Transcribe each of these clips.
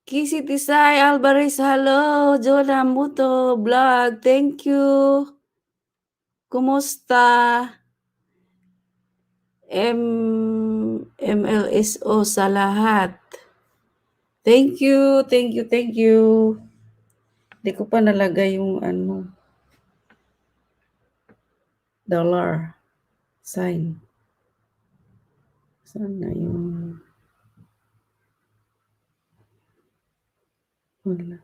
Kisi Tisay Alvarez, hello. Jonah Muto Vlog, thank you. Kumusta? M MLSO sa lahat. Thank you, thank you, thank you. Di ko pa nalagay yung ano, dollar sign. Saan na yung, wala.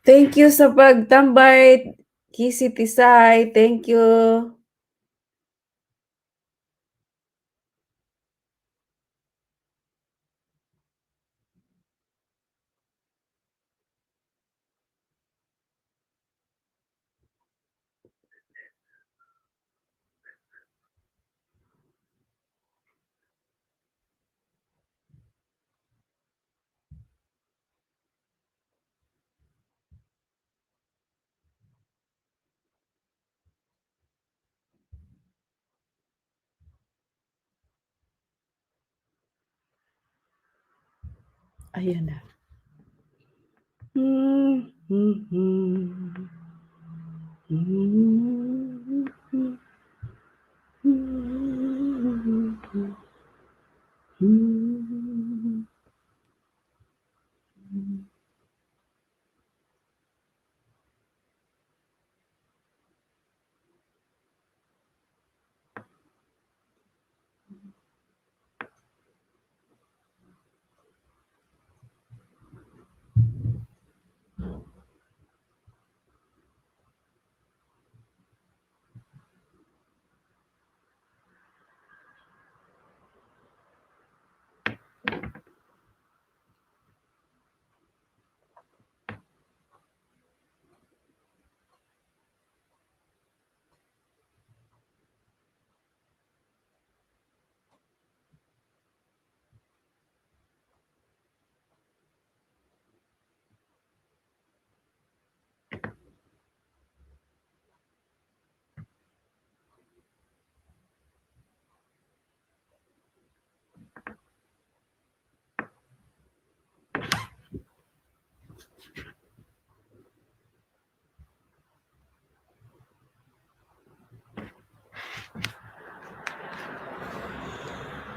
Thank you sa pagtambay, Kisi Tisay. Thank you. Ayan na.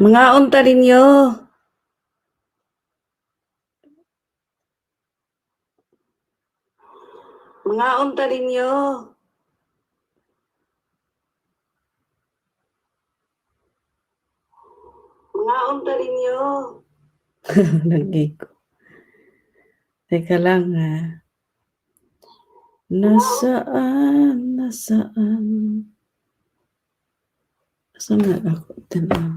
Mga unta ninyo. Mga unta ninyo. Mga unta ninyo. Lagi ko. Teka lang ha. Nasaan, nasaan? Saan nga ako? Tanaw.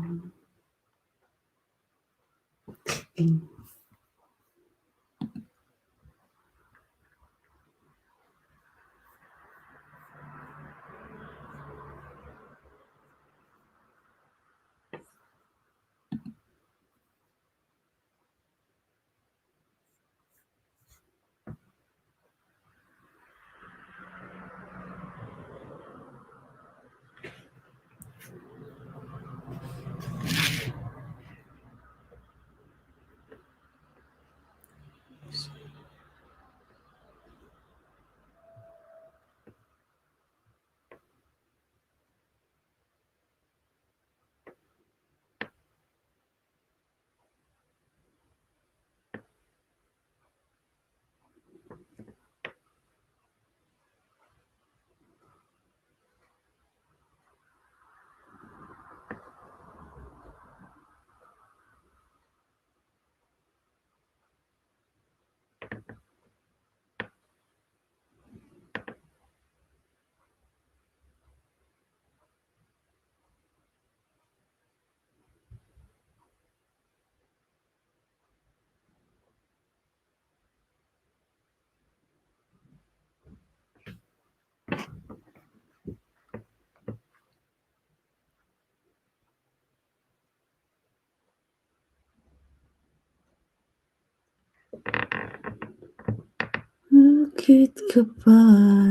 Bakit ka pa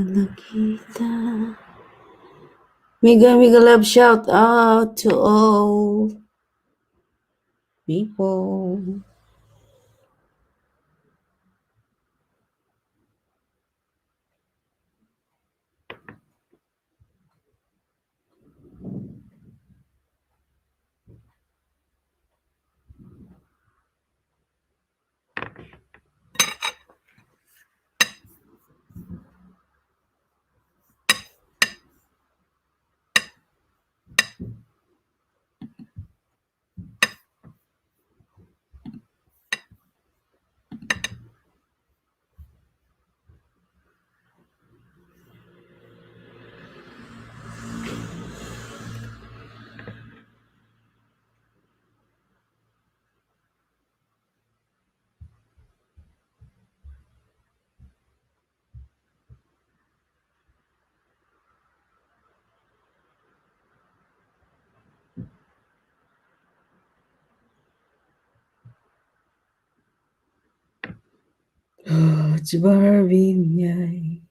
nakita? Mega mega love shout out to all people. Oh, Barbie.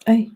Ay.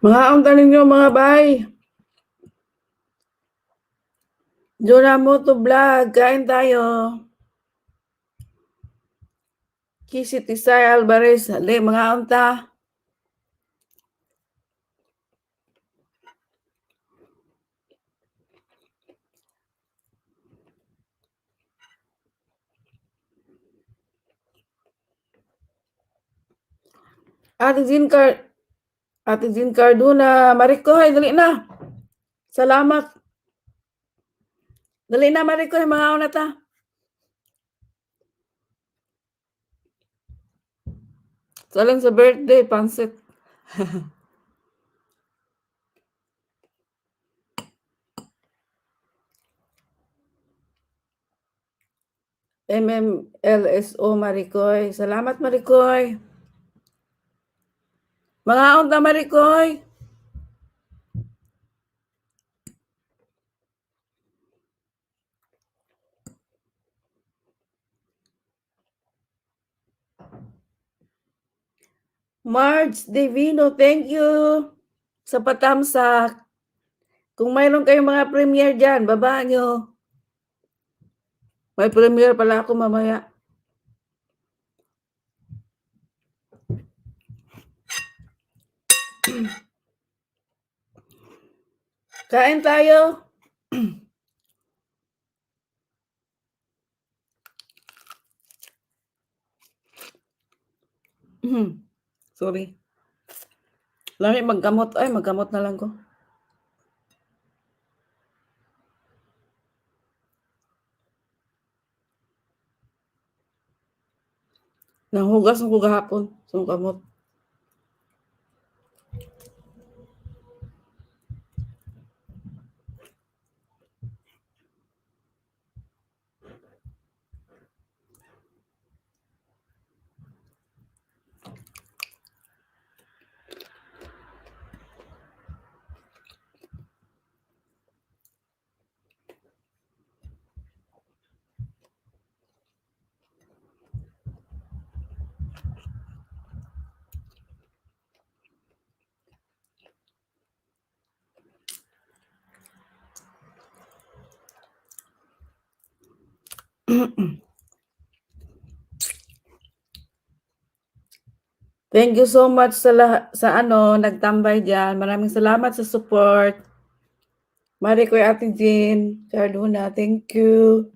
Mangaon ta ninyo, mga bay. Jonah Moto Vlog, kain tayo. Kisi Tisay Alvarez, dali, mangaon ta. Ate Jean Cardona, Marikoy, dali na. Salamat. Dali na, Marikoy, mangaon na ta. Saling sa birthday, pansit. MMLSO Marikoy. Salamat, Marikoy. Mangaon ta, Marikoy. Marge Divino, thank you sa patamsak. Kung mayroon kayong mga premiere dyan, baba nyo. May premiere pala ako mamaya. Kain tayo. Sorry. Lami magkamot. Ay, magkamot na lang ko. Nanghugas ko gahapon. So, kamot. Thank you so much sa sa ano, nagtambay diyan. Maraming salamat sa support. Marikoy, Ate Jean Cardona, thank you.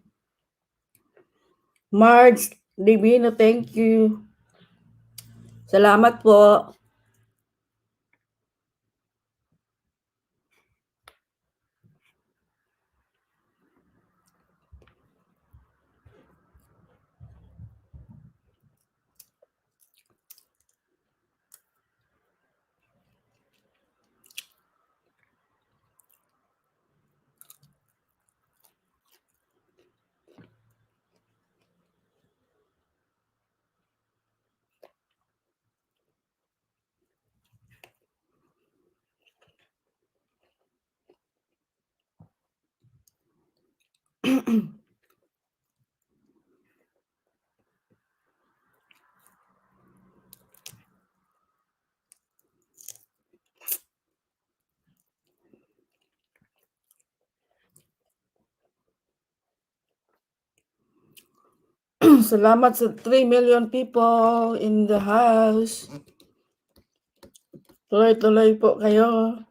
Marge Divino, thank you. Salamat po. Salamat sa 3 million people in the house. Tuloy-tuloy po kayo.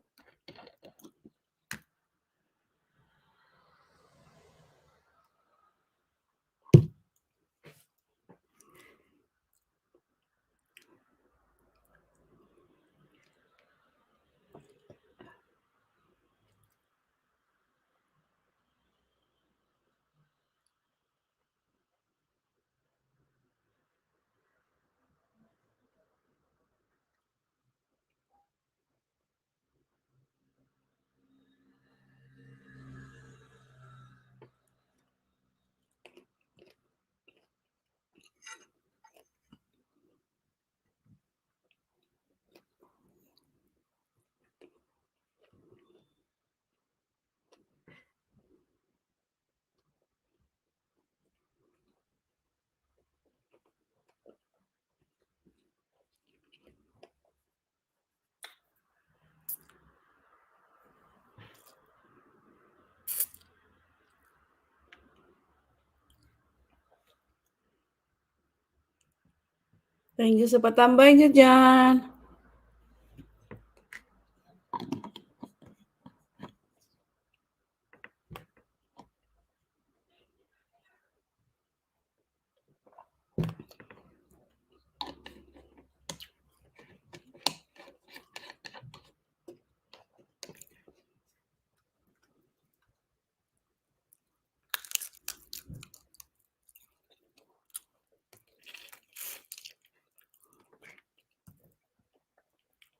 Thank you sa patambay niyo diyan.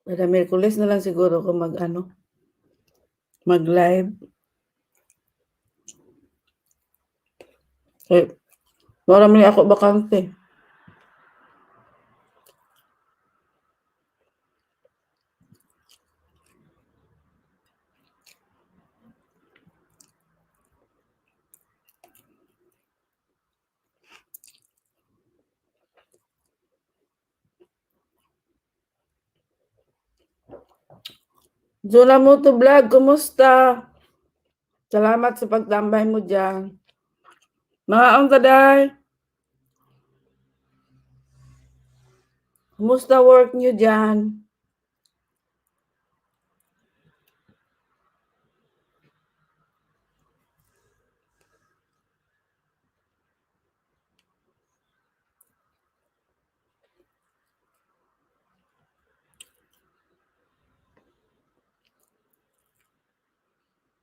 Kada Miyerkules na lang siguro ako mag-ano, mag-live. Eh, mao ra man ni ako bakante. Zona Moto Vlog, kumusta? Salamat sa pagtambay mo diyan. Mangaon ka day? Kumusta work niyo diyan?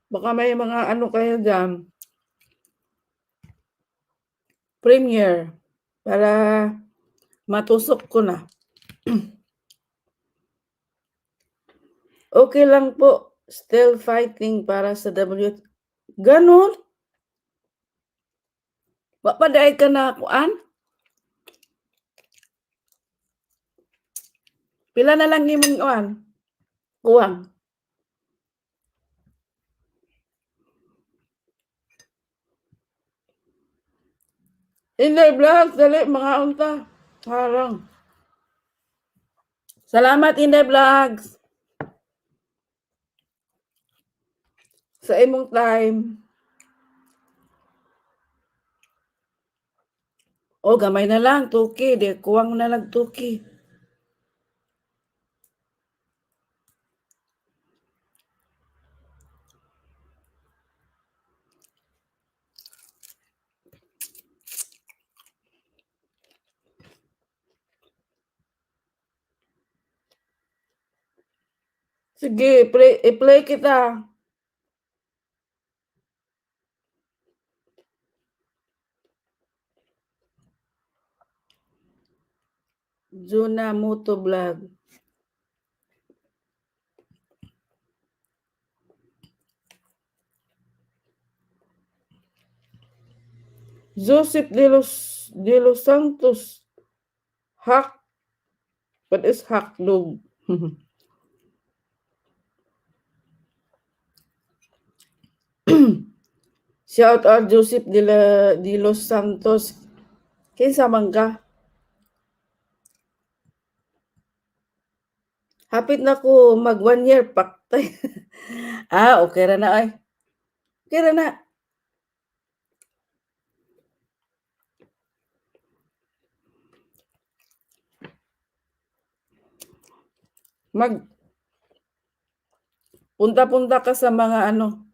Baka may mga ano kayo diyan, premiere para matusok ko na. Okey lang po, still fighting para sa W, gano'n? Wa pa diay ka na kuan? Pila na lang imong kuan, kuwang? Inday Vlog, dali, mangaon ta. Harang. Salamat, Inday Vlogs. Sa imong time. Oh, gamay na lang, 2K, di kuwang na lang 2K. Sige, play, i-play kita. Juna Moto Vlog. Joseph de los Santos. Hack. What is hack dog? Shout out Joseph de Los Santos. Kinsa man ka? Hapit na ko mag 1 year paktay. Ah, okay ra na ay. Okay ra na. Mag Punta-punta ka sa mga ano,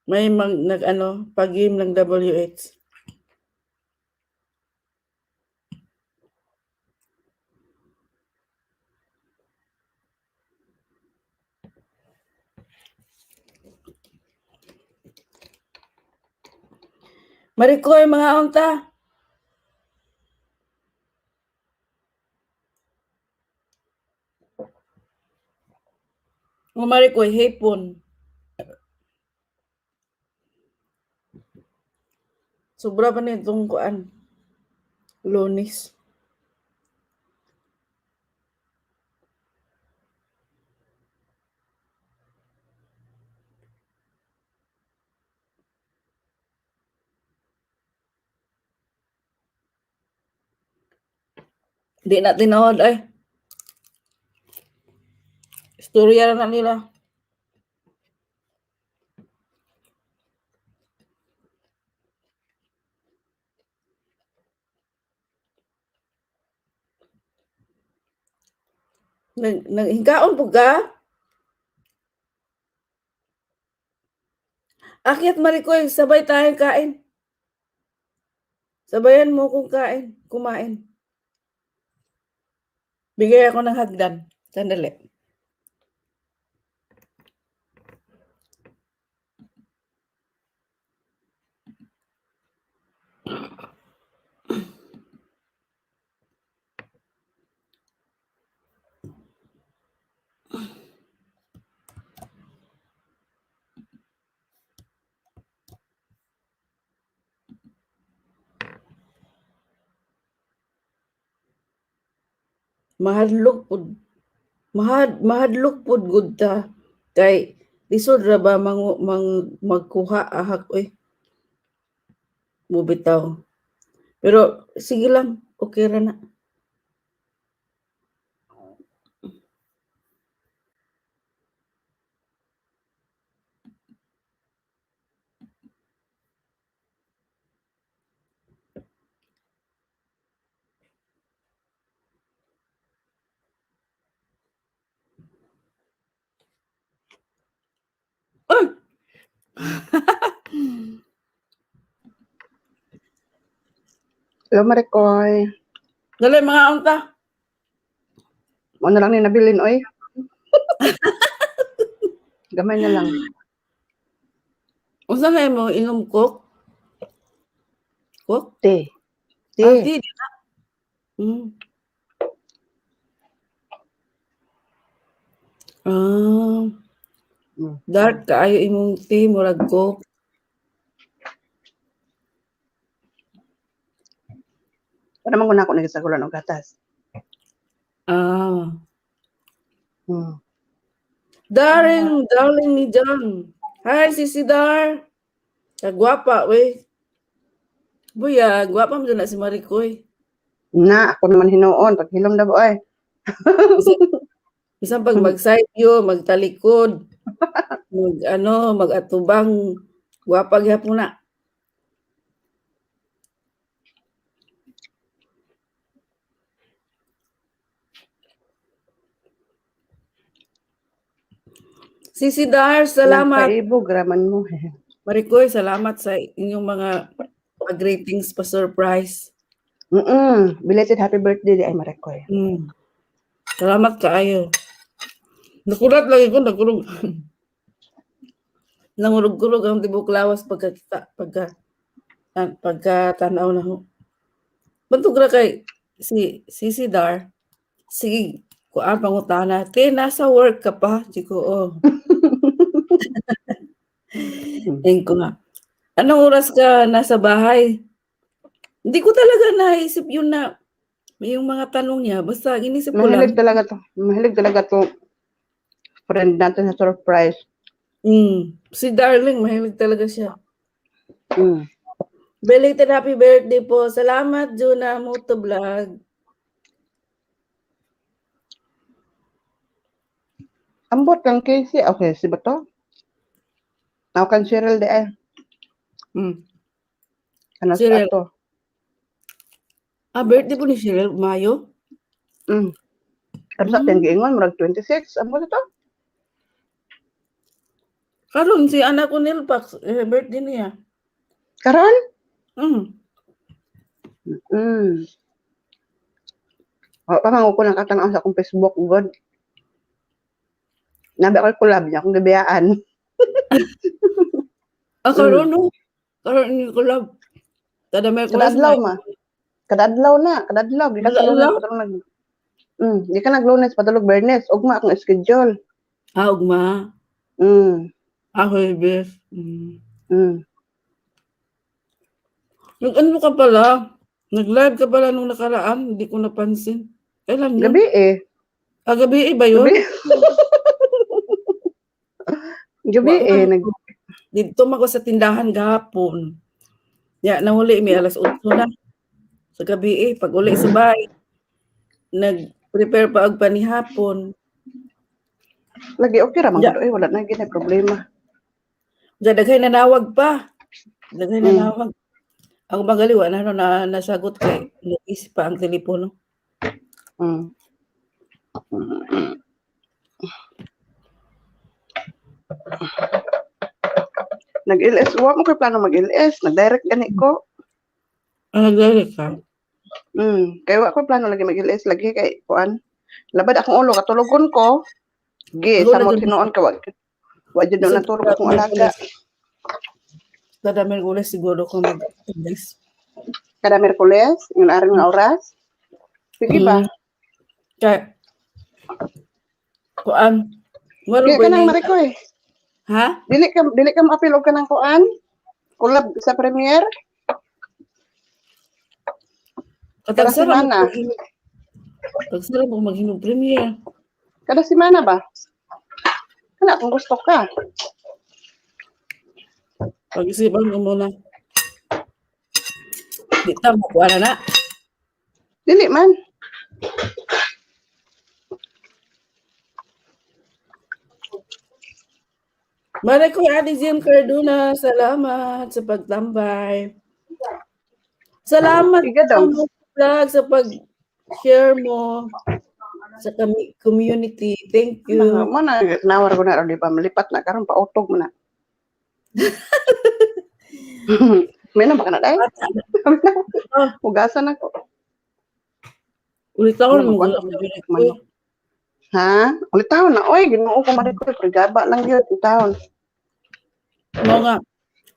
may mag nag-ano, pag-game ng WH. Marikoy, mga unta. O Marikoy, hipon. Sobra pa nitong kuan. Lunes. Di na tinuod ay. Istorya na nila. Nag naghinkaon pud ka? Akyat, Marikoy, sabay tayo kain. Sabayan mo kong kumain. Bigay ako ng hagdan. Sandali. Mahadlok pud mahadlok pud gud ta kay lisod ra ba mangu, mang, magkuha ahak oy. Mubitaw. Pero sige lang, okay ra na. Ay! Hello, Marikoy. Dali, mga unta. Mo na lang ni nabilin, oy. Gamay na lang. Unsa na imo inom, Coke? Coke? Tea. Ah, Tea. tea, di ba? Ah. Dark kaayo imong tea, murag Coke. Para man ko na ako nagsagulan og gatas. Ah. Darling, darling ni John. Hi, Sisi Dar. Kagwapa, we. Buya, gwapa mo na si Marikoy. Na, ako naman hinuon. Paghilom na ba, oy. Bisan pag mag-side view, magtalikod, mag ano, mag-atubang, gwapa gyapon na. Sisi Dar, salamat. Nagpaibog, raman mo. Marikoy, salamat sa inyong mga pag-greetings pa surprise. Belated happy birthday di ay, Marikoy. Salamat kaayo. Nakurat lagi ko, nakurog. Nangurog-kurog ang tibok lawas pagkakita, pagka tanaw na ho. Bantog ra kay si Sisi Dar. Sige, kuan pangutana, "Te, nasa work ka pa?" Di ko, "Oh." Ayun ko nga. "Anong oras ka nasa bahay?" Hindi ko talaga naisip yun na yung mga tanong niya, basta inisip ko lang. Mahilig talaga to. Mahilig talaga to friend natin sa surprise. Si Darling, mahilig talaga siya. Belated happy birthday po. Salamat, Juna Moto Vlog. Ambot kang Casey. Okay, si ba to? Ako kan Cheryl di ay. Ano sa Cheryl. ato? Ah, birthday po ni Cheryl, Mayo? Pero sa giingon, murag 26. Ambot ito? Karon si anak ko Nilpax, eh, birthday niya. Karon? Mm. O, pa ko nang katanaw sa akong Facebook, God. Nabi ako collab niya, akong gabiyaan. Ah, karon no? Karon ni collab. Tada may Kada adlaw ma. Kada adlaw na, kada adlaw. Gikan sa Kada Lunes, adlaw? padulong nag. Gikan nag Lunes padulong Bernes, ugma akong schedule. Ah, ugma. Ah, Huwebes. Nag-ano ka pala? Nag-live ka pala nung nakaraan, hindi ko napansin. Kailan yun? Gabi eh. Ah, gabi eh ba yun? Gabi. Gabi Wa eh man nag ko. Didto man ko sa tindahan gahapon. Ya, nahuli mi alas 8 na. Sa gabi eh, pag uli sa bahay, nag-prepare pa og panihapon. Lagi okay ra man Ja. gud eh, wala na gid problema. Ja, daghay nanawag pa. Daghay nanawag. Ako magali wa na no na nasagot kay notice pa ang telepono. Nag-LS, wa mo koy plano mag-LS, nag-direct gani ko. Ah, nag-direct ka? Kay wa koy plano lagi mag-LS lagi kay kuan. Labad akong ulo katulogon ko. Gi Ako na sa mo dun. tinuon ka wa jud Sa natulog akong alaga. Kada Merkules siguro ko mag-LS. Kada Merkules, yung aring nga oras. Sige ba? Kay kuan. Wala Di ba ka nang ni- Marikoy. Ha? Dili ka maapil og kanang kuan. Collab sa premiere. Kada Katagsara mo semana. Tagsara mo maghinog premiere. Kada semana ba? Kana kung gusto ka. Pag-isipan ko muna. Di ta mo kuan na na. Dili man. Malay ko, Ate Jim Cardona, salamat sa pagtambay. Salamat Sige sa daw. vlog, sa pag-share mo sa community. Thank you. Mo na nawar ko na ron di pa malipat na karon pautog mo na. May na ba ka na dai? Hugasan ako. Ulit ako Ano, mo. magkuhan ako ng manok. Ha? Ulit taon na. Oy, Ginoo ko Marikoy, prigaba lang yun. Ulit taon. Mo nga.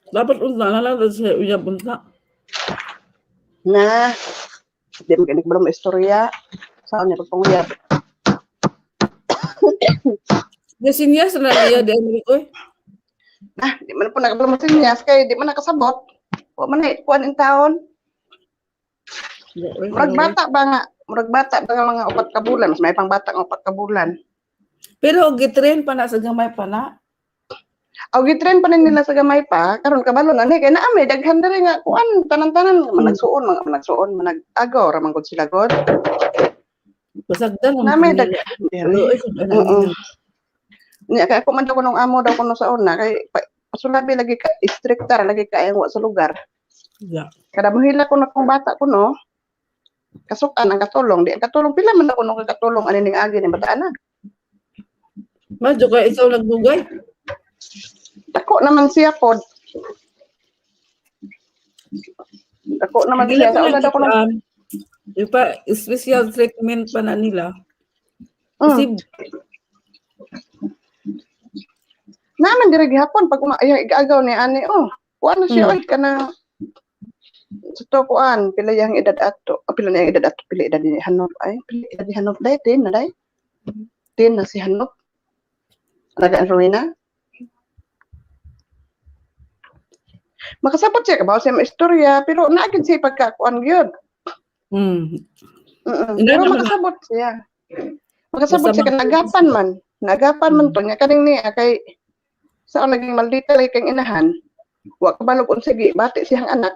Dapat unta na lang sa uyab unta. Na. Di mo ganik ba mo istorya? Saan niya pagpanguyab? Gasinyas na niya di Ameriko. Eh. Na, di man po nakabalo mo sinyas kay di man nakasabot. Wa man na kuan in taon. Murag bata ba nga mga 4 ka bulan, mas may pang bata nga 4 ka bulan. Pero gitrain pa na sa gamay pa na. Aw gitrain pa nin nila sa gamay pa, karon kabalo na ni kay naa may daghan diri nga kuan tanan-tanan managsuon, mga managsuon, manag-agaw ra man gud sila god. Basagdan Na may daghan diri. Oo. Nya kay ako man daw kunong amo daw kuno sa una kay pasulabi lagi ka stricter lagi ka ang wa sa lugar. Yeah. Kada mohila ko na kung bata ko no, kasukan ang katulong, di ang katulong pila man ako nung katulong ani ning agi ni bataan na. Madyo kay ikaw nagbugay. Dako naman siya pod. Dako naman Dili siya pa sa una daw ko nung yung pa, special treatment pa na nila. Kasi, Naman diri gihapon pag uma ay igagaw ni ani oh. Kuan na siya oy kana sa to kuan pila yang edad ato, ah, pila na yang edad ato, pila edad ni Hanop ay pila edad ni Hanop day tin na day. Tin na si Hanop. Raga ang Rowena. Makasabot siya kabaw siya istorya pero naagid siya pagkakuan gyud. Hindi Pero naman. makasabot siya. Makasabot Basta siya kay nagapan man. Nagapan man to nya kaning niya kay sa naging maldita lagi kang inahan. Wa kabalo kung sige, bati siyang anak.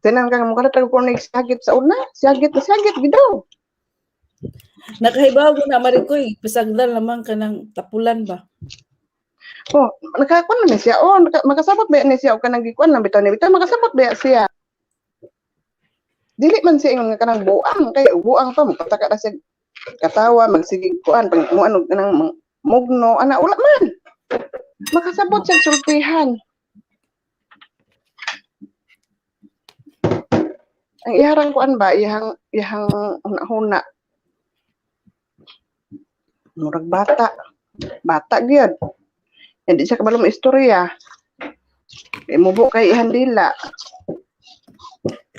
Tinan ka mo kada ko ni siyagit sa una, siyagit na siyagit gid daw. Nakahibaw ko na Marikoy, pasagdan lamang ka ng tapulan ba? Oh, nakakuan man ni siya. Oh, makasabot ba ni siya og kanang gikuan lang bitaw ni bitaw makasabot ba siya. Dili man siya ingon nga kanang buang kay buang pa mopataka na siya katawa magsige kuan pag mo ano kanang mugno ana wala man. Makasabot siya sultihan. Ang iharang kuan ba iyang iyang huna-huna. Murag bata. Bata gyud. Hindi siya kabalo mo istorya. Kay mubo kay ihandila.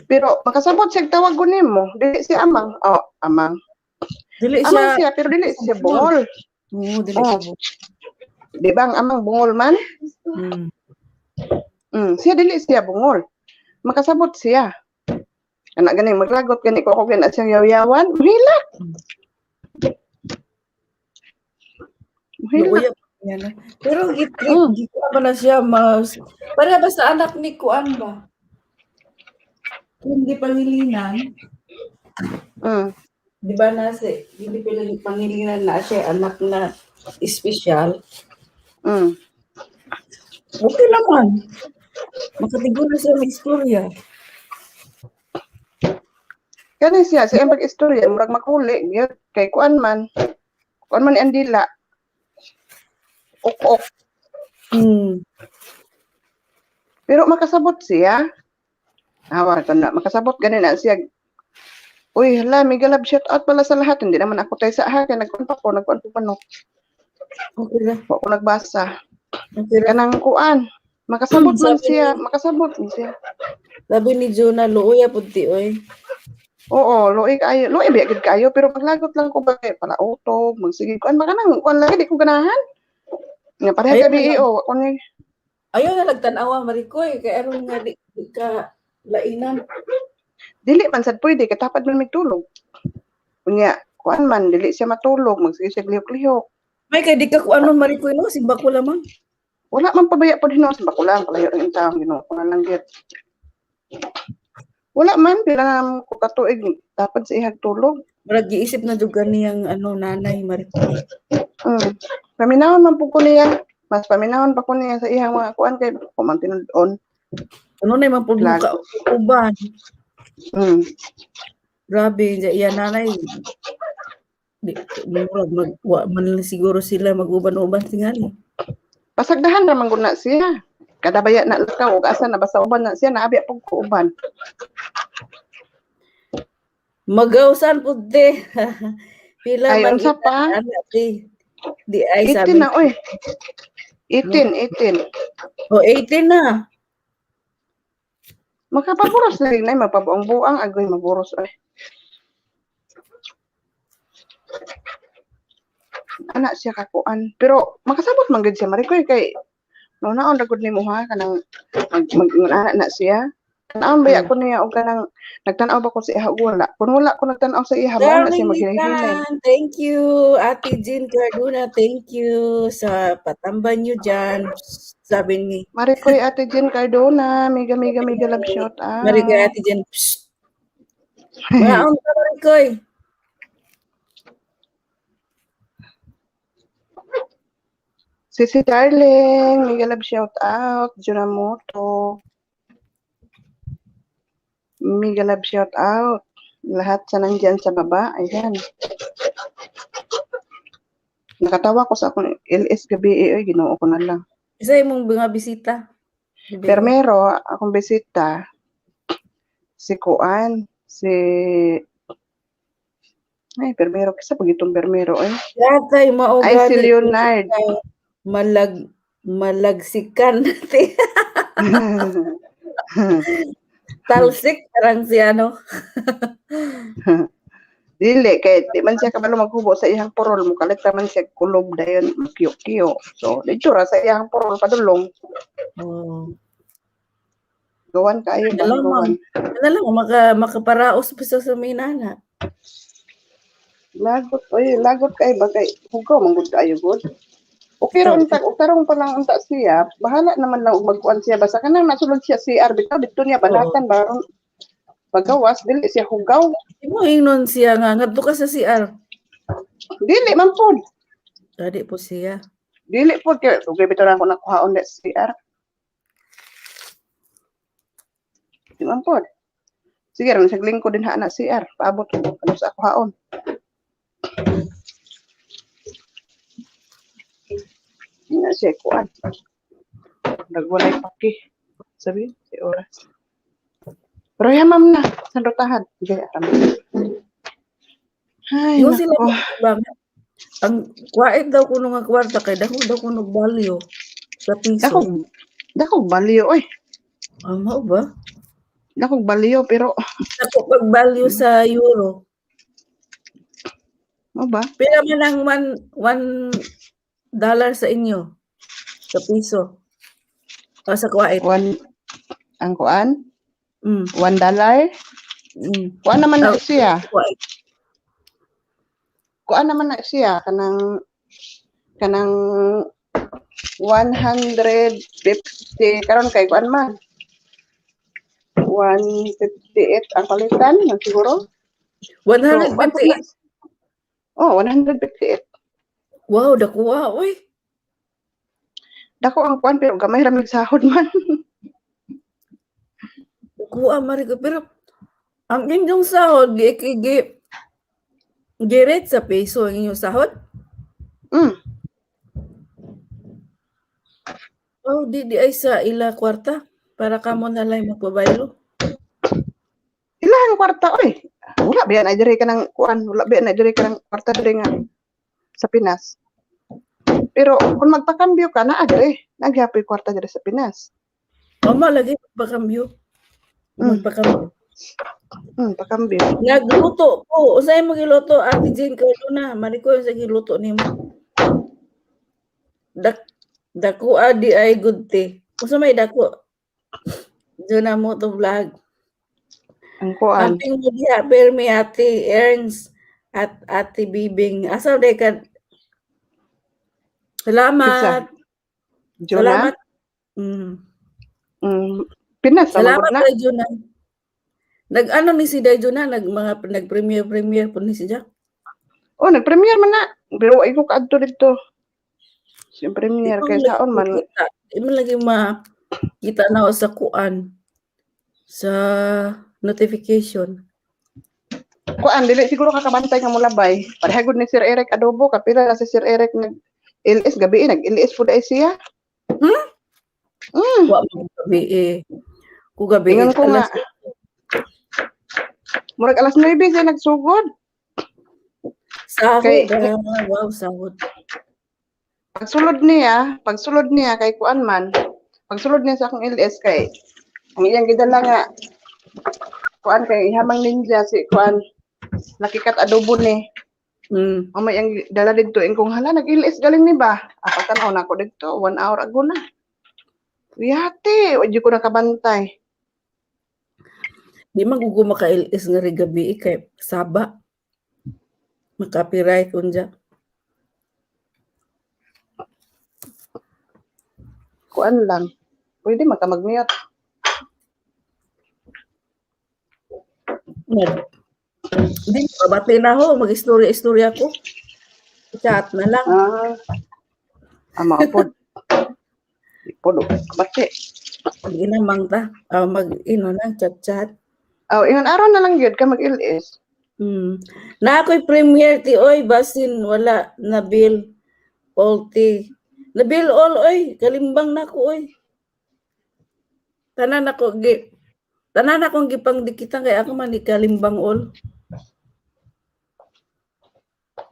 Pero makasabot siya tawag ko nimo, dili siya amang. Oh, amang. Dili Amang siya. siya pero dili siya bungol. Oo, dili Oh. siya. Di ba ang amang bungol man? Mm. Siya dili siya bungol. Makasabot siya. Anak gani maglagot gani ko ako gani siyang yaw-yawan. Muhilak. Muhilak. Luya pa niya na. Pero gikuan ba na siya mas para ba sa anak ni Kuan ba? Hindi Pangilinan, di ba na si hindi Pangilinan na siya anak na espesyal. Okay naman. Makatiguro na siya may istorya. Kani siya sa iyang pag-istorya murag makuli gyud kay kuan man. Kuan man ang dila. Ok-ok. Pero makasabot siya. Awa ito na, makasabot gani na siya. Uy, hala, mega love shout out pala sa lahat. Hindi naman ako tayo sa ha, kaya nagkuan pa ko, nagkuan pa no. Okay ra. Wa ko nagbasa. Okay ra. Kanang kuan. Makasabot man Sabi siya, makasabot man siya. Sabi ni Jonah, luoya pud ti oy. Oo, luoy kaayo, luoy biya gid kaayo pero paglagot lang ko ba kay pala utog, magsige kuan makanang kuan lagi di ko ganahan. Nga pareha Ayaw ka na di lang. o ko ni Ayaw na nagtan-awa Marikoy kay aron nga di ka lainan. Dili man sad pwede kay tapad man mig tulog. Unya, kuan man dili siya matulog, magsige siya lihok-lihok. May kay di ka kuanon Marikoy no, simba ko lamang. Wala man pabaya pod hinuon sa bakulang palayo ang taong Ginoo ko na lang gyud. Wala man pila na naman ko katuig tapad sa ihag tulog. Murag giisip na jud kaniyang ano nanay Marikoy. Paminahon man pud ko niya. Mas paminahon pa ko niya sa iyang mga kuan kay ko man tinud-on. Ano na man pud mo ka uban. Grabe iya nanay. Di murag mag wa man lang siguro sila mag-uban-uban tingali. Pasagdahan ra man gud na siya. Kada baya na lakaw ug asa na basta uban na siya naabi pud ko uban. Magawsan pud te. Pila Ay man unsa pa? ana ti. Di ay 18 sabi. na oy. 18, 18. Oh, 18 na. Makapaburos na rin ay magpabuang-buang agoy maburos ay. Ana siya kakuan. Pero makasabot man gud siya Marikoy kay naon ra gud nimo ha kanang mag ana na siya. Tan-awon ba ko niya og kanang nagtan-aw ba ko sa iha og wala. Kung wala ko nagtan-aw sa iha, mao na siya Darling maghinay-hinay. Litan, thank you. Ate Jean Carduna, thank you sa patamban nyo dyan. Sabi ni Marikoy Ate Jean Cardona, mega mega mega love shout out. Marikoy Ate Jean. Psst. Maon ka Marikoy. Sisi Darling, mega love shout out. Junamoto. Mega love shout out. Lahat sa nandyan sa baba. Ayan. Nakatawa ko sa akong LS gabi eh, oy, Ginoo ko na lang. Isa imong mga bisita. Permero, akong bisita, si Kuan, si... Ay, permero, kisa pag itong permero, eh. Yatay mao Ay, si gani. Leonard. Malagsikan natin. Talsik parang si ano. Dili, kay di man siya kabalo maghubo sa iyang purol, mukalit ra man siya kulob dayon, kiyo-kiyo. So, dito ra sa iyang purol padulong. Oh. Gawan kaayo ba Alam, gawan. Ano lang makaparaos pa sa minana. Lagot, oy, lagot kay ba kay hugaw man gud kaayo gud. Okay ra unta, og tarong pa lang unta siya, bahala naman lang og magkuan siya basta kanang nasulod siya CR bitaw didto niya banatan baron pagawas dili siya hugaw. Imo ingnon siya nga ngadto ka sa CR. Dili man pod. Dali po siya. Dili pod kay dugay bitaw na ako nakuhaon na sa CR. Di man pod. Sige, ron sa lingkod din ha na CR. Paabot ko ano sa akuhaon. Di na siya kuan. Nagwalay paki. Sabi, si oras. Pero yan, ma'am na. Sa rotahan. Sige, aram. Ay, Yung sila nako. ba ang kuwait daw kuno nga kwarta kay dako daw kuno value sa piso. Dako, dako baliyo, oy. Ah, mao ba? Dako baliyo, pero, Dako pag value sa euro. mo ba? Pila man ang $1 sa inyo sa piso? O sa Kuwait. One, ang kuan? $1? Kuan naman na Oh. siya. Kuwait. Kuan naman na siya kanang 150 karon kay kuan man 158 ang palitan man siguro. So, 158. Oh, 158. Wow, dakuha oy. Dako ang kuan pero gamay ra mig sahod man. Dakuha mari ko pero ang inyong sahod gi gi gi-rate sa piso ang inyong sahod? Oh, di di ay sa ila kwarta para kamo na lang magpabaylo. Ilahang kwarta oy. Wala biya na diri kanang kuan, wala biya na diri kanang kwarta diri nga sa Pinas. Pero kung magpakambyo ka naa diri, nagyapoy kwarta diri sa Pinas. Mama lagi magpakambyo. Magpakambyo. Pakambyo. Nagluto ko. Unsay mo giluto, Ate Jane Cardona? Mali ko sa giluto nimo. Dako di ay good tea. Unsa may dako? Juna mo to vlog. Ang kuan. Amping mo diha permi Ate Ernst at Ate Bibing. Asa day ka? Salamat. Juna? Salamat. Pinas Salamat na. kay Juna. Nag-ano ni si Day Juna, nag mga nag-premiere premiere po ni si Jack. Oh, nag-premiere man na. Pero ay ko kaadto dito. Si premiere kay saon man. Di man lagi makita na ako sa kuan sa notification. Kuan dili siguro kakabantay nga mulabay. Pareha gud ni Sir Eric Adobo kapila na si Sir Eric nag LS gabi eh, nag LS pud ay siya. Hmm? Wa man gabi eh. Ku gabi Ingon ko nga. Murag alas 9 siya nagsugod. Sahod. Kay- Ah, wow, sahod. Pagsulod niya kay kuan man. Pagsulod niya sa akong LS kay ang iyang gidala nga kuan kay ihamang ninja si kuan Lakikat Adobo ni. Mamay ang dala didto ingkong hala nag-LS galing ni ba? Ako tan-aw na ako didto 1 hour ago na. Yate, wa ko nakabantay. Di man gugo maka-LS nga ri gabi eh, kay saba. Maka-copyright unja. Kuan lang. Pwede man ka mag-mute. Nag Hindi, mabati na ho. Mag-istorya-istorya ko. Chat na lang. Ah, mga pod. Di pod, oh. Bati. Mag-inamang ta. Ah, mag-ino na, chat-chat. Oh, ingon araw na lang gyud ka mag-LS. Na ako'y premiere ti oy basin wala na bill all ti. Na bill all oy, kalimbang na ko oy. Tanan ako gi tanan akong gipangdikitan kay ako man kalimbang all.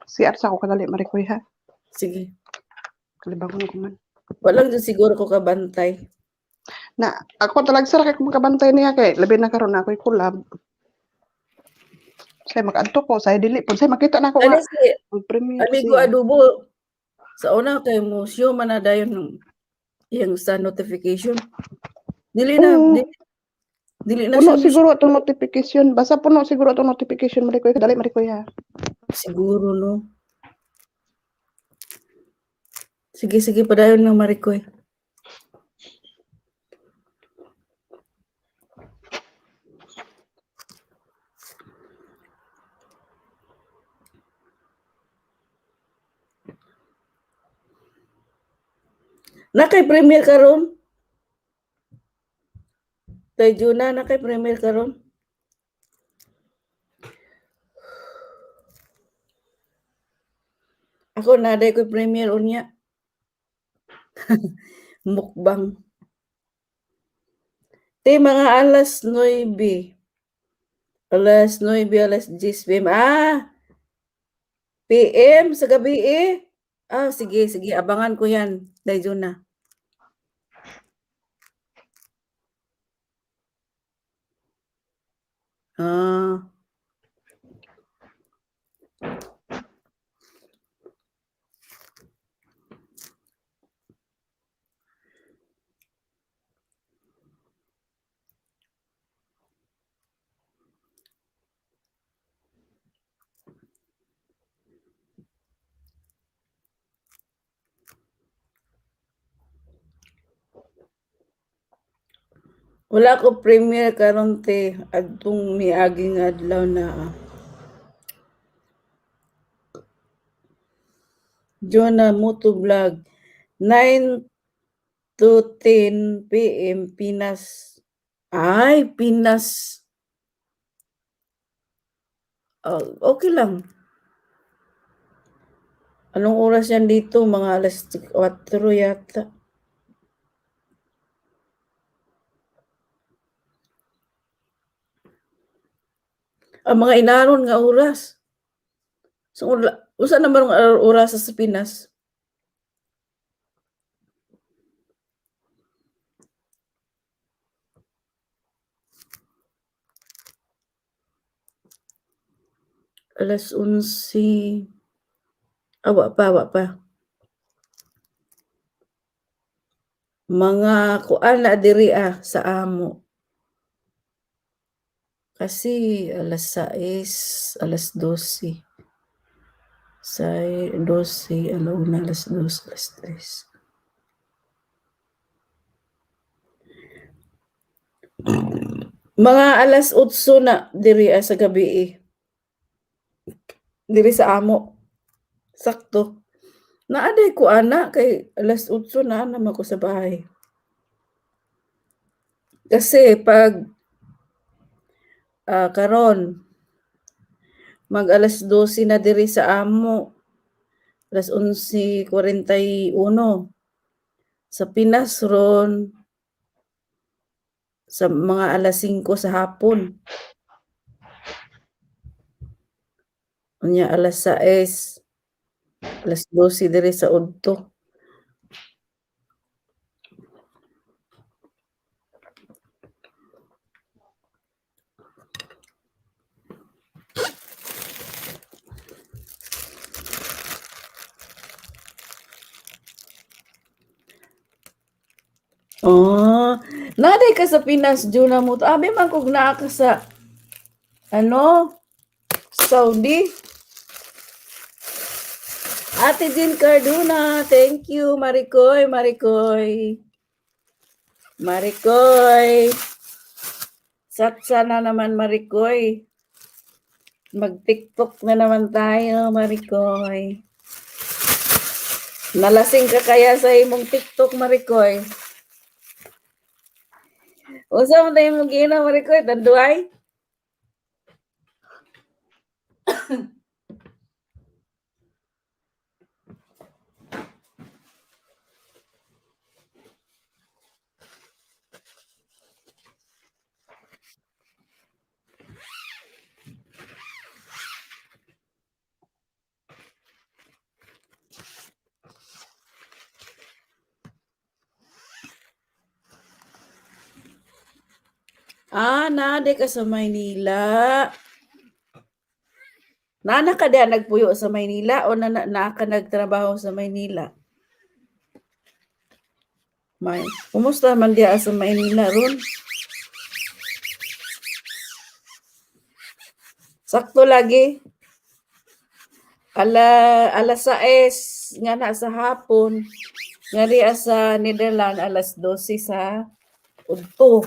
CR sa ako kadali Marikoy ha. Sige. Kalibangon ko man. Walang jud siguro ko kabantay. Na ako talaga sir kay kung makabantay niya kay labi na karon na ako'y collab. Say makaadto ko, say dili pud say makita na ako Ano nga si mag-premiere Amigo siya. Adobo sa una kay mo show man na dayon ng iyang sa notification. Dili na Oo. dili, dili na Puno siya siguro atong notification. Basta puno siguro atong notification Marikoy. Dali Marikoy ha. Siguro no. Sige, sige, padayon lang, Marikoy. Na kay premier karon? Tay Juna, na kay premier karon? Ako na day ko'y premier unya. Mukbang. Te, mga alas 9. Alas 9, alas 10 PM. Ah! PM sa gabi eh. Ah, sige, sige. Abangan ko yan, Day Juna. Ah. Wala ko premiere karon te, adtong miaging adlaw na. Jonah Moto Vlog 9 to 10 PM Pinas. Ay, Pinas. Oh, okay lang. Anong oras yan dito? Mga alas 4 yata. Ang mga inaron nga oras. So, usa naman ang oras sa Pinas? Alas 11. Ah, wa pa, wa pa. Mga kuan na diri sa amo. Kasi alas 6, alas 12. Sa 12, 1, alas 2, alas 3. Mga alas 8 na diri sa gabi eh. Diri sa amo. Sakto. Naaday ko ana kay alas 8 na naman ko sa bahay. Kasi pag karon mag alas 12 na diri sa amo. Alas 11:41. Sa Pinas ron sa mga alas 5 sa hapon. Unya alas 6, alas 12 diri sa udto. Oh, naday ka sa Pinas, Juna mo. Abi man kog naa ka sa ano? Saudi. Ate Jean Carduna, thank you, Marikoy, Marikoy. Marikoy. Satsa na naman, Marikoy. Mag-TikTok na naman tayo, Marikoy. Nalasing ka kaya sa imong TikTok, Marikoy? Unsa man tayo imong giinom, Marikoy? Tanduay? Ah, naade ka sa Maynila. Naana ka diha nagpuyo sa Maynila o naa ka nagtrabaho sa Maynila? May, kumusta man diha sa Maynila ron? Sakto lagi. Alas 6 nga na sa hapon, nga diha sa Netherlands alas 12 sa udto.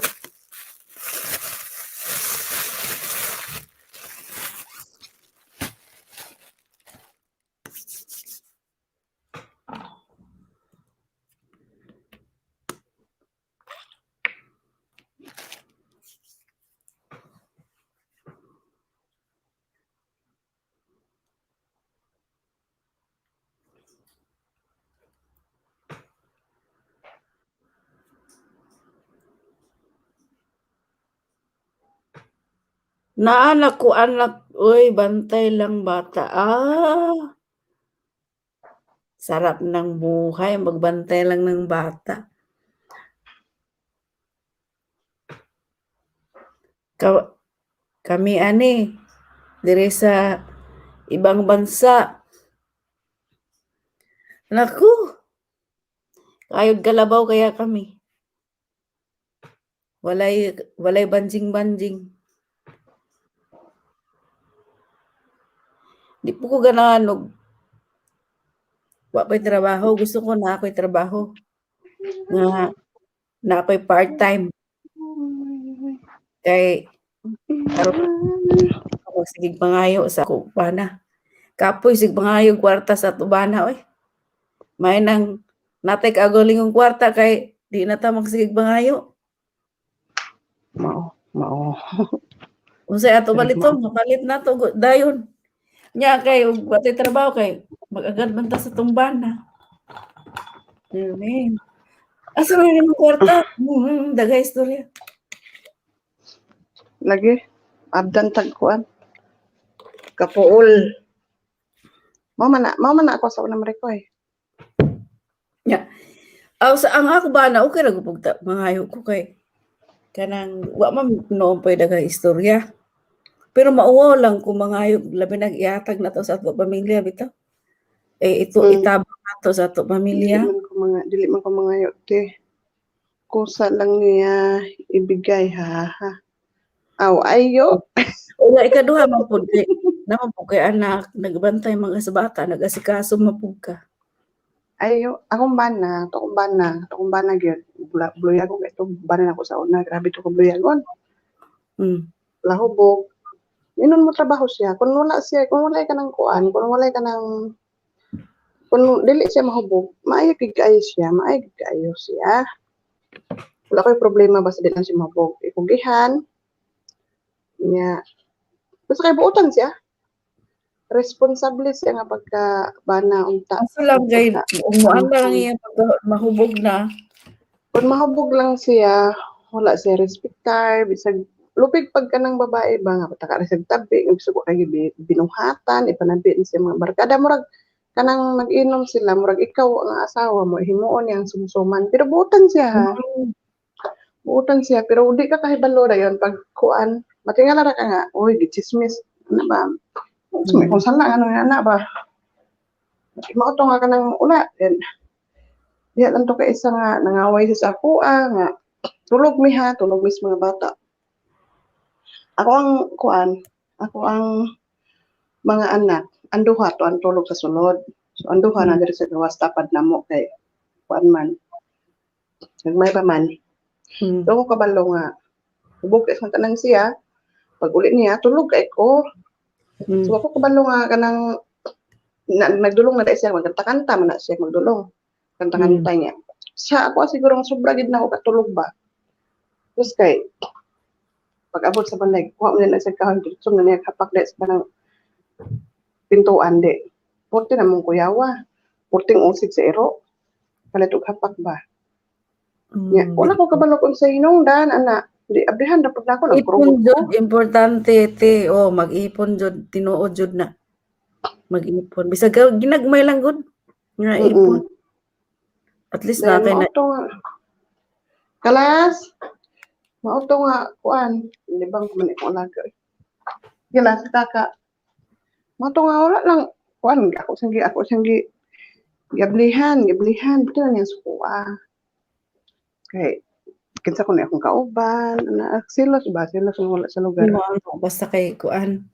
Naa na ko anak uy, bantay lang bata, ah. Sarap ng buhay, magbantay lang ng bata. Kami ani diri sa ibang bansa. Naku! Kayod kalabaw kaya kami. Walay banjing-banjing. Di po ko ganahan og wa pa'y trabaho, gusto ko naa ko'y trabaho. Nga naa ko'y part-time. Kay aron magsige pangayo sa akong bana. Kapoy sig pangayo kwarta sa ato bana oy. May nang natay kaugalingong kwarta kay di na ta magsigeg pangayo. Mao, mao. Unsay ato Pero paliton, mapalit nato dayon. Nya kay og wa tay trabaho kay mag-agad man ta sa atong bana. Amen. Asa man imong kwarta? Daghay istorya. Lagi abdan tag kuan. Kapuol. Mao man na ako sa unang Mariko eh. Nya. Aw sa ang ako bana okay ra gud pug mangayo ko kay kanang wa man noon pa'y daghang istorya. Pero mauwaw lang kung mangayo labi nag ihatag nato sa ato pamilya bitaw. Eh ito itabang nato sa ato Dili pamilya. man ko mga dili man ko mangayo te. Kusa lang niya ibigay ha ha. Aw ayo. Unya ikaduha man pud kay naa man pud kay anak, nagbantay man ka sa bata, nag-asikaso man pud ka. Ayo, akong bana gyud. Bluyagon kay itong bana nako sa una, grabe to ko bluyagon. Lahubog. Inon mo trabaho siya. Kung wala siya, kung wala ka ng kuan, kung wala ka ng kung dili siya mahubog, maayo gid kaayo siya, maayo gid kaayo siya. Wala koy problema basta di lang siya mahubog. Ikugihan. Nya. Basta kay buotan siya. Responsable siya nga pagka bana unta. Kaso lang kay Pagka, umuan na lang iya pagka mahubog na. Kung mahubog lang siya, wala siya respektar, bisag lupig pag kanang babae ba nga pataka ra siya tabi, nga bisag wa kay binuhatan, ipanabi ni siya mga barkada, murag kanang nag-inom sila, murag ikaw ang asawa mo, himuon niyang sumsuman, pero buotan siya ha. Buotan siya, pero di ka kahibalo dayon pag kuan, matingala ra ka nga, uy, gichismis, ano ba? Kung sala, ano nga na ba? Mao to nga kanang ula, then, diha lang to kay isa nga nangaway siya sa akoa nga tulog mi ha, tulog mi sa mga bata. Ako ang kuan, ako ang mga anak, ang duha to ang tulog sa sulod. So ang duha na diri sa gawas tapad namo kay kuan man. Nagmay pa man. So ako kabalo nga hubog kay sa tanan siya. Pag uli niya tulog kay ko. So ako kabalo nga kanang na, nagdulong na dai siya magkanta-kanta man na siya magdulong. Kanta-kanta niya. Sa ako siguro nga sobra gid na ako katulog ba. Tapos kay pag abot sa balay, kuha mo na sa kahoy diretso na niya kapak dai sa kanang pintuan di. Porte na mong kuyawa. Porting usig sa iro. Palit og hapak ba. Nya, wala ko kabalo kung sa hinungdan ana. Di abrihan ra pud nako Ipon nagkurugod ko. jud importante te. Oh, mag-ipon jud tinuod jud na. Mag-ipon bisag ginagmay lang gud nga ipon. At least Dayon na kay na mao to nga. Kalas. Mao to nga kuan, libang man akong alaga. Gilas kaka. Mao to nga wala lang kuan ako siyang gi giablihan, giablihan buti na niya sukuha. Kay kinsa ko ni akong kauban, ana silos ba, silos nga wala sa lugar. Ano, basta kay kuan.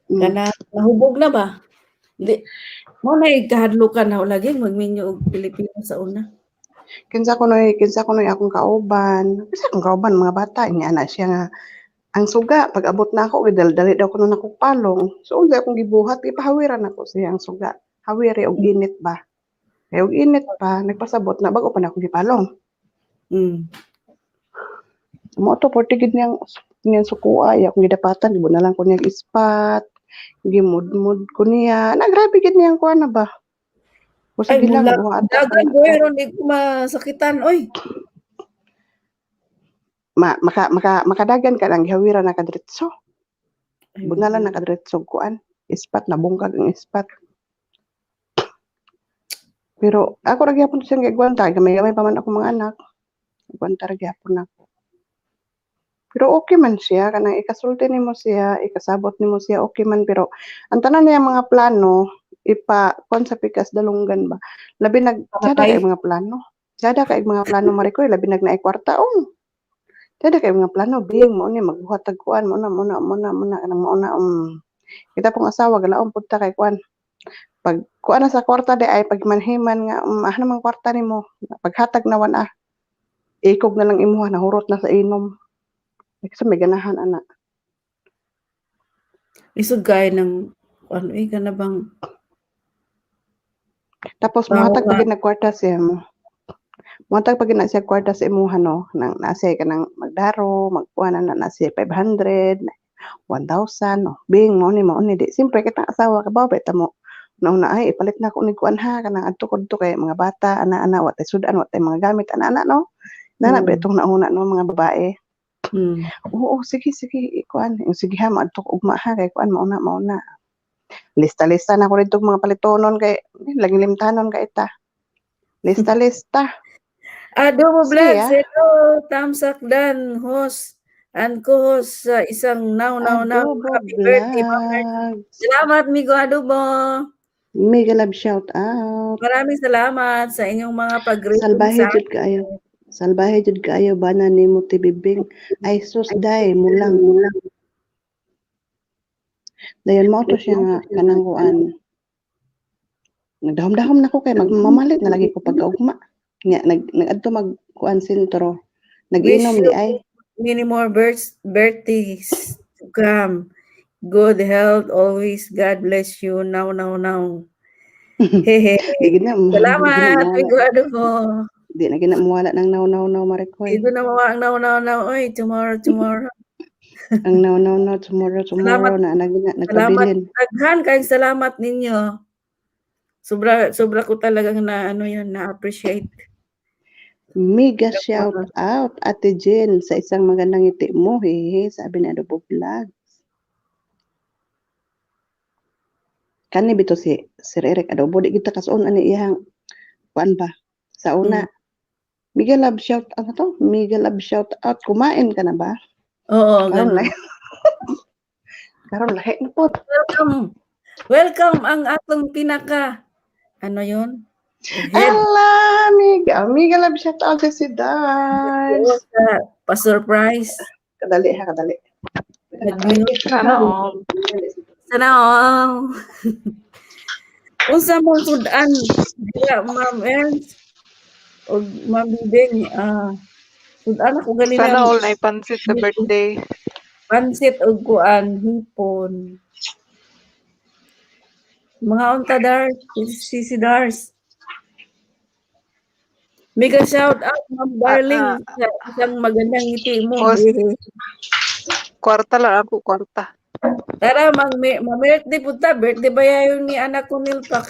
Mm. Kana nahubog na ba? Di mao na kahadlukan na lagi magminyo og Pilipino sa una. Kinsa kuno'y akong kauban. Kinsa akong kauban mga bata niya ana siya nga ang suga pag abot na ako gidal-dali daw kuno nako palong. So unsa akong gibuhat, gipahawiran ako siya ang suga. Hawiri og init ba. Kay og init pa nagpasabot na bag-o pa na akong gipalong. Mao to porte gid niyang sukua iya akong gidapatan, gibunalan ko niyang ispat, gimudmud ko niya. Na grabe gid niyang kuan na ba. Ay Kusog lang mula duha ata dagan ko ron di ko masakitan oy. Ma maka maka makadagan ka lang gihawiran na ka diretso. Ay, Bunalan na ka diretso kuan. Ispat na bungkag ang ispat. Pero ako ra gyapon siyang gigwanta, gamay-gamay pa man ako mga anak. Gwanta ra gyapon ako. Pero okay man siya kanang ikasulti nimo siya, ikasabot nimo siya, okay man, pero ang tanan niya mga plano ipa kuan sa pikas dalunggan ba. Labi nag tsada Pamatay. kay mga plano. Tsada kay mga plano, Marikoy, labi nag naay kwarta oh. Tsada kay mga plano bing mo ni magbuhat tag kuan mo na mo na mo na mo na kanang mao na. Kita pong asawa galaom pud ta kay kuan. Pag kuan na sa kwarta di ay pagmanhiman nga ah naman kwarta nimo paghatag na wan ah. Ikog na lang imuha nahurot na sa inom. Kasi may ganahan ana. Isog kay ng ano eh kana bang Tapos tao mohatag nga pa gid na kwarta siya mo. Mohatag pa gid na siya kwarta sa imuha no, nang naa siya kanang magdaro, magkuan na na siya 500, 1,000 no. Bing mao ni di. Siyempre kitang asawa ka ba ta mo. Una ay ipalit na ko ni kuan ha kanang adto ko didto kay mga bata ana ana wa tay sudan, wa tay mga gamit ana ana no. Nana ba itong nauna no mga babae. Oo, sige sige ikuan, sige ha moadto ko ugma ha kay kuan mao na mao na. Lista-lista na ko didto mga palitonon kay laging limtanon kay ta. Lista-lista. Adobo Vlogs, Siya. Hello, Tamsak Dan, host and co-host sa isang now now now. Adobo Happy birthday, Ma'am Ernst. Vlogs. Salamat, Migo Adobo. Mega love shout out. Maraming salamat sa inyong mga pag-greeting Salbahe sa jud kaayo. Salbahe jud kaayo bana nimo tibibing. Ay sus day mulang. Dayon mao to siya nga kanang kuan. Nagdahom-dahom na ko kay magmamalit na lagi ko pagkaugma. Nya nag nagadto mag kuan sentro. Wish Nag-inom you di ay. Many more birthdays to come. Good health always. God bless you now, now, now. Hehe. Di gid na di gid na Salamat, muwala. Migo Adobo. Di na gid na muwala ng now now now, Marikoy. Dito na mawa ang now, now, now. Oy, tomorrow, tomorrow. Ang now now now, tomorrow Salamat. Tomorrow na na gid na Salamat. nagpabilin. Daghan kayong salamat ninyo. Sobra sobra ko talagang na ano yun, na appreciate. Mega shout out Ate Jen sa isang magandang ngiti mo. Hehe, sabi ni Adobo Vlogs. Kani bito si Sir Eric Adobo di kita kasun ani iyang kuan ba sa una. Mega love shout out to. Mega love shout out. Kumain ka na ba? Oo, Karon ganun. lahi. Karon lahi na pod. Welcome. Welcome ang atong pinaka ano yun? Head. Ala, mega, mega love shout out si Dars. Pa-surprise. Kadali ha, kadali. Nag-mute. Sana all. Sana all. Unsa mong sud-an diya, Ma'am Ernst og Ma'am Bibing, ah, sud-an ako ganina. Sana all na pansit sa birthday. Pansit og kuan hipon. Mga unta Dars, si Dars. Mega shout out, Ma'am Darling, sa isang magandang ngiti mo. Host. Kwarta lang ako, kwarta. Tara, mag ma-birthday punta. Birthday ba yayon ni anak ko Nilpak?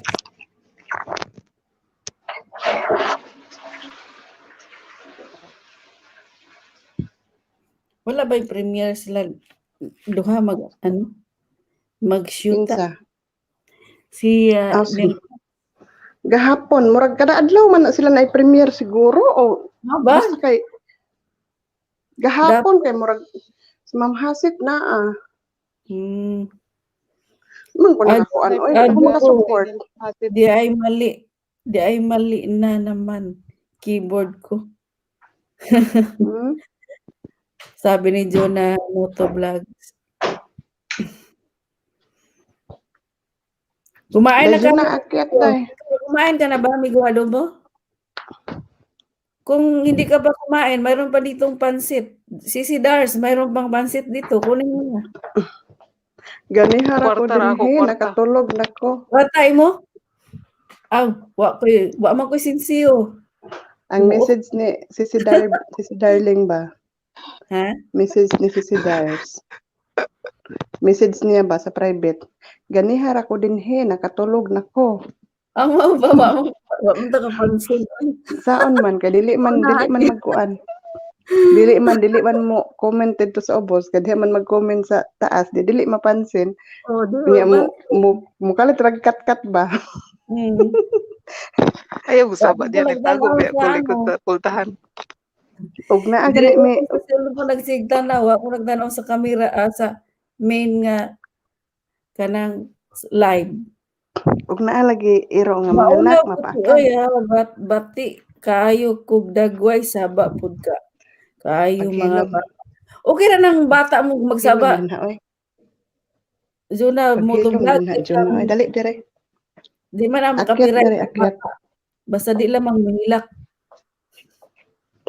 Wala ba yung premiere sila duha mag ano mag-shoot Kinsa? si Ah, sige. Nil Gahapon, murag kada adlaw man na sila na premiere siguro o Ano ba? basta kay gahapon kay murag si Ma'am Hasit na ah. Man ko Ad- nakakuan oy, ad- ako makasupport. Di ay mali. Di ay mali na naman keyboard ko. Sabi ni Jonah Motovlogs. Kumain na Dahil ka. na akyat day. Kumain ka na ba, amigo Adobo? Kung hindi ka pa kumain, mayroon pa ditong pansit. Sisi Dars, mayroon pang pansit dito. Kunin mo na. Ganihara ko Kwarta ra ako, dinhi, kwarta. Nakatulog na ko. Watay mo? Aw, wa man ko'y sinsiyo. Ang Oo. message ni Sisi Darling ba? Ha? Message ni Sisi Dars. Message niya ba sa private? Ganihara ko dinhi, nakatulog na ko. Ang mao ba, wa mo ta kapansin. Ay, Saon man kay dili man magkuan. Dili man mo comment dito sa ubos kay di man mag-comment sa taas, di dili mapansin. Oh, di Niya ba? mo kalit ra kat-kat ba. Ayaw gusaba Wa diyan ko nagtago nagdanaw biya sa ko likod ano. sa pultahan. Ug naa Dili gani mi ko sa cellphone nagsigtanaw, wa ko nagtanaw sa camera, sa main nga kanang live. Ug naa lagi iro nga mga anak Maulaw ko mapaakag. oy ha, bati kaayo kog dagway, saba pud ka. Kaayo mga Paghilom. bata. Okay ra nang bata mo magsaba. Paghilom din na oy. Juna mo Paghilom vlog din na Juna oy, dali dire. Di man ang Akyat copyright dire, ang akyat. bata. Basta di lamang mahilak.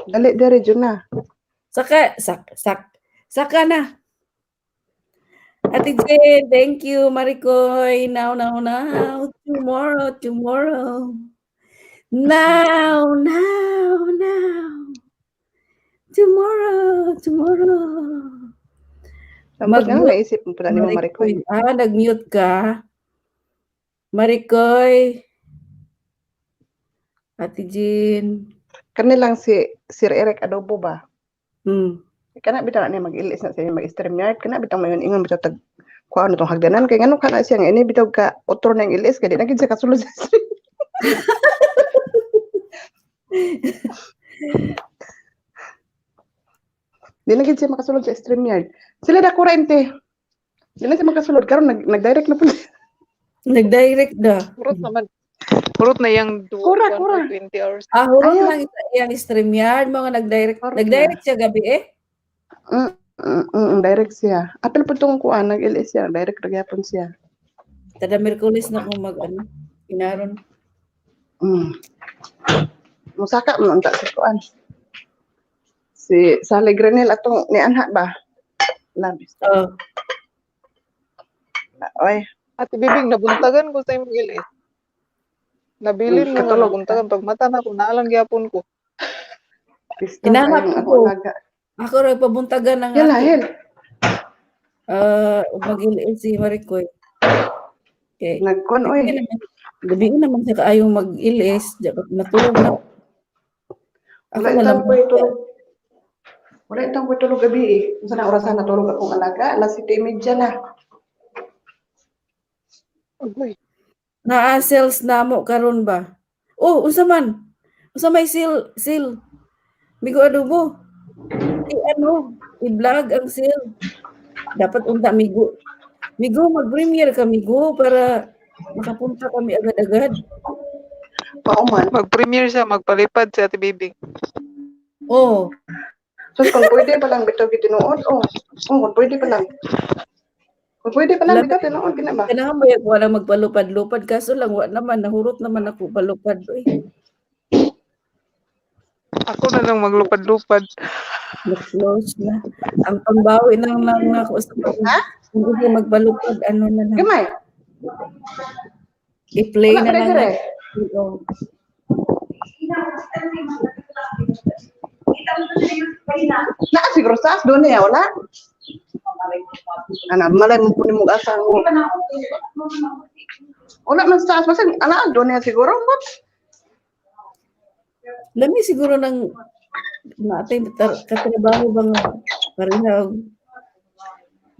Dali dire, Juna. Saka sak sak saka na. Ate Jane, thank you. Maricoy, now, now, now. Tomorrow, tomorrow. Now, now, now. Tomorrow, tomorrow. Ambot nga Mag-mute, naisip mo pala nimo, Maricoy. Maricoy. Ah, nag-mute ka. Maricoy. Ate Jean. Kani lang si Sir Eric Adobo ba? Kana bitaw na niya mag-ilis na siya mag-stream yard, kana bitaw mayon ingon bitaw tag kuan na tong hagdanan kay ngano kana siya nga ini bitaw ka otro na yung ilis kay di na gid siya kasulod sa stream. Di na gid siya makasulod sa stream yard. Sila da kurente. Di na siya makasulod karon nag-direct na pud siya. Nag-direct na. Hurot naman. Hurot na yang Kura, kura. 20 hours. Ah, hurot Ayaw. lang isa iyang stream yard mga nag-direct. Hurot na. Nag-direct siya gabi eh. Direct siya. Apil po tong kuan nag-ilis siya, direct ra gyapon siya. Tada Merkulis na kung mag ano, inaron. Musaka man unta sa kuan. Si Sally Granel atong ni anha ba? Labis. Oh, Oy, Ate Bibing, nabuntagan ko sa imong ilis. Nabilin mo nga Katulog ka. nabuntagan pag mata na ko naalang gyapon ko. Pisto Hinahanap kayong ako ko. alaga. Ako ra pabuntagan ang Yala, ato. hel. Ah, mag si Maricoy. Okay. Nagkuan oy. Gabi naman siya kaayong mag-ilis, matulog na. Ako Wala na lang. itang ko'y tulog. Wala itang ko'y tulog gabi eh. Unsa na orasan natulog akong alaga? Alas 7:30 na. Agoy. Naa sales na mo karon ba? Oh, unsa man? Unsa may sale sale? Migo adobo. I ano, i-vlog ang sale. Dapat unta migo. Migo, mag-premiere ka migo para makapunta kami agad-agad. Pauman. Mag-premiere siya, magpalipad si Ate Bibing. Oh, So kung pwede pa lang bitaw gitinuod, oh. Oh, kung pwede pa lang. Kung pwede pa lang bitaw tinuod gina ba? Kailangan ba yung wala magpalupad-lupad kaso lang wa naman nahurot naman ako palupad oy. Ako na lang maglupad-lupad. Close na. Ang pangbawi na lang ako sa pag Ha? kung gusto magpalupad ano na lang. Gamay. I-play Wala na pa lang. dire. Oo. Naa siguro sa doon niya wala. Ana malay mo kunin mo asa mo. Wala man sa taas basta ana doon niya siguro. What? Lami siguro ng natin katrabaho ba nga pareha og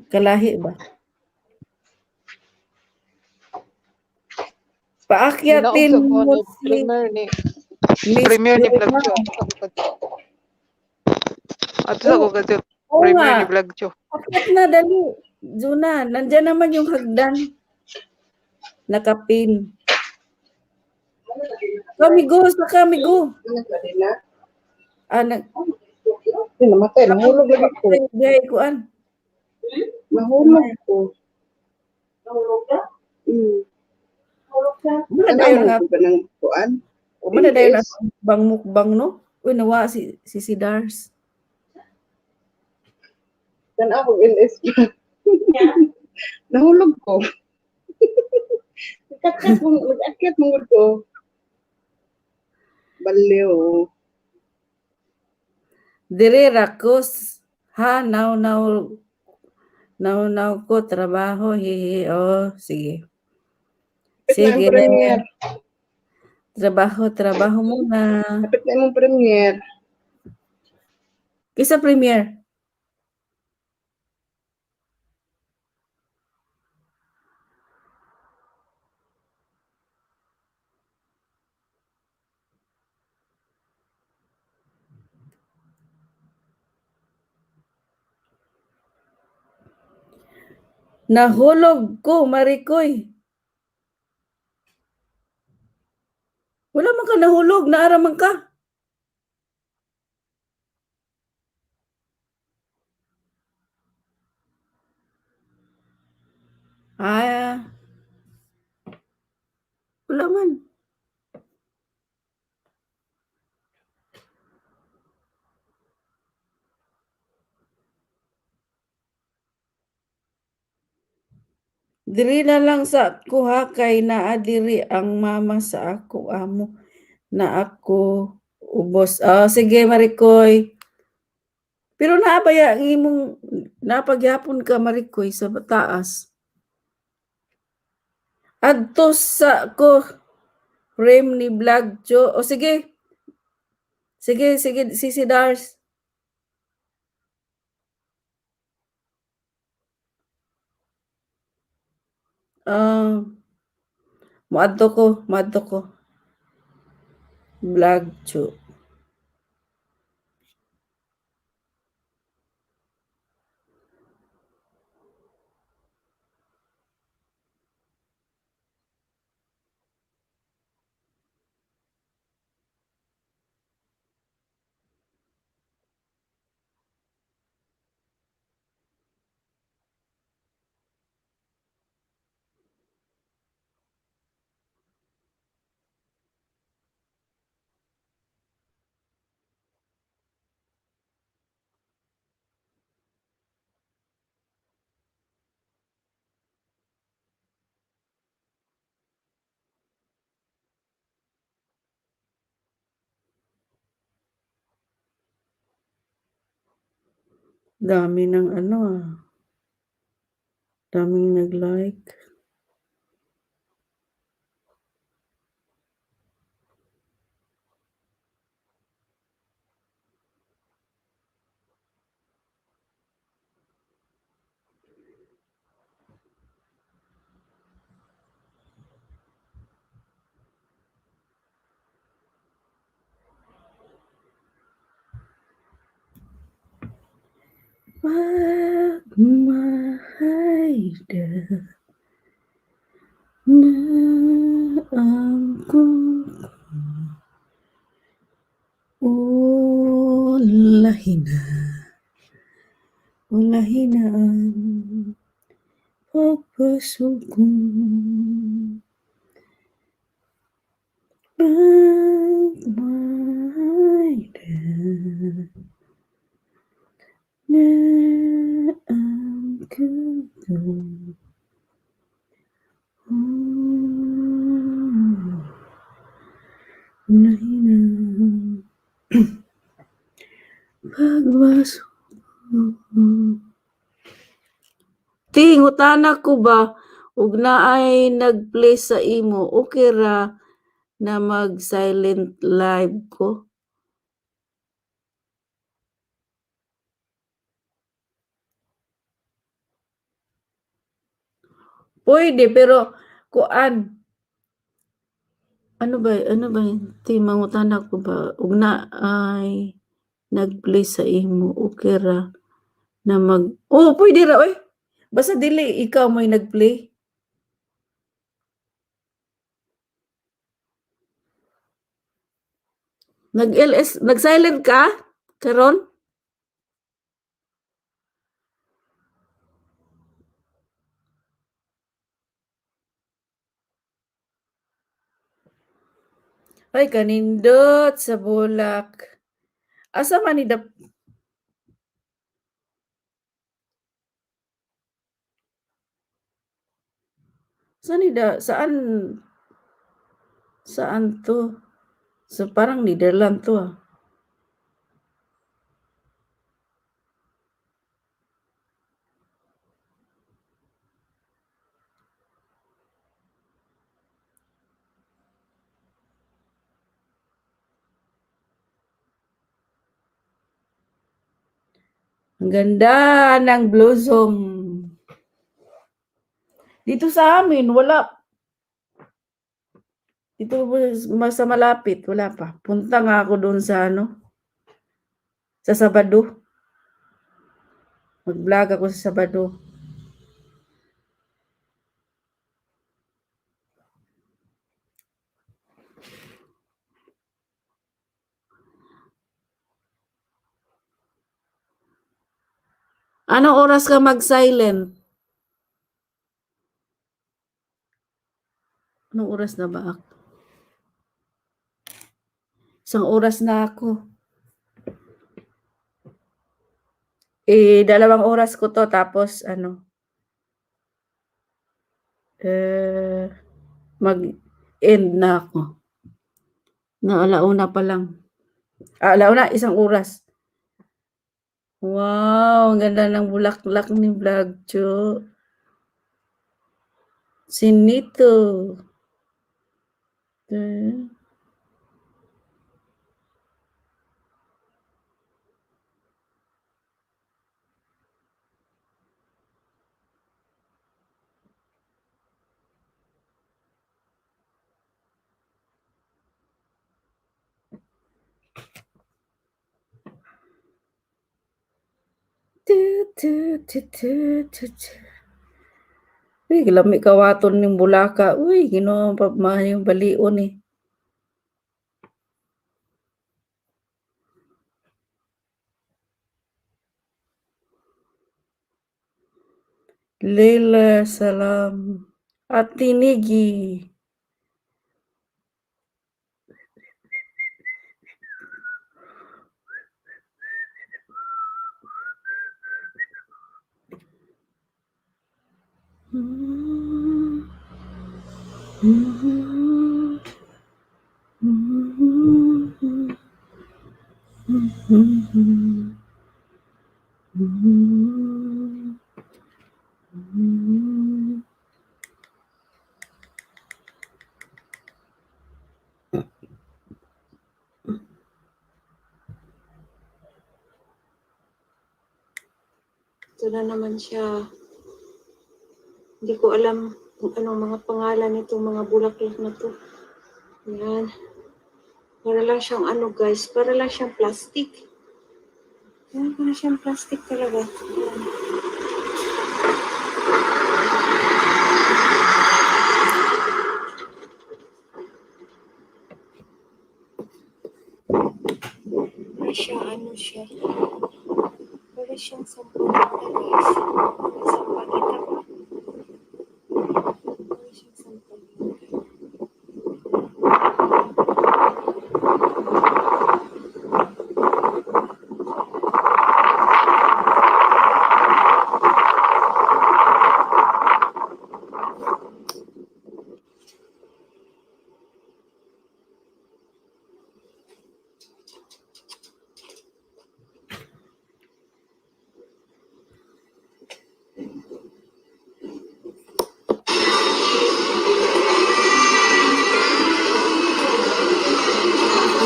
kalahi ba? Paakyatin Ginaog sa mo kuno, si premiere ni Miss premiere ni Vlog Vilma. Cho. Ato sa ko kadyo, Oo premiere nga. ni Vlog Cho. Akyat na, dali. Juna, nandyan naman yung hagdan. Nakapin. Kamigo, sa kamigo. Ano ka din na? Ah, nag, Ay, namatay, nahulog lagi ko. ay, kuan. Nahulog ko. Nahulog ka? Muna Tanaw dayon man nga ko kanang kuan. muna dayon LS. ang mukbang mukbang, no? Uy, nawa si Dars. Tanaw ko LS. Nahulog ko. Nagkakyat mo, nag-akyat mo ko. Baliw. Dire ra ko ha, now now now now ko trabaho, hihi. Oh, sige. Kapit na ang Sige. premiere. Trabaho, trabaho muna. Kapit na imong premiere. Kisa premiere. Nahulog ko, Marikoy. Wala man ka nahulog, naara man ka. Ah. Wala man. Diri na lang sa kuha kay naa diri ang mama sa ako amo na ako ubos. Ah, sige, Marikoy. Pero naa ba ya ang imong napagyapon ka, Marikoy, sa taas? Adto sa ko frame ni vlog cho. O sige. Sige, sige, Sisi Dars. Ah, moadto ko, moadto ko. Vlog cho. Dami ng ano ah. Daming nag-like. Pagmahayda na ang kung ulahin na, ulahin na ang pagpasok ko. Pagmahayda na ang kung ulahin na pagbasok ko. Ti, ngutana ko ba ug naay nag-play sa imo, okay ra na mag-silent live ko? Pwede pero kuan, ano ba ti, mangutana ko ba ug naay nag-play sa imo, okay ra na mag, oh, pwede ra oy. Basta dili ikaw may nag-play. Nag-LS, nag-silent ka karon? Ay, kanindot sa bulak. Asa man ni dap Saan ni da saan saan 'to? So, parang Netherland 'to, ah. Ang ganda ng blossom. Dito sa amin wala. Dito sa malapit wala pa. Punta nga ako dun sa ano, sa Sabado. Mag-vlog ako sa Sabado. Anong oras ka mag-silent? Anong oras na ba ako? Isang oras na ako. Eh, 2 oras ko 'to tapos ano, eh, mag-end na ako. Na 1:00 pa lang. Ah, 1:00, isang oras. Wow, ang ganda ng bulaklak ni Vlog Chu. Si Nito. Hmm. Tu tu tu tu tu tu. Uy, lami kawaton ning bulaka. Uy, Ginoo pa maayong balion ni. Leila salam. Ate Nigi. Ito na naman siya. Hindi ko alam kung anong mga pangalan nitong mga bulaklak na to. Yan. Para lang siyang ano guys, para lang siyang plastic. Yan, para siyang plastic talaga. Yan. Para siya, ano siya. Para siyang sampagita guys. Sampagita ba? Para siyang sampagita.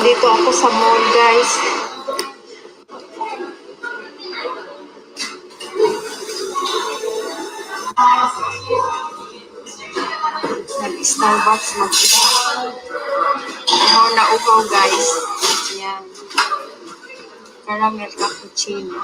Dito ako sa mall guys. Nag-Starbucks mag-isa. Uhaw na uhaw guys. Yan. Caramel cappuccino.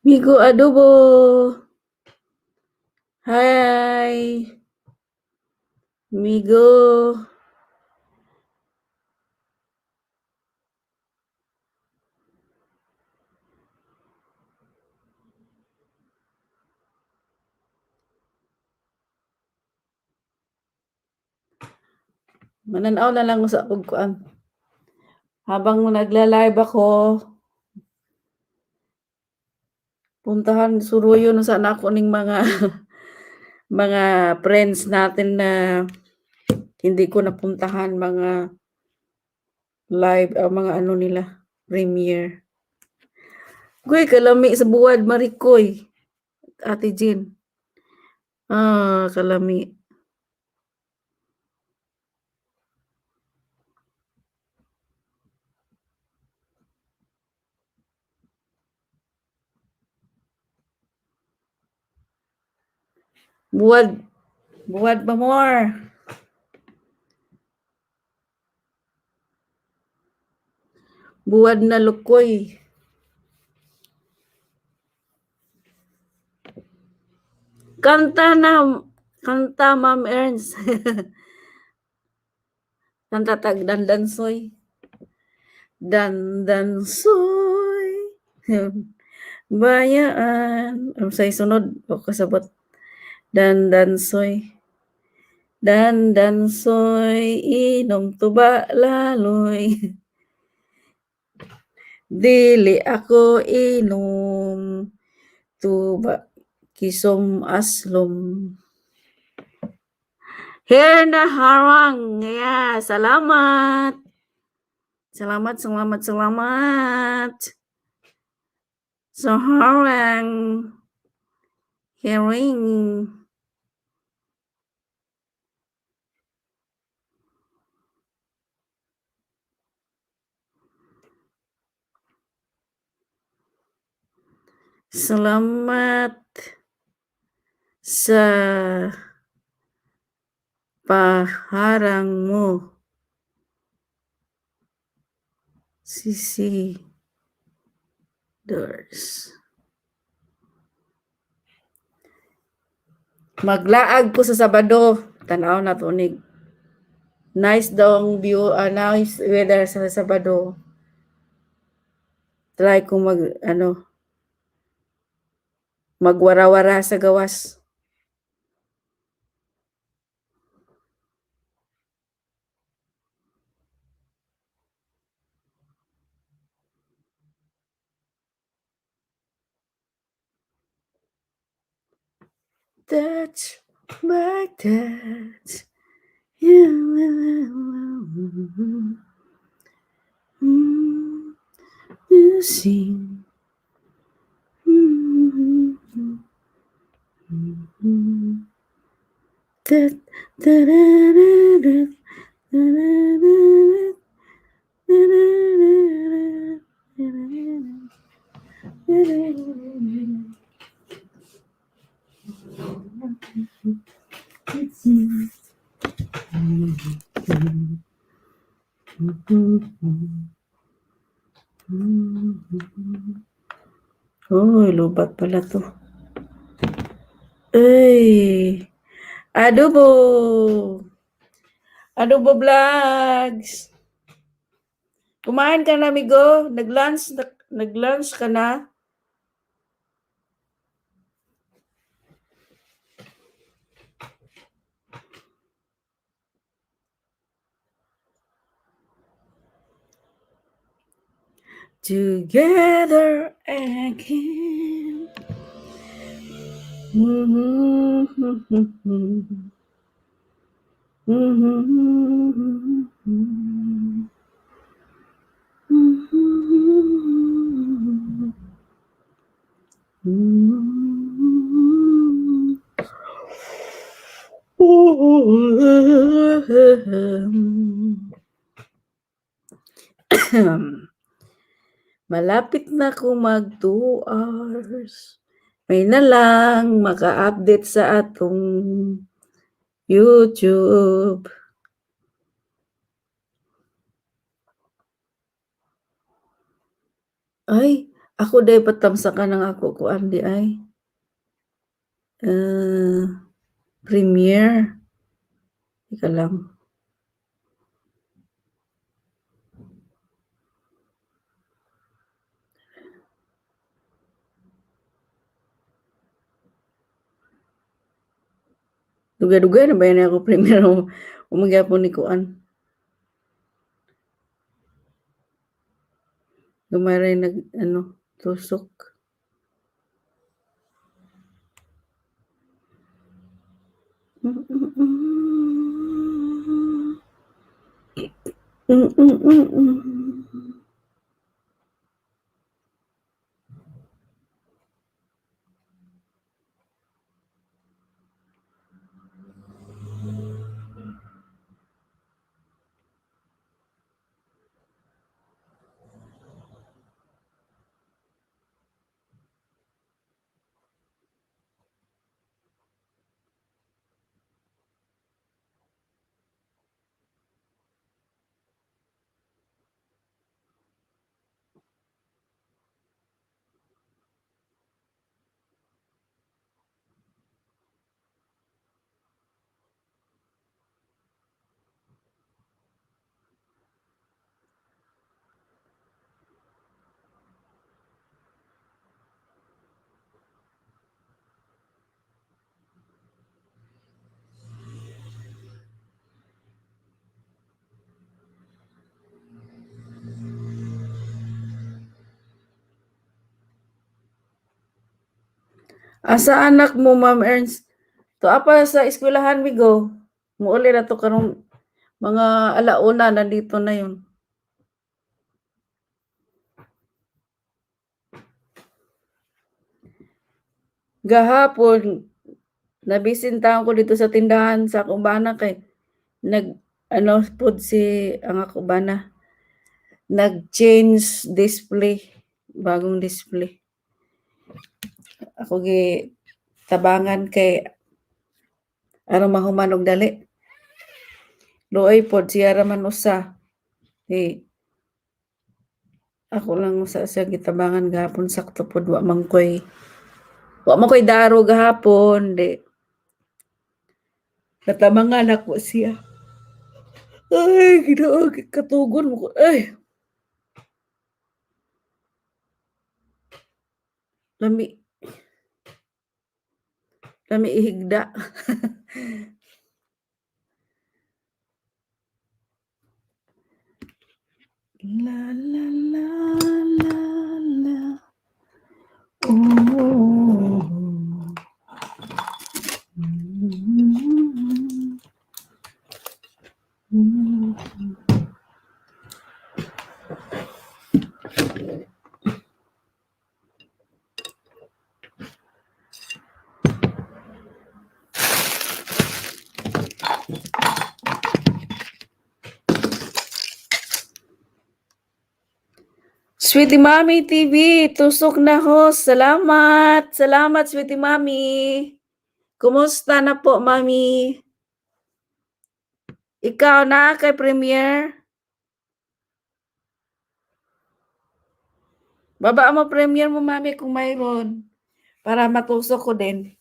Migo adobo. Hi. Migo. Mananaw na lang sa akong kuan. Habang nagla-live ako, puntahan suruyon sa nako ning mga mga friends natin na hindi ko napuntahan mga live o mga ano nila premiere. Goy, kalami sa buwad Marikoy. Ate Jean. Ah, kalami. Buwad. Buwad pa more. Buwad na lukoy. Kanta na, kanta Ma'am Ernst. Kanta tag dandansoy. Dandansoy. Bayaan. Ang say sunod o kasabot. Dandansoy. Dandansoy, inom tuba laloy. Dili ako inom tuba kisom aslom. Here na harang. Yeah, salamat. Salamat, salamat, salamat. So harang. Hearing. Salamat sa paharang mo. Sisi Doors. Maglaag ko sa Sabado. Tanaw na tunig. Nice daw ang view, nice weather sa Sabado. Try ko mag, ano, magwara-wara sa gawas. Touch my touch. You sing. Da, da, da, da, da, da, da, da, da, da, da, da, da. Uy, lubat pala to. Ay, adobo. Adobo vlogs. Kumain ka na, amigo? Nag-lunch ka na? Together again. Mm-hmm. Mm-hmm. Mm-hmm. Mm-hmm. Malapit na ko mag 2 hours. May na lang maka-update sa atong YouTube. Ay, ako day patamsakan ang ako kuan di ay. Premiere. Teka lang. Dugay-dugay na ba yan ako premiere umagyapon ni kuan. Gamay ra nag ano tusok. Asa anak mo, Ma'am Ernst? Tuwa pa sa eskwelahan, migo. Muuli na to karong mga alauna, nandito na yun. Gahapon, nabisin taon ko dito sa tindahan sa akong bana kay nag ano pod si ang ako bana nag-change display, bagong display. Ako gi tabangan kay aron mahuman og dali. Luoy pod siya ra man usa. Eh, ako lang usa siya gitabangan gahapon, sakto pod wa man koy daro gahapon di. Natabangan ako siya. Ay, Ginoo, katugon mo ko. Ay. Lami. Lami ihigda. La la la la la. Oh. Sweetie Mami TV, tusok na host. Salamat. Salamat, Sweetie Mami. Kumusta na po, Mami? Ikaw na kay Premier? Baba mo Premier mo, Mami, kung mayroon. Para matusok ko din.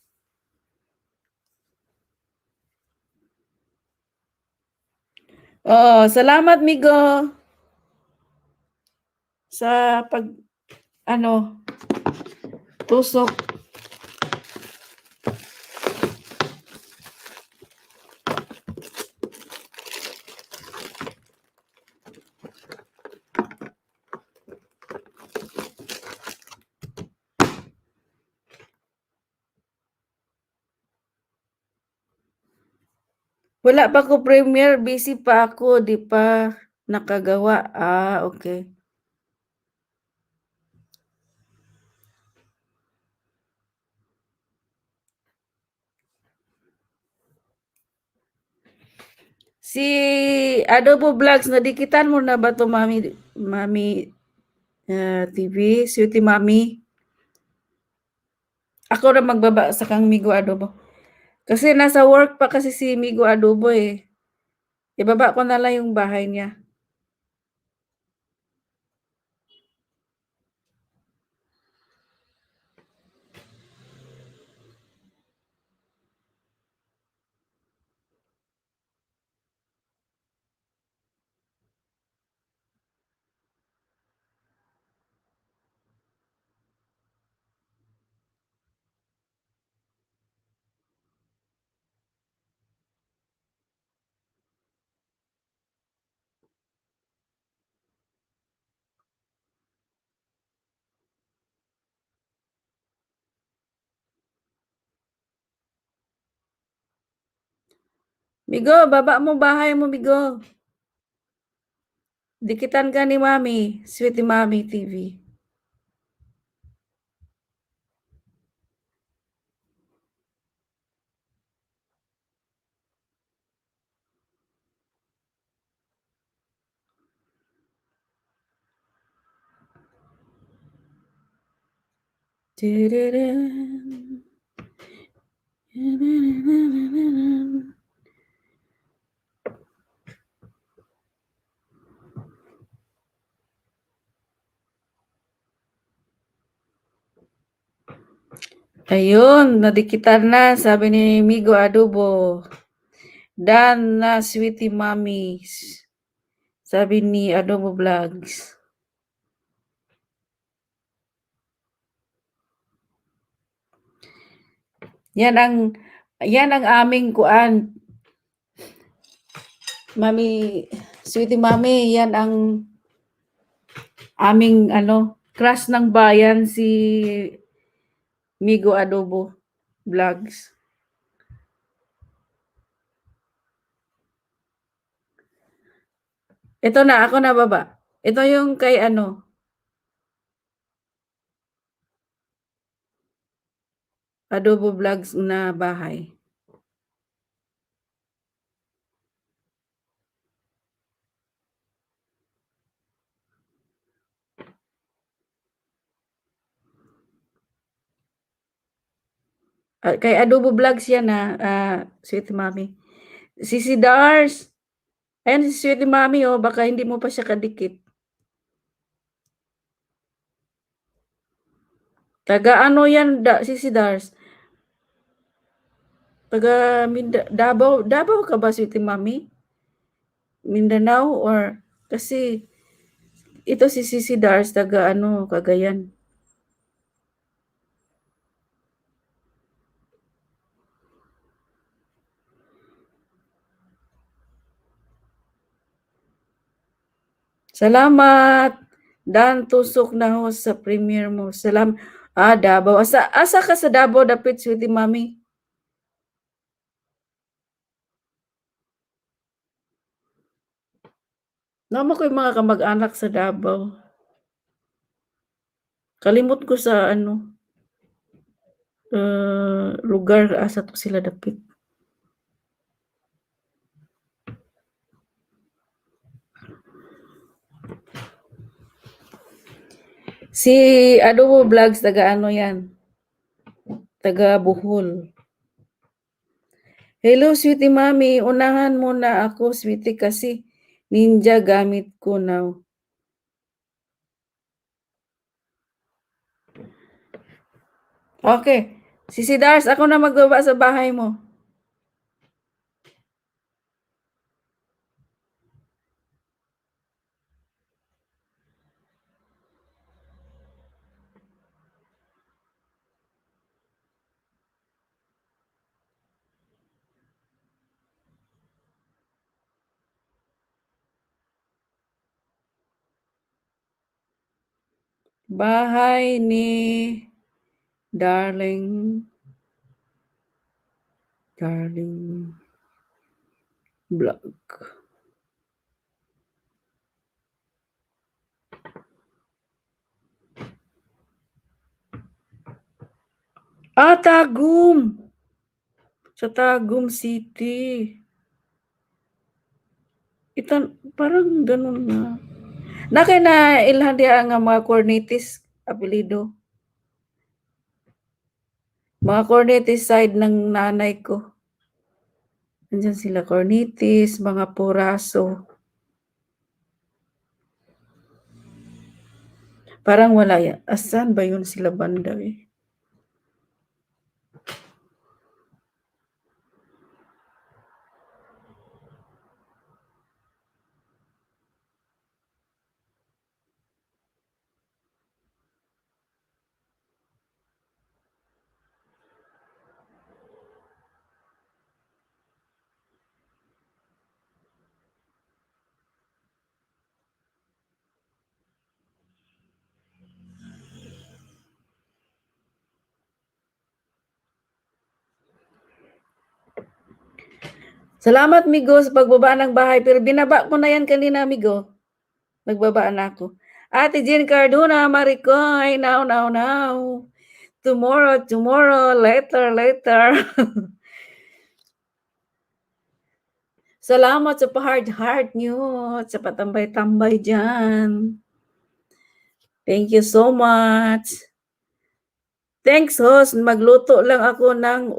Oo, salamat, Migo. Sa pag, ano, tusok. Wala pa ko Premier, busy pa ako, di pa nakagawa. Ah, okay. Si Adobo Vlogs, nadikitan mo na ba to, Mami, Mami TV, Sweetie Mami? Ako na magbaba sa kang Migo Adobo. Kasi nasa work pa kasi si Migo Adobo eh. Ibaba ko na lang yung bahay niya. Migo, baba mo bahay mo, Migo. Dikitan ka ni Mami, Sweetie Mami TV. Tiririn. Ayun, nadikitan na, sabi ni Migo Adobo. Done na, Sweetie Mami. Sabi ni Adobo Vlogs. Yan ang aming kuan. Mami, Sweetie Mami, yan ang aming ano, crush ng bayan si Migo Adobo Vlogs. Ito na, ako na baba. Ito yung kay ano. Adobo Vlogs na bahay. Ah, kay Adobo Vlogs yan ah, Sweet Mami. Si Dars. Ayan si Sweet Mami, oh, baka hindi mo pa siya kadikit. Taga ano yan, si Dars? Taga Davao, Davao ka ba, Sweet Mami? Mindanao or kasi ito si Sisi Dars taga ano, Cagayan. Salamat. Dan tusok na ho sa premiere mo. Ah, Davao. Asa ka sa Davao dapit, Sweetie Mami? Naa man ko'y mga kamag-anak sa Davao. Kalimot ko sa ano lugar asa to sila dapit. Si Adobo Vlogs, taga ano yan? Taga Bohol. Hello, sweetie mami. Unahan mo na ako, sweetie, kasi ninja gamit ko now. Okay. Sisi Dars, ako na magbaba sa bahay mo. Bahay ni Darling. Darling Vlog. Ah, Tagum. Sa Tagum City. Itan parang ganun na. Na kay na ilhan diha nga mga Cornetes apelyido. Mga Cornetes side ng nanay ko. Nandiyan sila Cornetes, mga Puraso. Parang wala yan. Asan ba yun sila banda eh? Salamat, Migo, sa pagbaba ng bahay. Pero binaba ko na yan kanina, Migo. Nagbaba na ako. Ate Jean Cardona, Maricoy, now, now, now. Tomorrow, tomorrow, later, later. Salamat sa pa-heart-heart nyo at sa patambay-tambay dyan. Thank you so much. Thanks, host. Magluto lang ako ng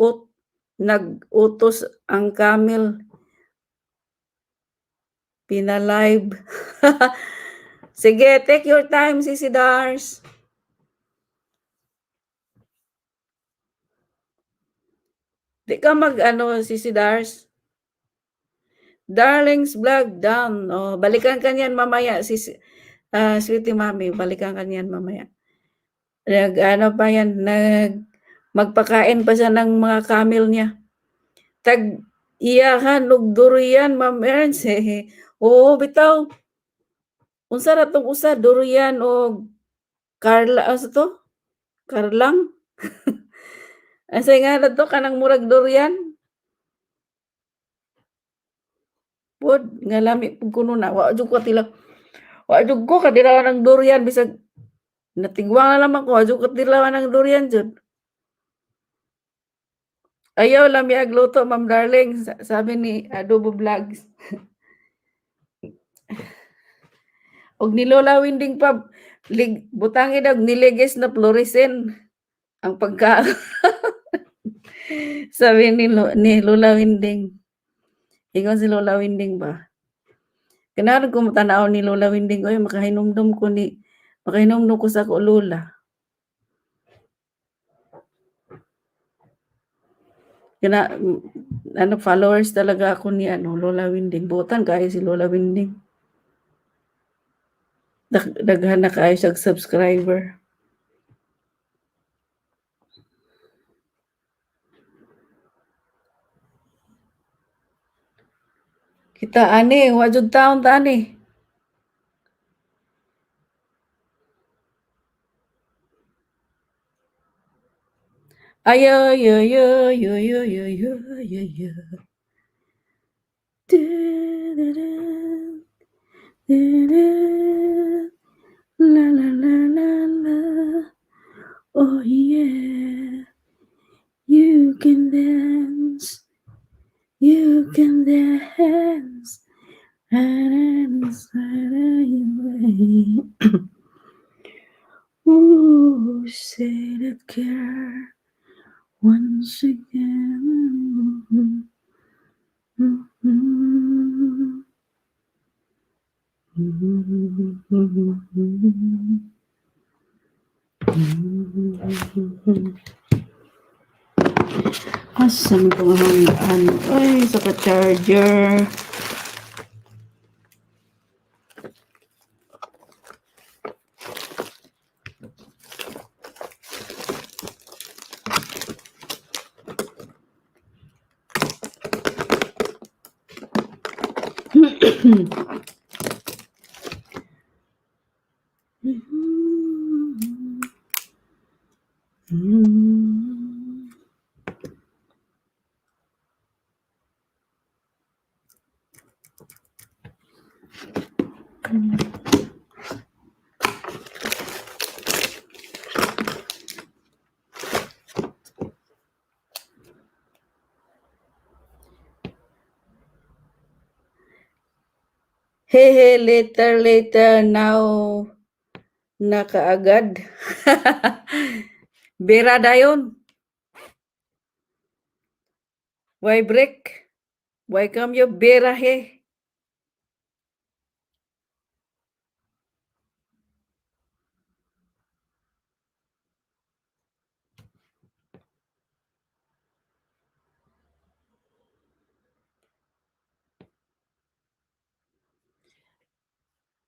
nag-utos ang camel. Pinalive. Sige, take your time, Sisi Dars. Di ka mag-ano, Sisi Dars. Darling's Vlog down. Oh, balikan ka niyan mamaya, sis, sweetie mami, balikan ka niyan mamaya. Nag, ano pa yan, magpakain pa siya ng mga camel niya. Tag iyahan og durian, Ma'am Ernst. Eh. Oo, bitaw. Unsa ra tong usa durian og Carla asa to? Carlang? Asa nga na to kanang murag durian? Pod nga lami pud kuno na wa jud ko tila. Wa jud ko kadilawan ng durian bisag natigwang na lamang ko wa jud ko kadilawan ng durian jud. Ayaw lang miag luto, Ma'am Darling, sabi ni Adobo Vlogs. Og ni Lola Winding pa lig, butangin og niligis na fluorescent ang pagka sabi ni Lola Winding. Ingon si Lola Winding ba? Kinahanglan ko motanaw ni Lola Winding oy makahinumdum ko sa ako lola. Kana ano followers talaga ako ni ano Lola Winding. Buotan kaayo si Lola Winding. Daghan na kaayo siyag subscriber. Kita ani, wa jud taon ta ani. Ayo yo yo yo yo yo yo yo yo. Du, du, du, du, du. La la la la la. Oh yeah. You can dance. You can dance. And inside away. Ooh, say that care once again. Asa man itong hanggan? Ay, sa ka-charger. Hey, later, later, now, nakaagad. Bera dayon. Why break? Why come you bera he?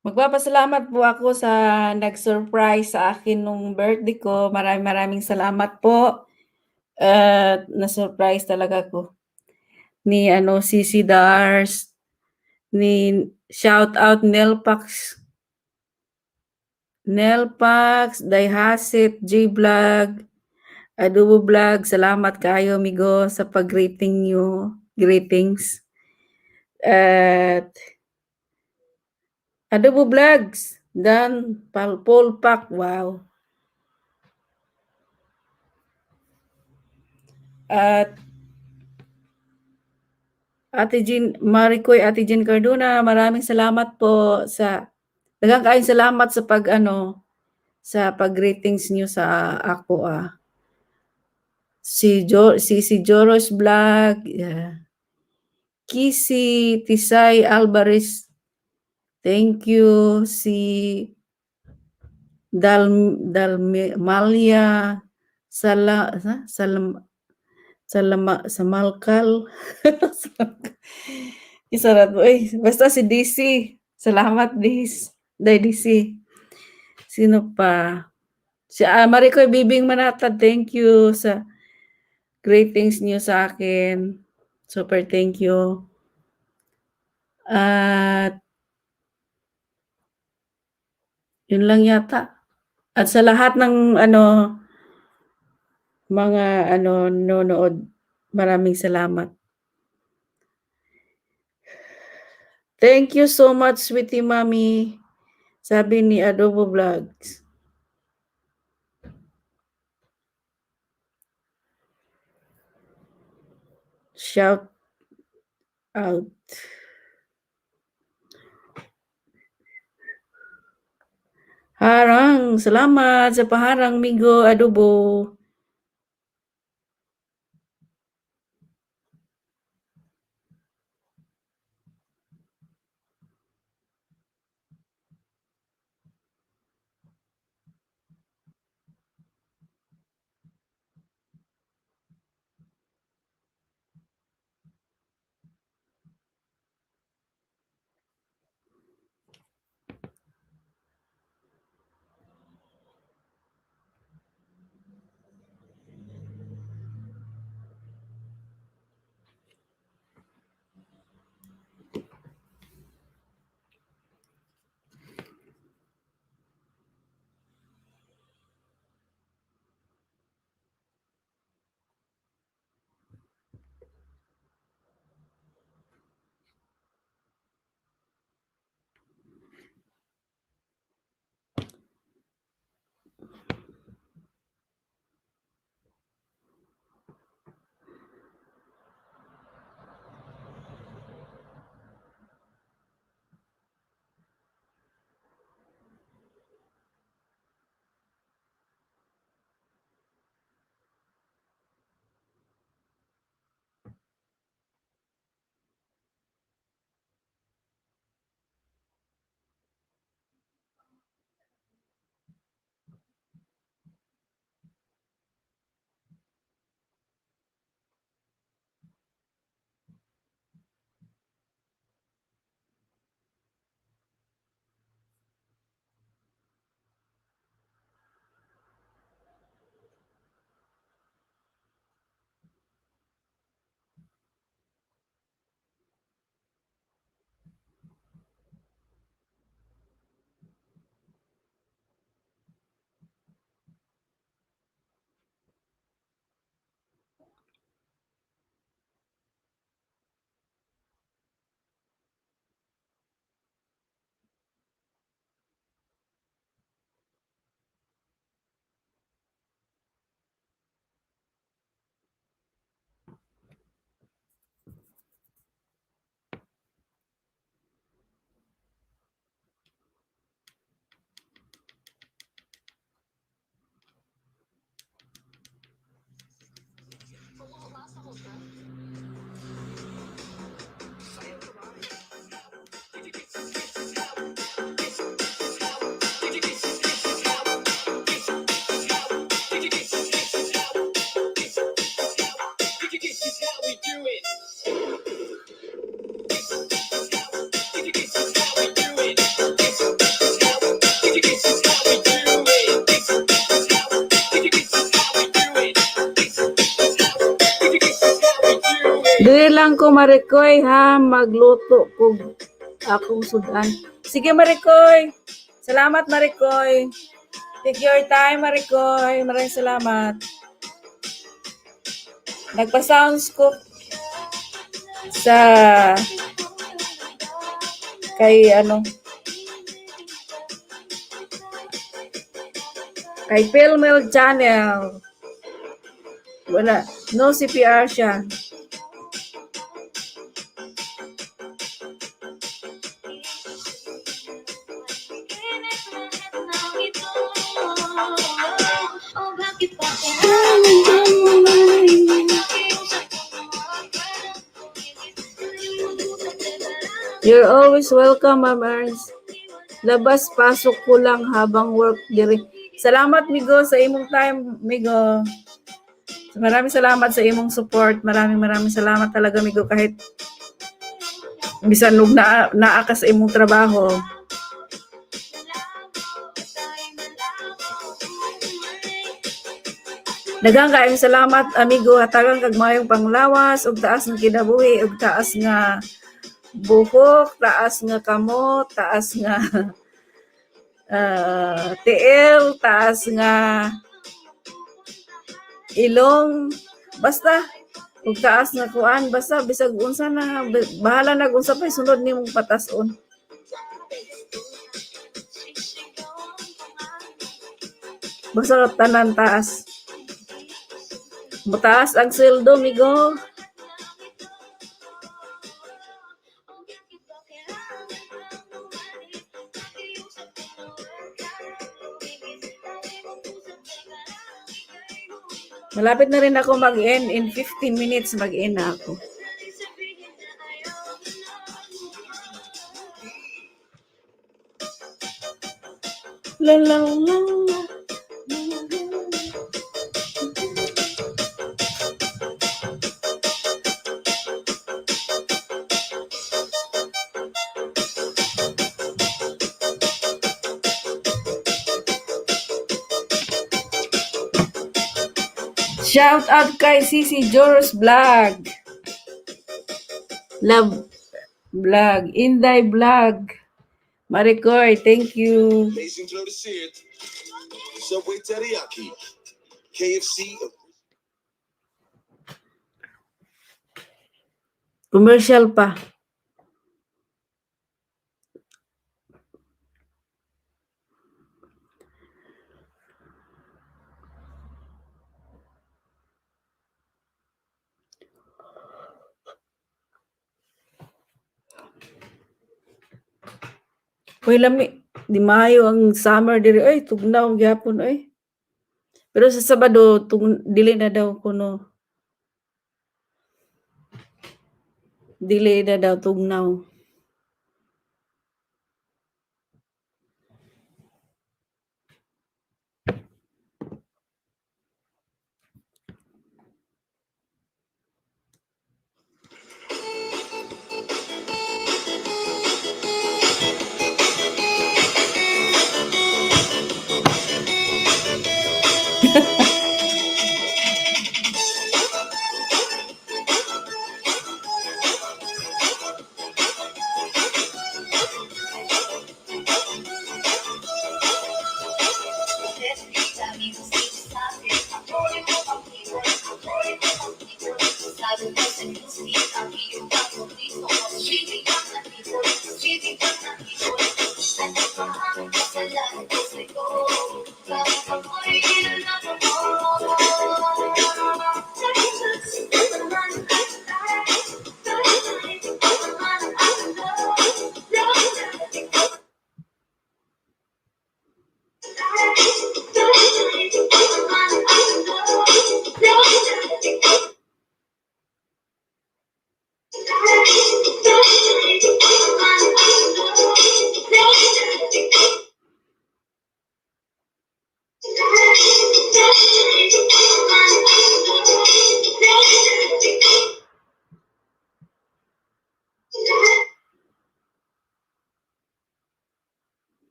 Magpapasalamat po ako sa nag-surprise sa akin nung birthday ko. Maraming maraming salamat po. At na-surprise talaga ako. Ni Sisi Dars, ni shout out Nelpax. Nelpax, Dayhasit, G Vlog, Adobo Vlog. Salamat kayo, amigo, sa pag-greeting nyo. Greetings. At Adobo Vlogs, Dan Paul Pak, wow. At Ate Jean, Maricoy, Ate Jean Cardona, maraming salamat po sa, daghang kaayong salamat sa sa pag-greetings niyo sa ako. Si Jo, si Joros Vlog, yeah. Kisi Tisay Alvarez, thank you. Si Dal Dalmalia Sala, Salam, Salama, Samalkal. Isarat mo. Eh, basta si DC. Salamat, DC. Day DC. Sino pa? Si Maricoy Bibing Manatad, thank you sa greetings niyo sa akin. Super thank you. At yun lang yata. At sa lahat ng mga nanonood, maraming salamat. Thank you so much, sweetie mommy. Sabi ni Adobo Vlogs. Shout out. Harang, salamat sa paharang, Migo Adobo. Dili lang ko, Marikoy, ha, magluto kog akong sudan. Sige, Marikoy. Salamat, Marikoy. Take your time, Marikoy. Maraming salamat. Nagpa-sounds ko sa kay ano, kay Philmel Channel. Wala. No CPR siya. You're always welcome, Ma'am Ernst. Labas, pasok ko lang habang work diri. Salamat, Migo, sa imong time, Migo. Maraming salamat sa imong support. Maraming maraming salamat talaga, Migo, kahit bisan og naa ka sa imong trabaho. Daghang kaayong salamat, amigo. Hatagan kag maayong panglawas ug taas nga kinabuhi ug taas nga buhok, taas nga kamot, taas nga tiil, taas nga ilong, basta ug taas nga kuan, basta bisag unsa na, bahala na unsa pa sunod nimong patason. Basta tanan taas. Mataas ang sweldo, migo. Malapit na rin ako mag-end. In 15 minutes, mag-end na ako. La la la la. Shout out kay Sisi Joros Vlog. Love Vlog. Inday Vlog. Maricoy, thank you. Amazing to see it. Subway Teriyaki, KFC. Commercial pa. Uy, lami. Di maayo ang summer diri oy, tugnaw gyapon oy. Pero sa Sabado dili na daw kuno. Dili na daw tugnaw.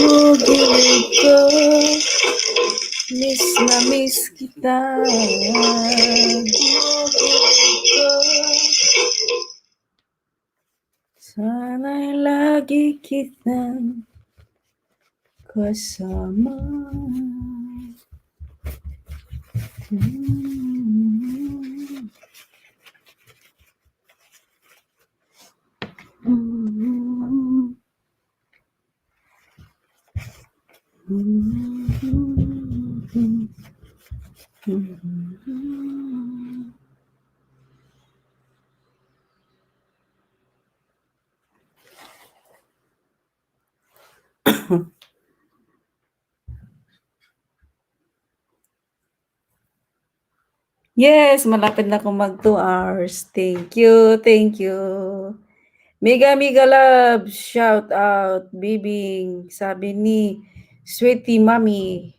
Gugilid ko, miss na miss kita. Gugilid ko, sana'y lagi kitang kasama. Yes, malapit na akong mag 2 hours. Thank you, thank you. Mega mega love, shout out, Bibing, sabi ni Sweetie Mami.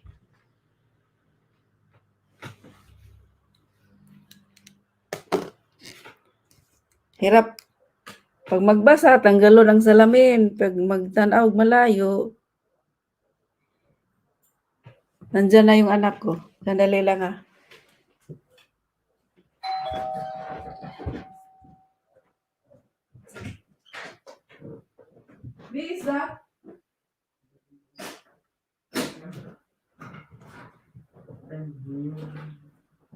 Hirap. Pag magbasa, tanggalon ang salamin. Pag magtanaw, malayo. Nandyan na yung anak ko. Sandali lang ah. Lisa?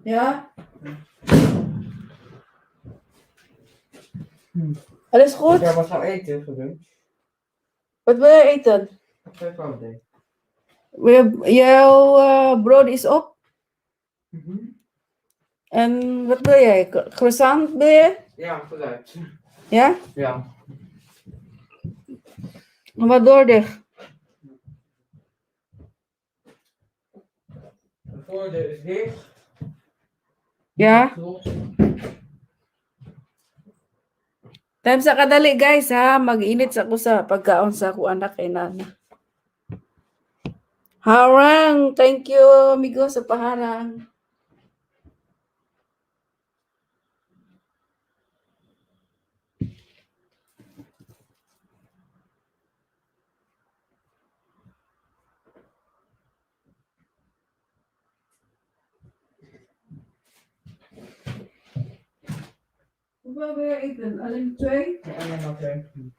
Ja? Alles goed? Ja, wat gaan we eten voor lunch? Wat wil je eten? Twee fouten. Jouw brood is op. En wat wil jij? Croissant wil je? Ja, vooruit. Ja? Ja. Wat doordig. De voordeur is dicht. Ja? Slot. Time sa kadali guys ha. Mag-init sa ako sa pagkaon sa ako anak kay nana. Harang! Thank you, amigo, sa paharang. Hoeveel wil je eten? Alleen twee? Ja, en dan nog één.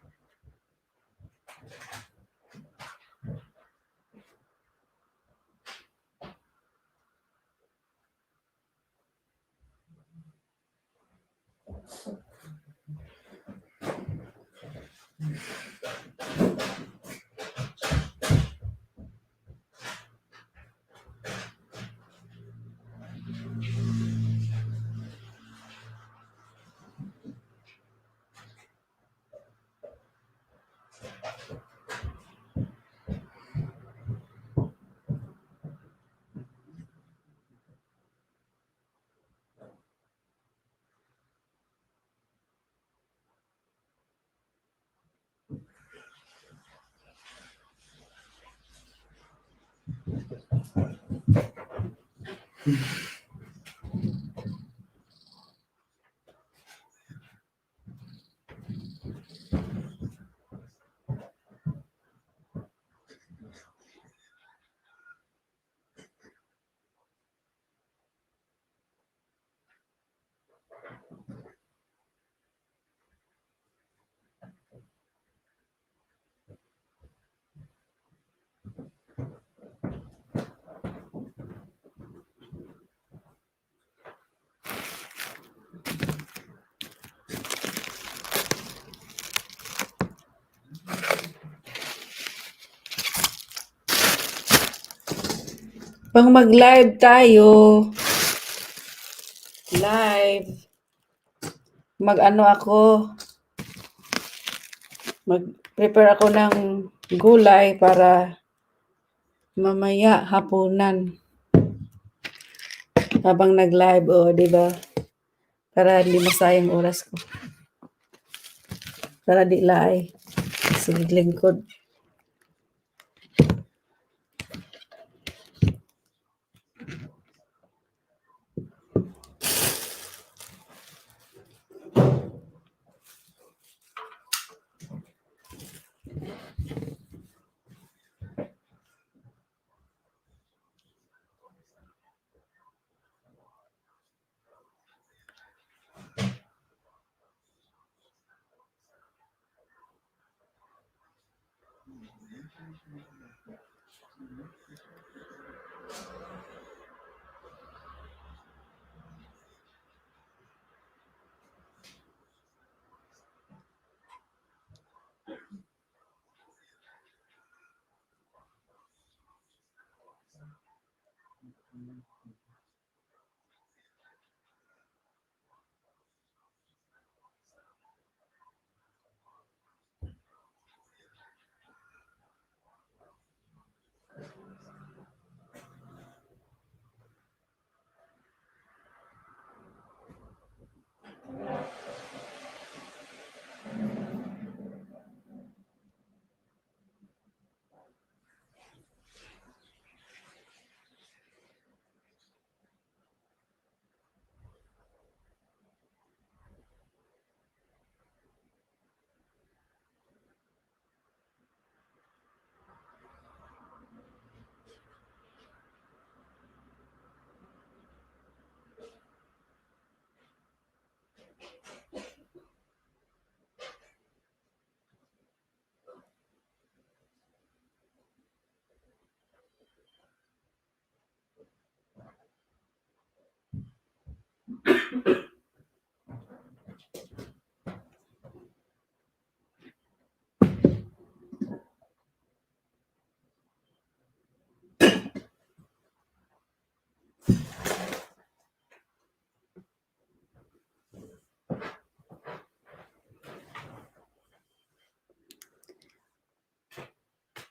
Pag mag-live tayo, live, mag-ano ako, mag-prepare ako ng gulay para mamaya hapunan. Habang nag-live, oh, 'di ba? Para hindi masayang oras ko. Para di laay. Sige, lingkod.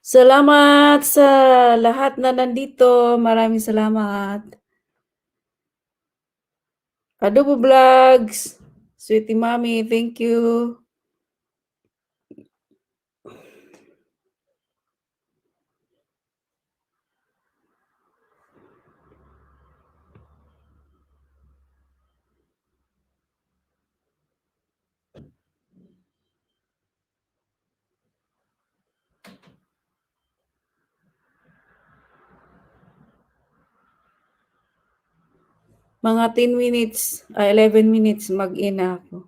Salamat sa lahat na nandito. Maraming salamat. Adobo Vlogs, Sweetie Mommy, thank you. Mga 10 minutes, 11 minutes, mag-in na ako.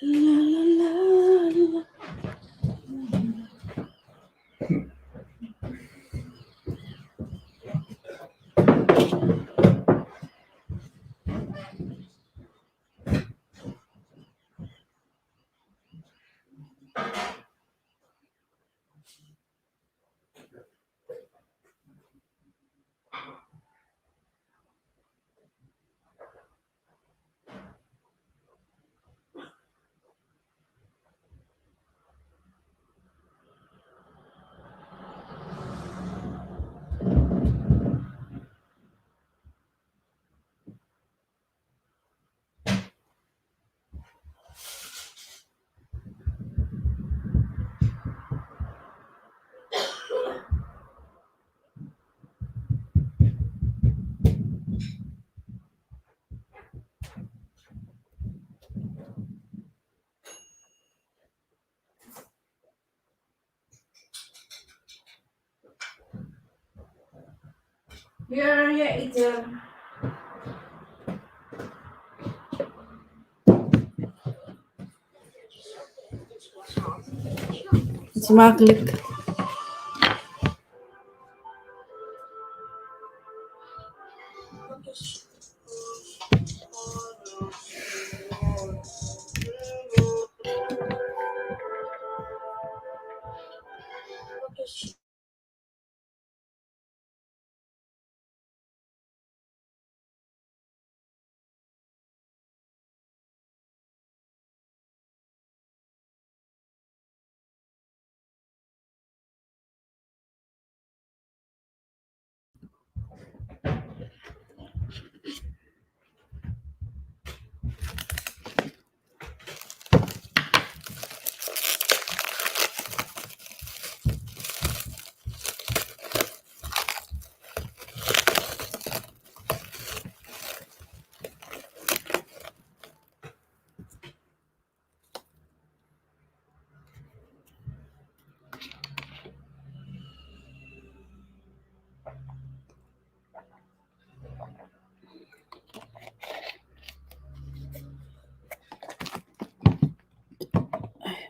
La la la la. We are here eating. Smakelijk.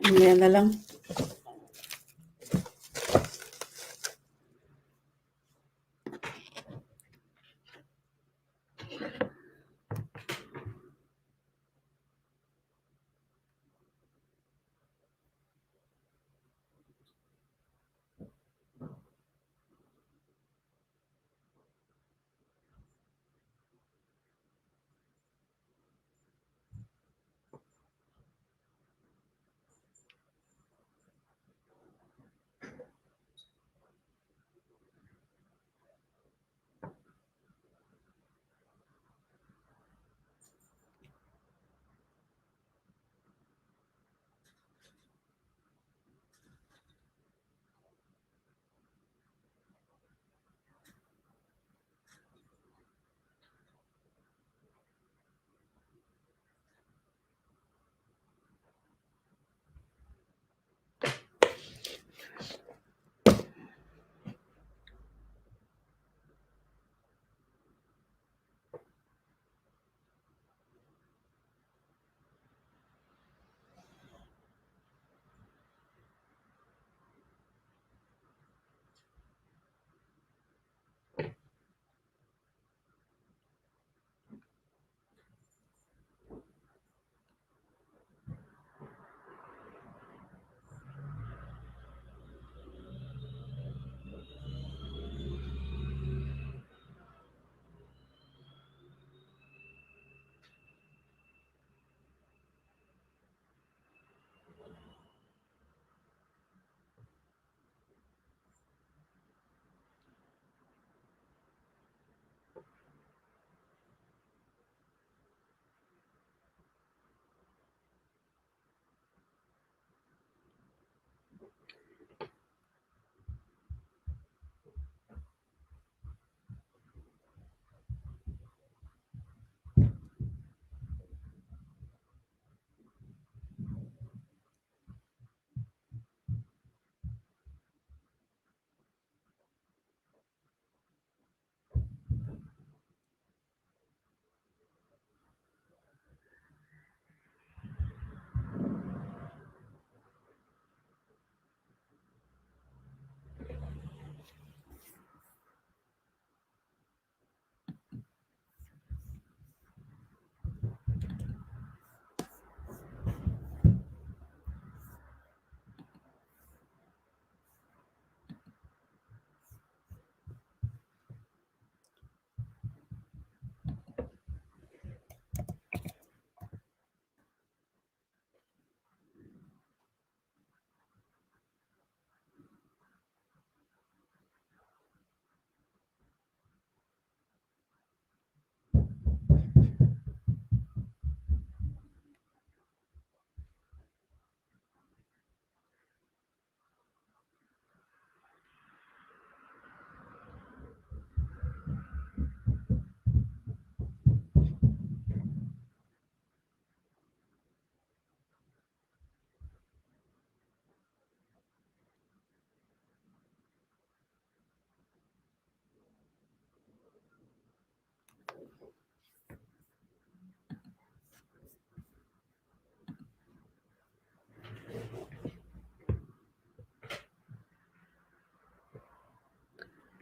Mamaya na lang.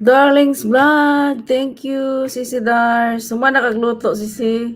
Darling's Vlog. Thank you, Sisi Dar. Suma nakagluto, Sisi.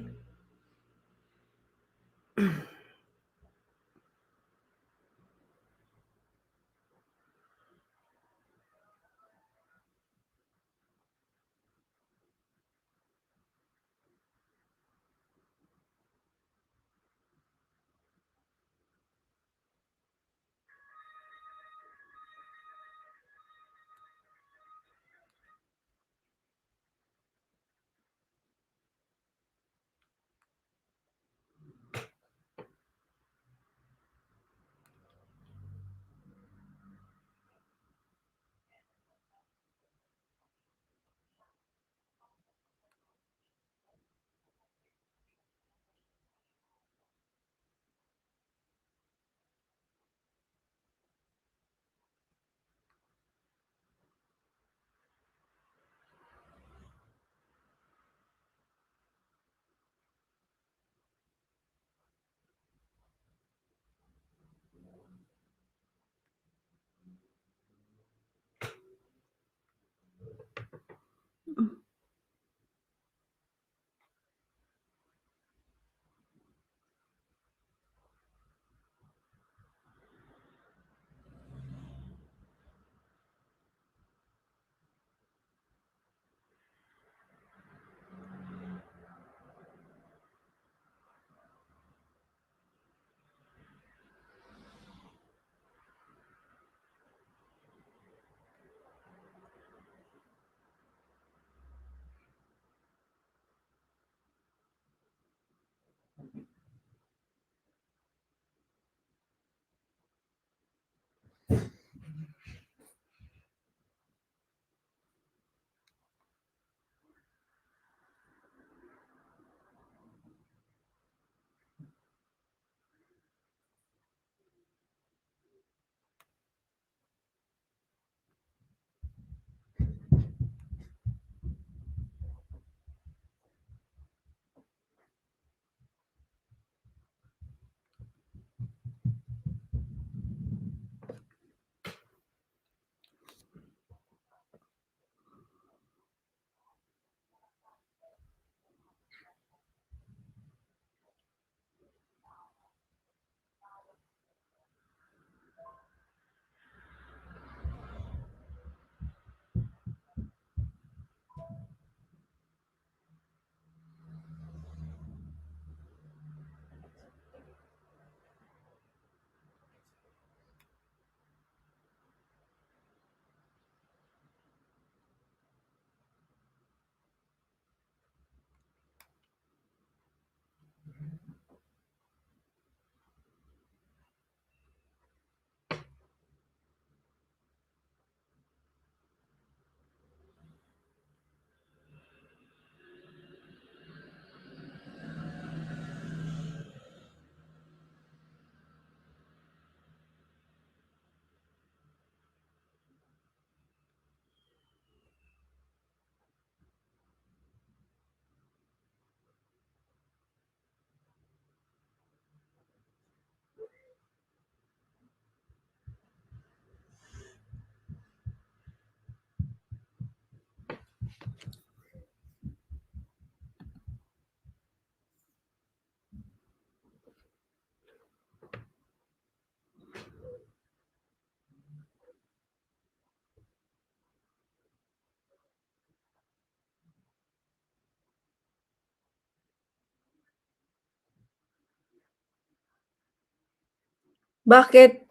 Bakit?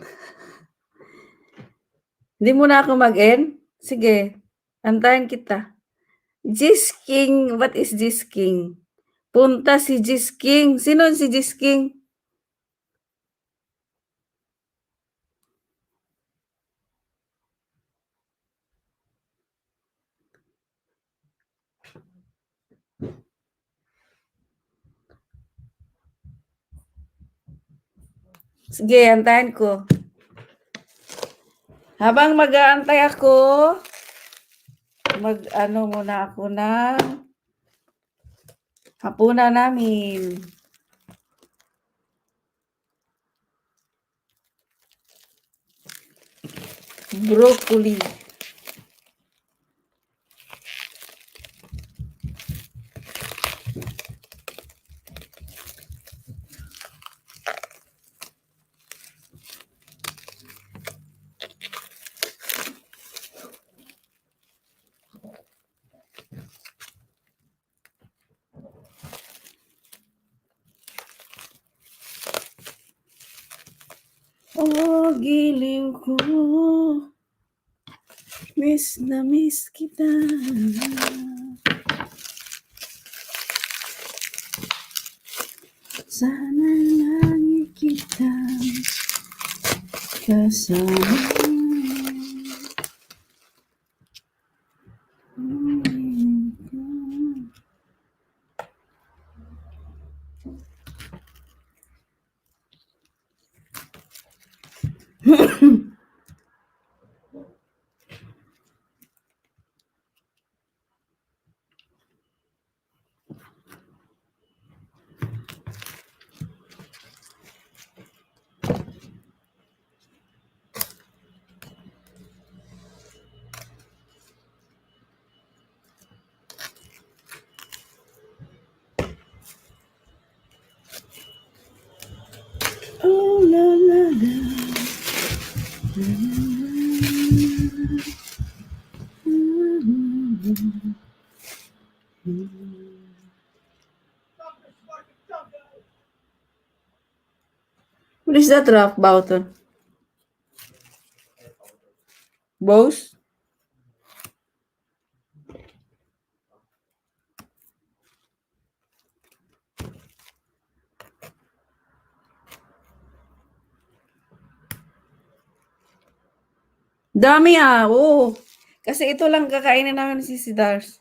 Hindi mo na ako mag-end? Sige, antayin kita. Jis King, what is Jis King? Punta si Jis King. Sino si Jis King? Sige, antayin ko. Habang mag-aantay ako, mag-ano muna ako ng hapunan namin. Broccoli. Oh, giliw ko. Miss na miss kita. Sana lagi kita kasama. Oh, giliw ko. Oh, la, la, la. La, la, la, la. What is that, Ralph Boughton? Bose? Dami ah, oo. Kasi ito lang kakainin namin si Sidars.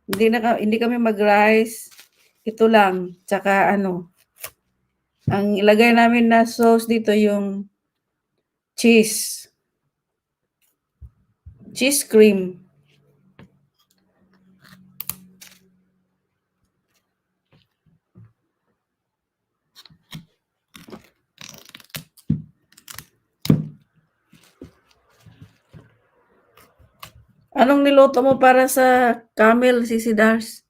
Hindi kami mag-rice. Ito lang. Tsaka ano. Ang ilagay namin na sauce dito yung cheese. Cheese cream. Anong niluto mo para sa camel, Sisi Dars?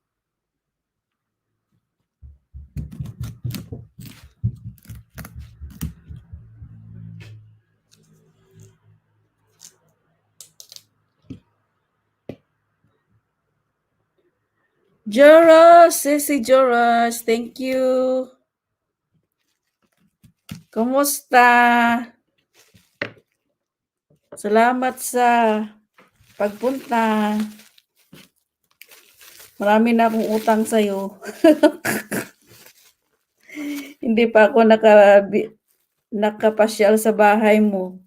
Joros, Sisi Joros, thank you. Kumusta? Salamat sa pagpunta. Marami na akong utang sa'yo. Hindi pa ako nakapasyal sa bahay mo.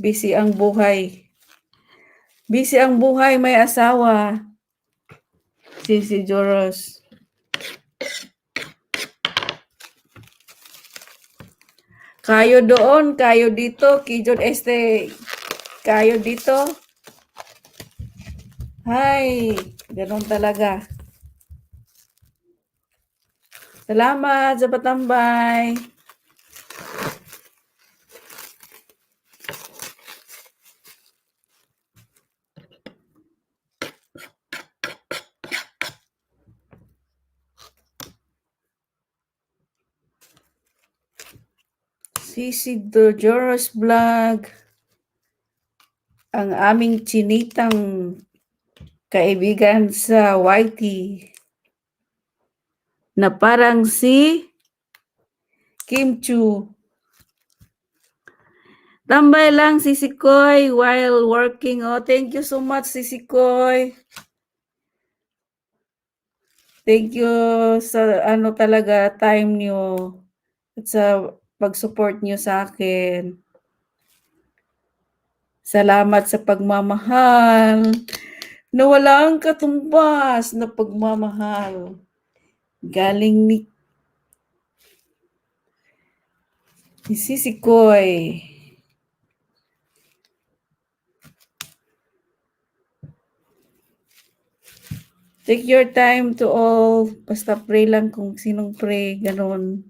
Busy ang buhay. Busy ang buhay, may asawa. Sisi Joros. Kayo doon, kayo dito, Kijon Este, kayo dito. Hay, ganun talaga. Salamat sa patambay. Sisi Joros Vlog, ang aming chinitang kaibigan sa YT na parang si Kim Chu. Tambay lang si Sikoy while working. Oh, thank you so much, Sisi Koy. Thank you sa ano talaga time niyo at sa pag-support niyo sa akin. Salamat sa pagmamahal na walang katumbas na pagmamahal. Galing ni Sisi Koy. Take your time to all. Basta pray lang kung sinong pray, ganun.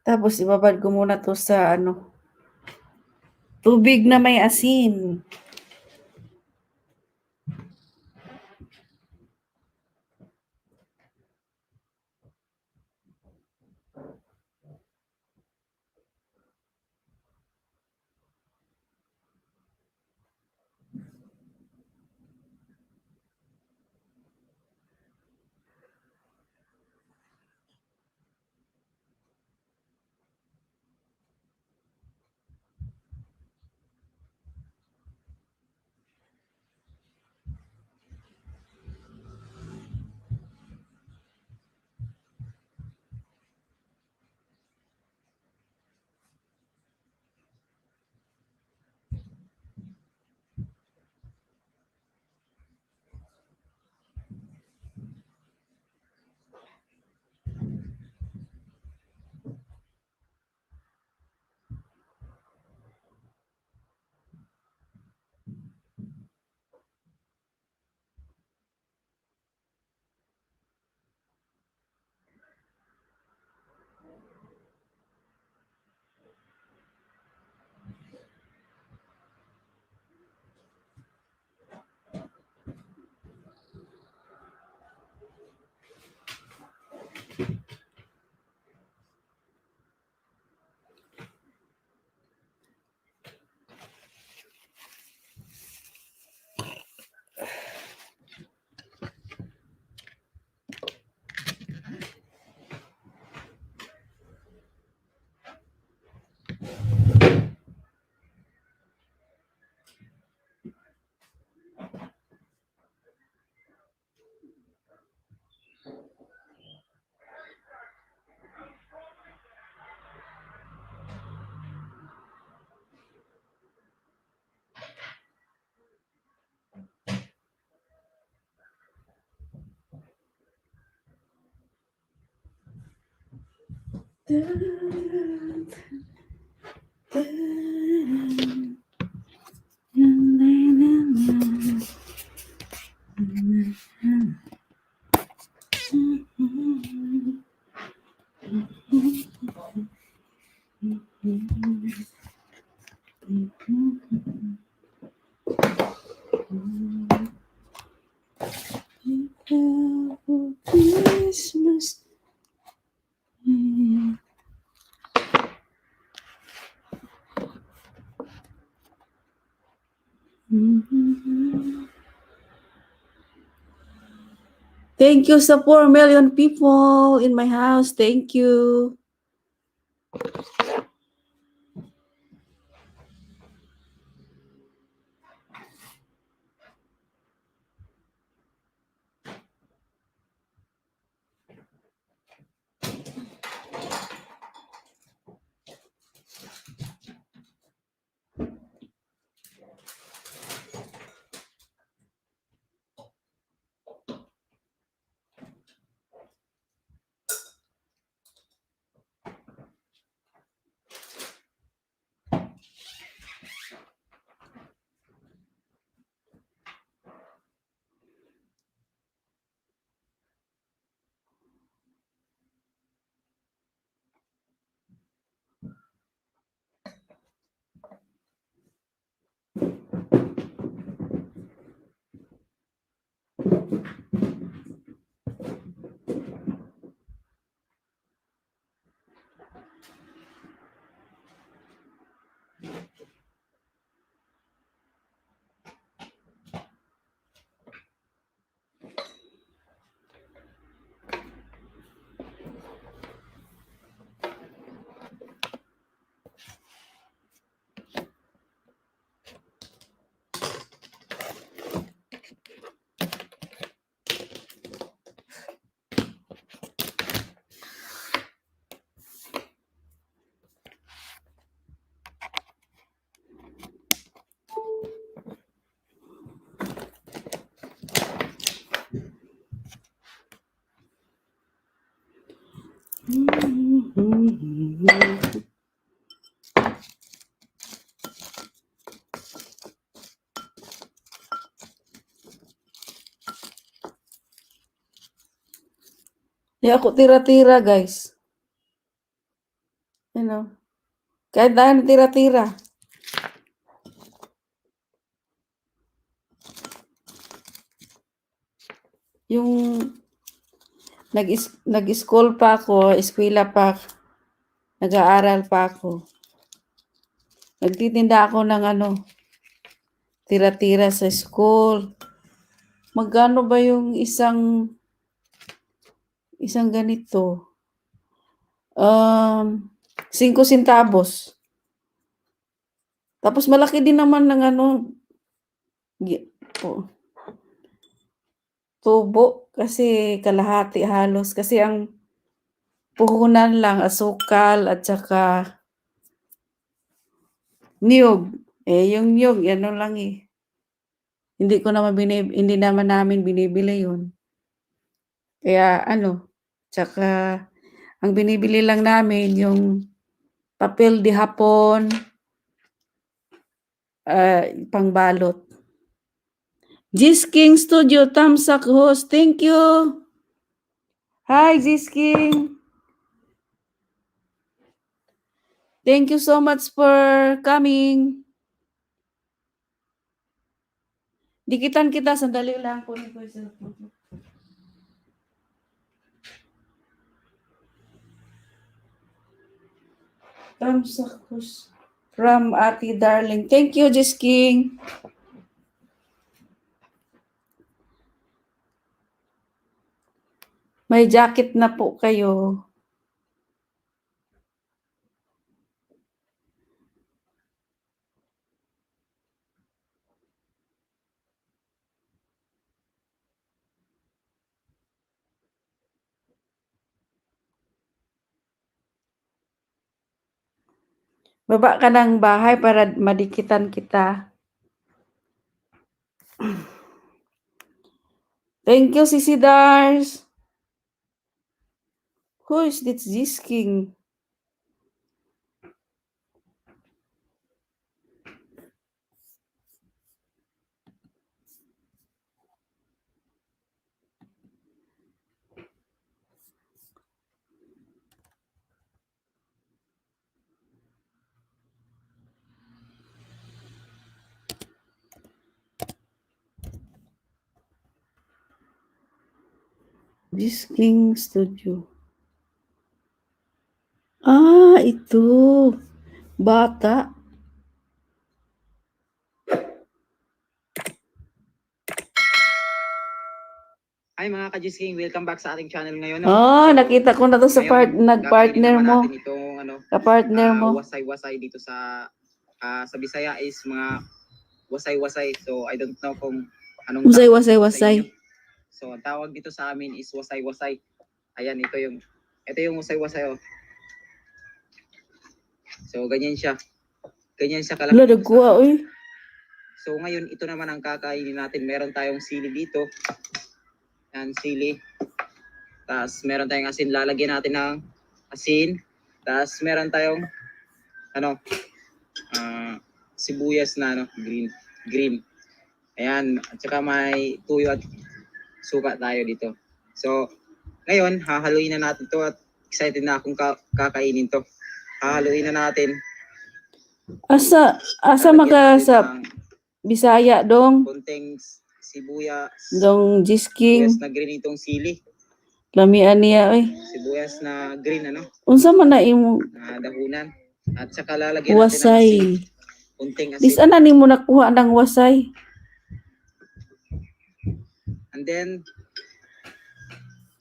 Tapos ibabad ko muna to sa ano, tubig na may asin. Prepare for Christmas. Thank you sa 4 million people in my house. Thank you. Di ako tira-tira, guys. You know. Kahit dahil tira-tira. Yung nag-school pa ako, eskwela pa, nag-aaral pa ako. Nagtitinda ako ng ano, tira-tira sa school. Magkano ba yung isang ganito? 5 centavos. Tapos malaki din naman ng ano, po, tubo kasi kalahati halos. Kasi ang puhunan lang, asukal at saka niyog. Eh, yung niyog, ano lang eh. Hindi naman namin binibili yun. Kaya ano, tsaka ang binibili lang namin yung papel de hapon, pangbalot. Gis King Studio, Tamsak host. Thank you. Hi, Gis King. Thank you so much for coming. Dikitan kita, sandali lang. Kunin ko yung cellphone ko. Tamsak host from Ate Darling. Thank you, Gis King. May jacket na po kayo. Baba ka ng bahay para madikitan kita. Thank you, Sisi Dars. Who is this Gis King? This King Studio. Ah, ito. Bata. Hi mga ka-King, welcome back sa ating channel ngayon. No? Oh, nakita ko na to sa Ngayon, part nag-partner kakainin naman mo. natin itong ano, Ka-partner mo. Wasay-wasay dito sa Bisaya is mga wasay-wasay. So I don't know kung anong Wasay, tawag wasay, sa wasay. inyo. So ang tawag dito sa amin is wasay-wasay. Ayan, ito yung wasay-wasay, oh. So ganyan siya. Ganyan siya kalaki Wala, dito sa nagkuha, amin. uy. So ngayon, ito naman ang kakainin natin. Meron tayong sili dito. Yan, sili. Tapos meron tayong asin. Lalagyan natin ng asin. Tapos meron tayong ano, sibuyas na ano, green. Green. Ayan. At saka may tuyo at suka tayo dito. So, ngayon, hahaluin na natin to at excited na akong kakainin to. Hahaluin na natin. Asa Lalagyan maka natin sa ng Bisaya dong? konting sibuyas. Dong King. Sibuyas na green itong sili. Lamian niya, uy. Sibuyas na green, ano, Unsa man na imo na dahunan. At saka lalagyan natin ng asin. wasay? Kunting asin. Dis ana nimo nakuha ng wasay? And then,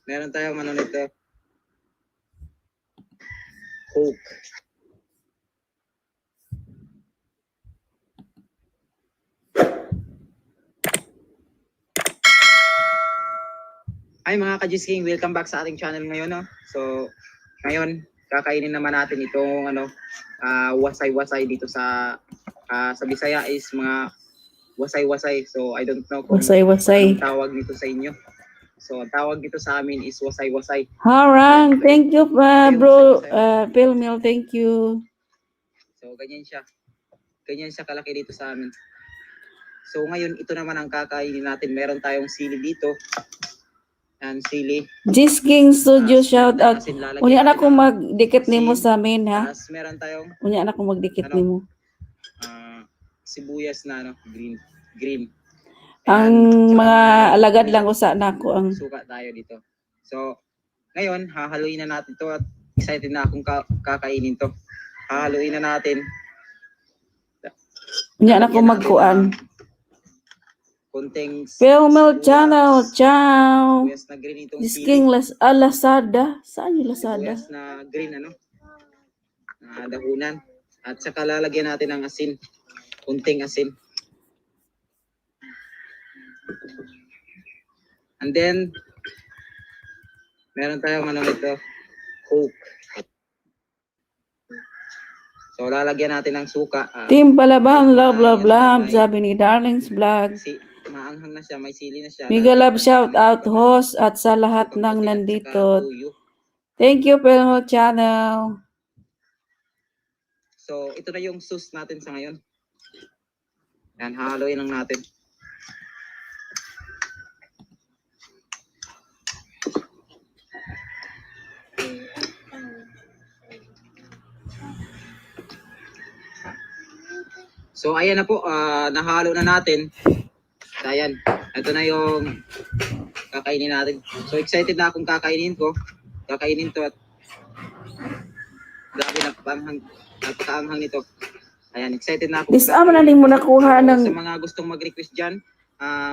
meron tayong ano nito. Coke. Hi mga ka-King, welcome back sa ating channel ngayon. No? So, ngayon, kakainin naman natin itong ano, wasay-wasay dito sa Bisaya is mga wasay-wasay. So, I don't know kung Wasay, wasay. anong tawag nito sa inyo. So, ang tawag dito sa amin is wasay-wasay. Harang, thank you, bro. Philmil, thank you. So, ganyan siya. Ganyan siya kalaki dito sa amin. So, ngayon, ito naman ang kakainin natin. Meron tayong sili dito. Yan, sili. Gis King Studio, Tapos, shout meron tayong out. asin. Lalagyan Unya na natin ko ng magdikit nimo asin. sa main ha. Tapos, meron tayong Unya na ko magdikit Ano? nimo. Sibuyas na ano, green. Green. Ang Ayan. Tsaka mga may alagad lang usa nako ang suka tayo dito. So, ngayon, hahaluin na natin to at excited na akong kakainin to. Hahaluin na natin. Unya na ko Lalagyan natin magkuan. ng konting Philmil sibuyas. Channel, ciao. Sibuyas na green itong Gis sili. King Lazada. Saan yung Lazada? Sibuyas na green, ano? Na dahunan. At saka lalagyan natin ng asin. Kunting asin. And then, meron tayong ano nito, Coke. So, lalagyan natin ng suka. Team Palaban, love, love, Ayan, love. may Sabi ni Darling's Vlog. Si, maanghang na siya, may sili na siya. Mega Lalagyan love natin shout ng out suka. host at sa lahat Sukang ng puti at saka nandito. tuyo. Thank you, Pelmo Channel. So, ito na yung sauce natin sa ngayon. Yan, hahaluin lang natin. So, ayan na po, nahalo na natin. So, ayan, ito na yung kakainin natin. So, excited na akong kakainin ko. Kakainin to at grabe, napakaanghang nito. Ayan, excited na ako. This ama na nimo nakuha So, ng sa mga gustong mag-request dyan,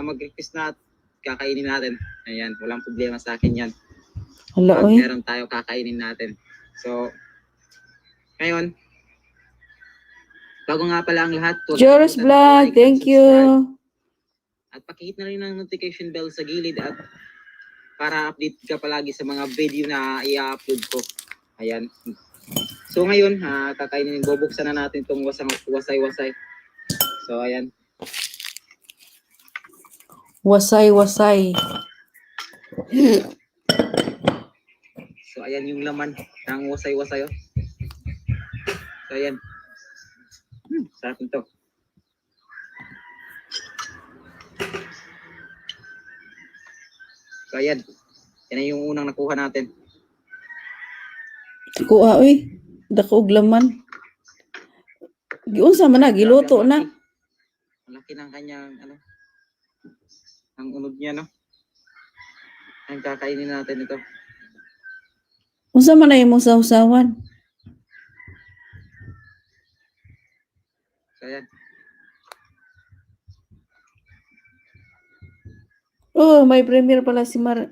mag-request na at kakainin natin. Ayan, walang problema sa akin yan. Hala, Pag oy. meron tayo, kakainin natin. So, ngayon, bago nga pala ang lahat, huwag Joris kalimutan Vlog, mag-like and thank you. subscribe. At pakihit na rin ang notification bell sa gilid at para update ka palagi sa mga video na i-upload ko. Ayan. So ngayon, kakainin, bubuksan na natin itong wasay-wasay. So ayan. Wasay, wasay. So ayan yung laman ng wasay-wasay. Oh. So ayan. Sarap nito. So ayan. Yan na yung unang nakuha natin. Kuha, oy. Dako og laman. Giunsa man na, Grabe, giluto ang na. laki. Ang laki ng kanyang ano. Ang unod niya, no. Ang kakainin natin ito. Unsa man ay imong sawsawan? So, ayan. Oh, may premiere pala si Mar.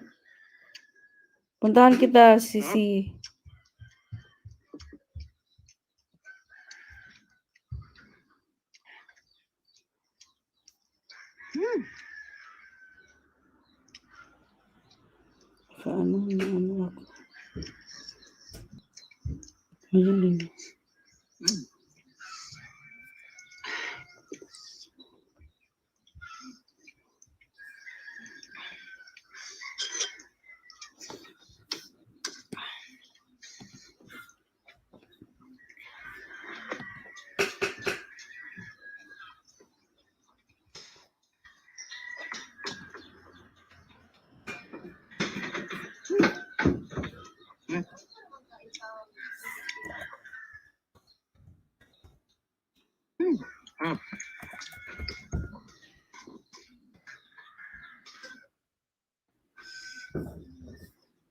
Puntahan kita si si. Kaano na ano ako. Ayun din.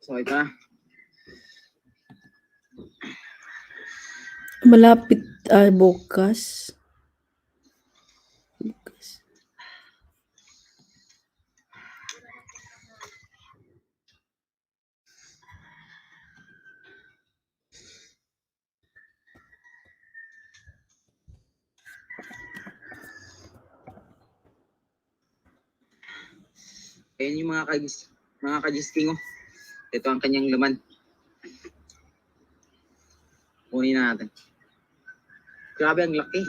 So, ito na. Malapit bukas. Bukas. Ayan yung mga kagisting, oh. Ito ang kanyang laman. Kunin na natin. Grabe, ang laki.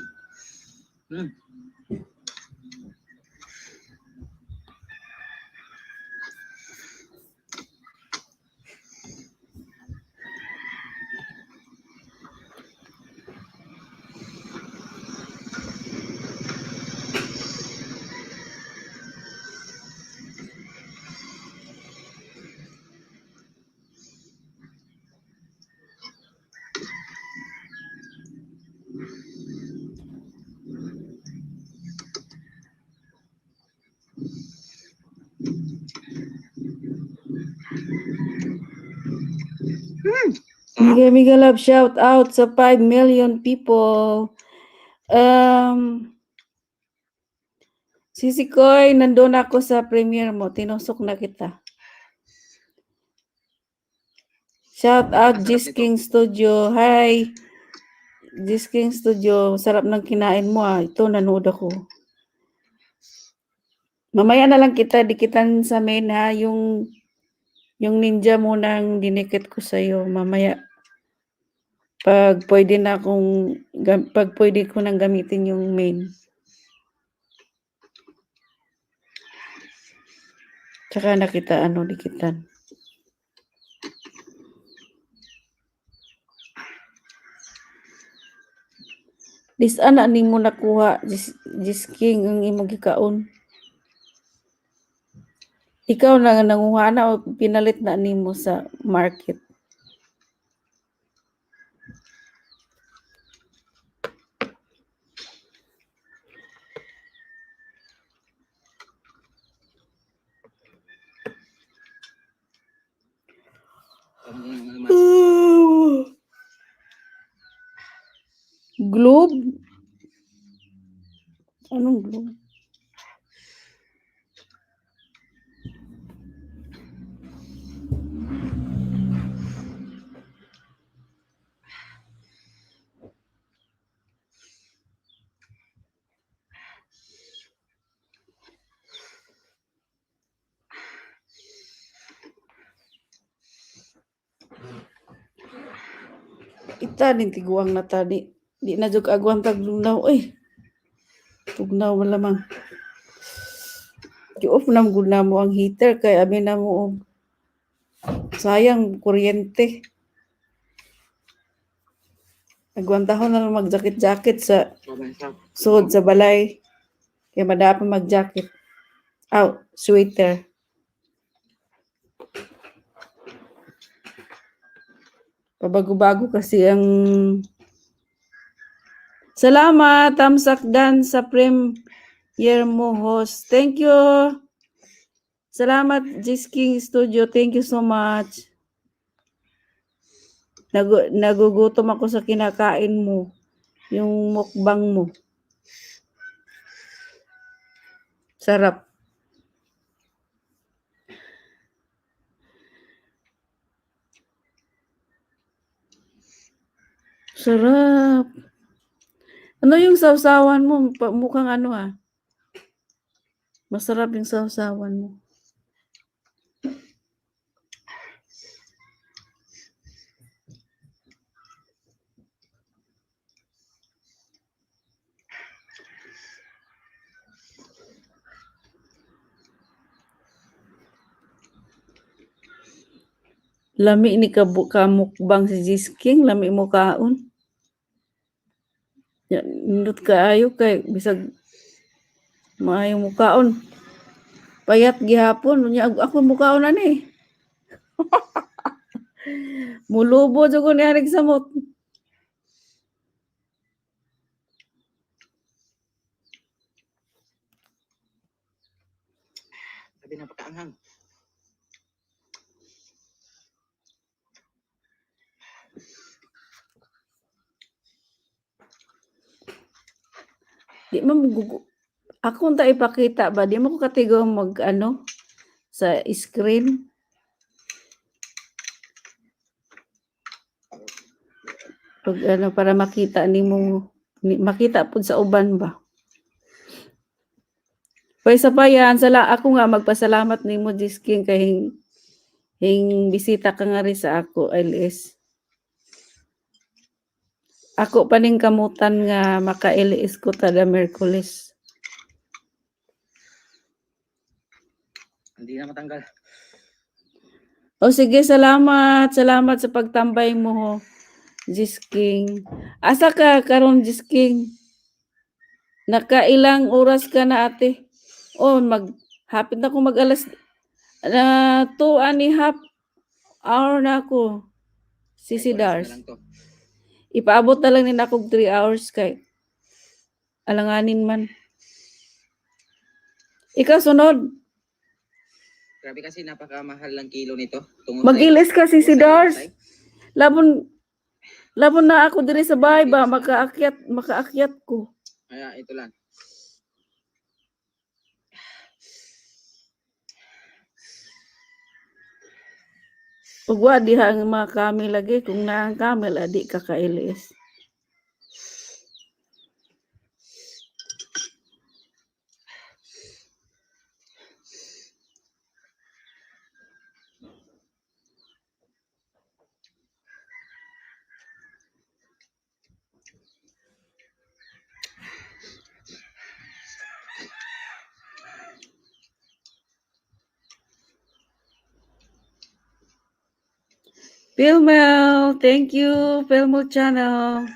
Mega mega love shout out sa 5 million people. Sisi Koy, nandun ako sa premiere mo. Tinusok na kita. Shout out Ang sarap Gis nito. King Studio. Hi. Gis King Studio. Sarap ng kinain mo ah. Ito, nanood ako. Mamaya na lang kita dikitan sa main ha. Yung ninja mo nang dinikit ko sa'yo. Mamaya. Pag pwede ko nang gamitin yung main. Tsaka na kita ano dikitan. Dis ana nimo nakuha Gis King ang imong gikaon. Ikaw na nga nanguha na o pinalit na nimo sa market? Ang laman. Globe? Anong globe? Ita din tiguang na ta di na jud agwang taglunaw oy. Tugnaw man lamang. Gi-off na gud namo ang heater kay abi namo og sayang kuryente. Agwantahon na lang mag-jacket-jacket sa Sobrang sarap. sud sa balay. Kay madapa mag-jacket. Aw, sweater. Pabago-bago kasi ang. Salamat, Tamsak Dan, sa premiere mo host. Thank you. Salamat, Jis King Studio. Thank you so much. Nagugutom ako sa kinakain mo. Yung mukbang mo. Sarap. Sarap. Ano yung sausawan mo? Mukhang ano ah. Masarap yung sausawan mo. Lami ni kamukbang si Jis King, lami mo kaon. Ya, nindot kaayo kay bisag maayo mo kaon. Payat gihapon unya ako mukaon ani. Mulubo jud ko ni anig samot. Sabi, napakaanghang. Di man mugugo. Ako unta ipakita ba, di mo ko katigo mag ano sa screen. Pag ano para makita nimo ni, makita pud sa uban ba. Pay sa payan sala ako nga magpasalamat nimo, Jis King, kay hing bisita ka nga rin sa ako LS. Ako pa ning kamutan nga maka-LS ko tada Miyerkules. Hindi na matanggal. O sige, salamat. Salamat sa pagtambay mo, Jis King. Asa ka karon, Jis King? Nakailang oras ka na, ate? Oh, mag hapit na ko mag alas na 2.5 hour na ako. Sisi Ay, oras na Dars. lang to. Ipaabot na lang ni akong 3 hours kay alanganin man. Ikaw sunod. Grabe kasi napakamahal ng kilo nito. Tungo Mag-ilis ka, Sisi sa Dars. Taytay. Labon labon na ako diri sa bahay ba makaakyat ko. Kaya ito lang. Ug wa diha ang mga camel lagi, kung naa ang camel adi ka ka-LS. Pilmel, thank you, Pilmel channel.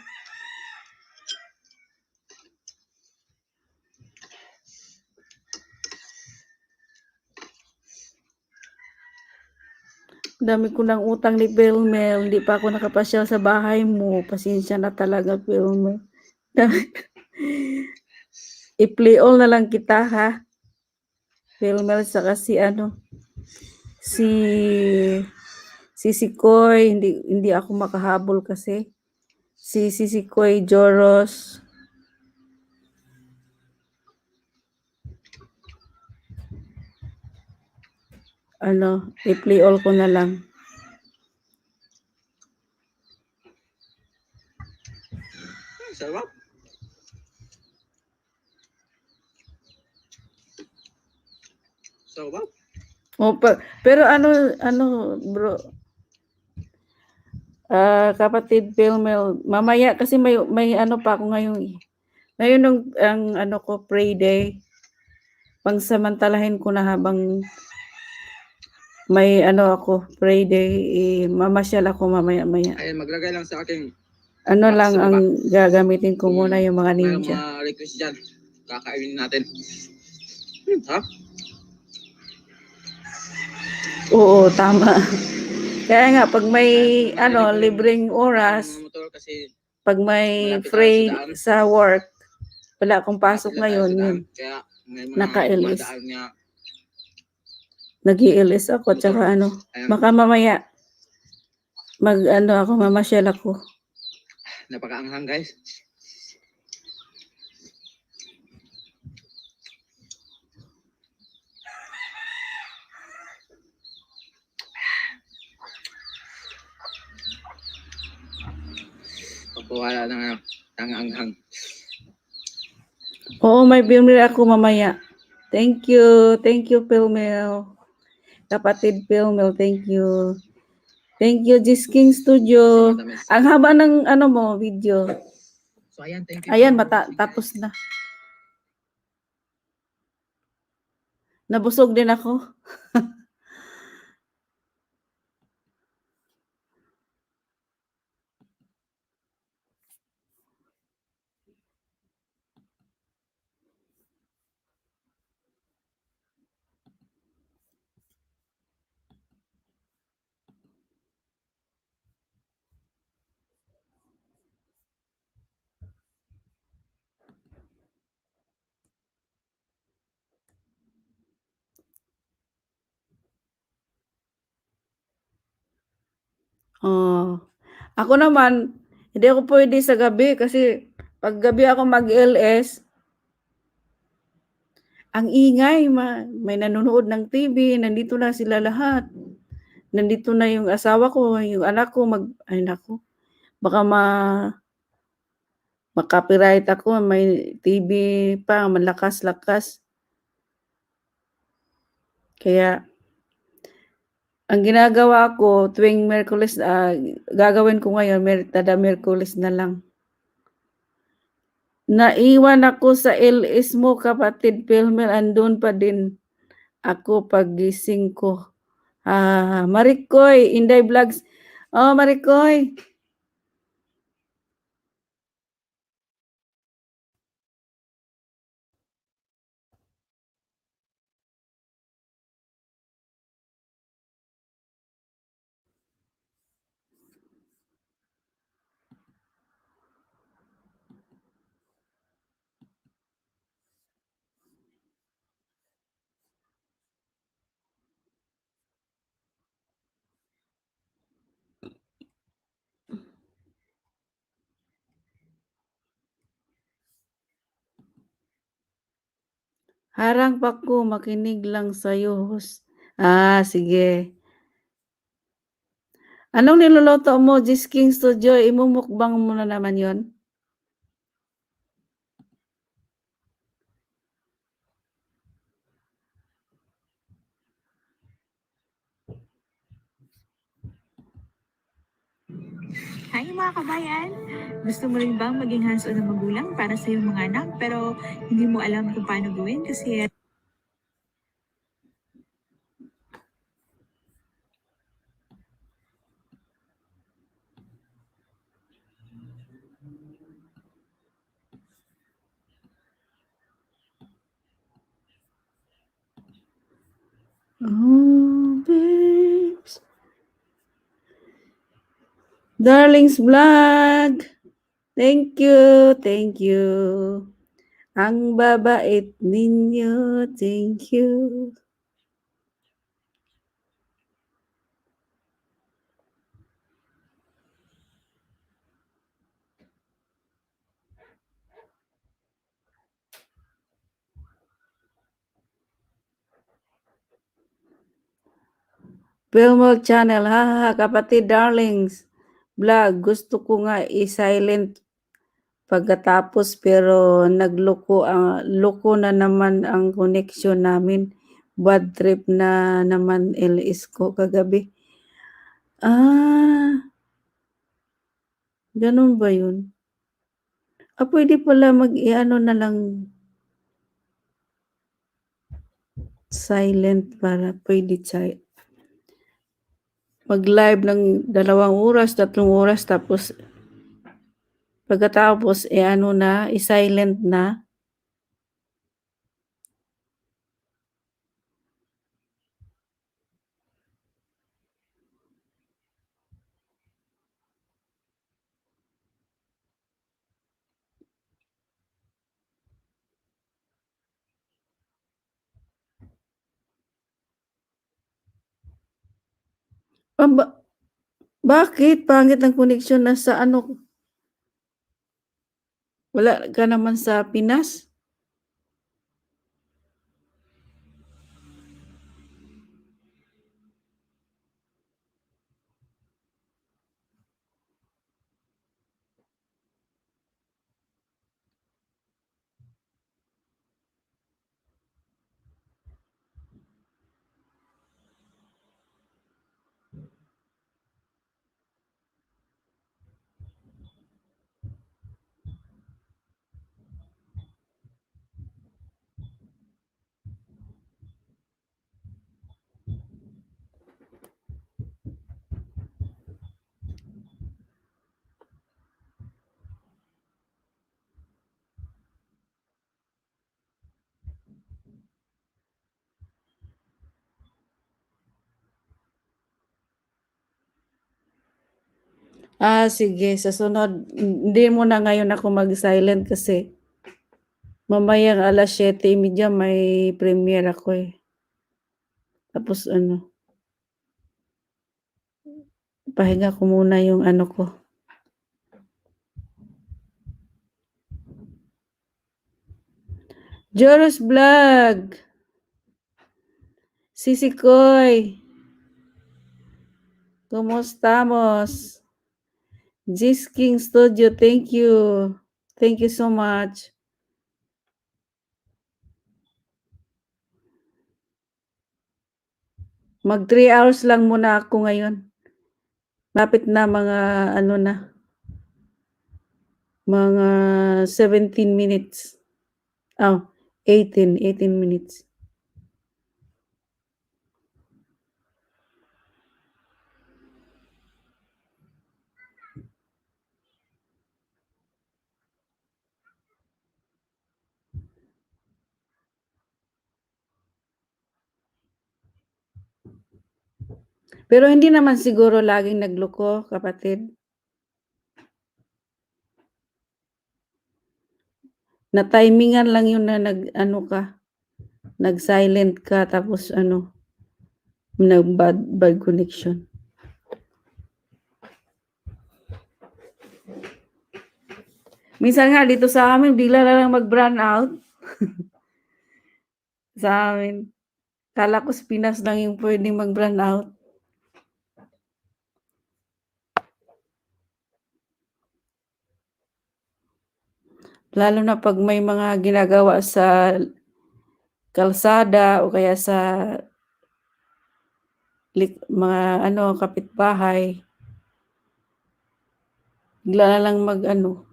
Dami ko ng utang ni Pilmel. Hindi pa ako nakapasyal sa bahay mo. Pasensya na talaga, Pilmel. I-play all na lang kita, ha? Pilmel, saka si ano, si si Sikoy, hindi hindi ako makahabol kasi. Si Sikoy Joros. Ano, i-play all ko na lang. Sarap. Sarap. Oh, pero ano ano bro, ah, kapatid Pilmel, mamaya kasi may ano pa ako ngayon eh. Ngayon ang ano ko, pray day. Pangsamantalahin ko na habang may ano ako, pray day, eh, mamasyal ako mamaya-maya. Ayun, maglagay lang sa aking Ano box lang sa baba. ang gagamitin ko muna yung mga Mayroong ninja. mga request dyan. Kakainin natin. Ha? Oo, tama. Kaya nga pag may Ayun, ano, marinig ko yung libreng oras, mga motor kasi pag may malapit tayo sa free daan. sa work, wala akong pasok Malapit lang tayo ngayon, sa daan. yun. Kaya may mga Naka-LS. dumadaan nga. Nag-LS ako tsaka ano, Ayan, baka mamaya mag ano ako, mamasyal ako. Napakaanghang, guys. Pagpawala ng ano, ng anghang. Oo, may premiere ako mamaya. Thank you. Thank you, Pilmel. Kapatid Pilmel, thank you. Thank you, Gis King Studio. Matamis. Ang haba ng ano mo, video. So ayan, thank you Ayan, for mata watching, guys. tapos na. Nabusog din ako. Oh. Ako naman, hindi ako pwede sa gabi kasi pag gabi ako mag-LS, ang ingay, may nanonood ng TV, nandito na sila lahat. Nandito na yung asawa ko, yung anak ko, ay naku, baka ma-copyright ako, may TV pa, malakas-lakas. Kaya, ang ginagawa ko tuwing Miyerkules, gagawin ko ngayon, tada Miyerkules na lang. Naiwan ako sa LS mo, kapatid Pilmer, andun pa din ako paggising ko. Ah, Marikoy, Inday Vlogs. Oh, Marikoy. Harang pa ko, makinig lang sa'yo, host. Ah, sige. Anong niluluto mo, Gis King Studio? Imumukbang mo na naman yon? Hi mga kabayan! Gusto mo rin bang maging hands-on na magulang para sa iyong mga anak pero hindi mo alam kung paano gawin kasi Oh, babes. Darling's Vlog. Thank you, thank you. Ang babait ninyo, thank you. Filmol Channel, ha ha ha, kapatid Darlings Vlog, gusto ko nga i-silent pagkatapos pero nagloko ang loko na naman ang connection namin. Bad trip na naman LS ko kagabi. Ah, ganun ba yun? Ah, pwede pala mag-i-ano na lang silent para pwede mag-live ng 2 oras, 3 oras, tapos pagkatapos eh ano na, i-silent na. Ah, bakit pangit ang connection, nasa ano? Wala ka naman sa Pinas? Ah, sige, sa sunod, hindi muna ngayon ako mag-silent kasi mamayang 7:30 may premiere ako eh. Tapos ano, pahinga ko muna yung ano ko. Joros Vlog. Sisikoy. Kumusta? Gis King Studio, thank you. Thank you so much. Mag 3 hours lang muna ako ngayon. Lapit na mga ano na. Mga 17 minutes. Oh, 18 minutes. Pero hindi naman siguro laging nagloko, kapatid. Na-timingan lang yun na nag-ano ka, nag-silent ka tapos ano, nag-bad bad connection. Minsan nga dito sa amin bigla na lang mag-brown out. Sa amin. Akala ko sa Pinas lang yung puwedeng mag-brown out. Lalo na 'pag may mga ginagawa sa kalsada o kaya sa mga ano, kapitbahay. Bigla na lang mag-ano,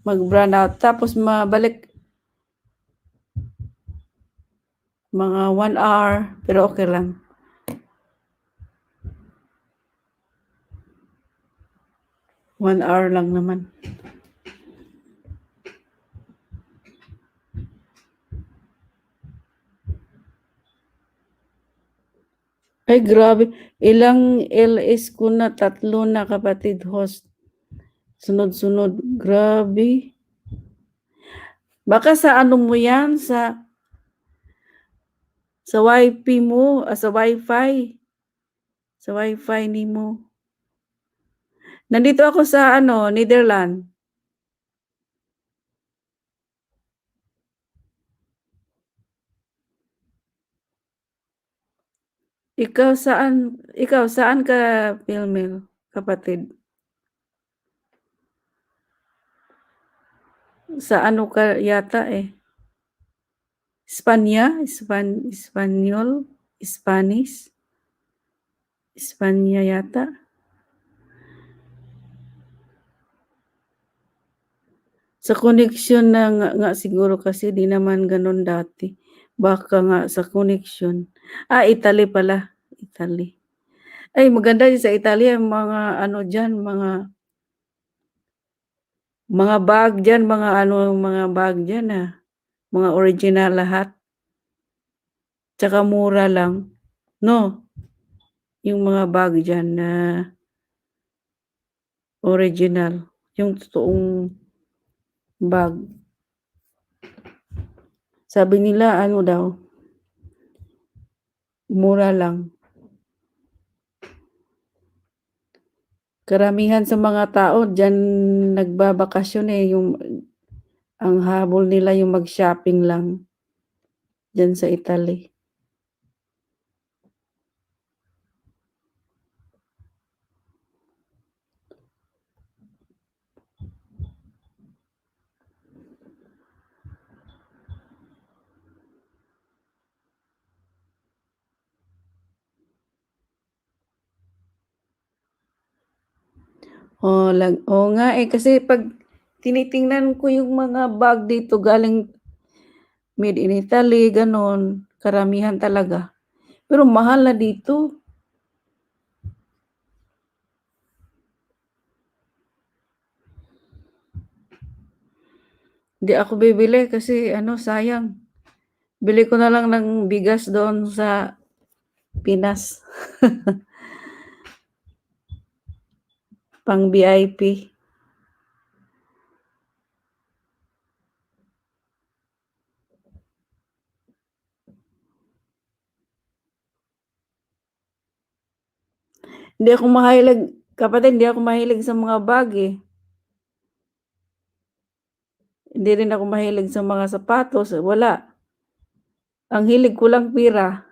mag-brown out tapos mabalik mga 1 hour, pero okey lang. 1 hour lang naman. Ay grabe, ilang LS ko na, 3 na, kapatid host. Sunod-sunod, grabe. Baka sa ano mo 'yan, sa WiFi mo, sa WiFi. Sa WiFi nimo. Nandito ako sa ano, Netherland. Ikaw saan ka, Pilmil, kapatid? Sa ano ka yata, eh, Espanya? Espanyol? Spanish? Espanya yata. Sa connection na nga nga siguro kasi 'di naman gano'n dati. Baka nga sa connection. Ah, Italy pala, Italy. Ay, maganda din sa Italy ang mga ano diyan, mga bag diyan, mga ano, mga bag diyan, mga original lahat. Tsaka mura lang, 'no? Yung mga bag diyan na original, yung totoong bag. Sabi nila ano daw, mura lang. Karamihan sa mga tao diyan nagbabakasyon, eh, yung ang habol nila yung mag-shopping lang diyan sa Italy. Oo lag oo nga, eh, kasi 'pag tinitingnan ko yung mga bag dito galing made in Italy gano'n, karamihan talaga. Pero mahal na dito. Hindi ako bibili kasi ano, sayang. Bili ko na lang ng bigas doon sa Pinas. Pang VIP. Hindi ako mahilig, kapatid, hindi ako mahilig sa mga bag, eh. Hindi rin ako mahilig sa mga sapatos, wala. Ang hilig ko lang pera.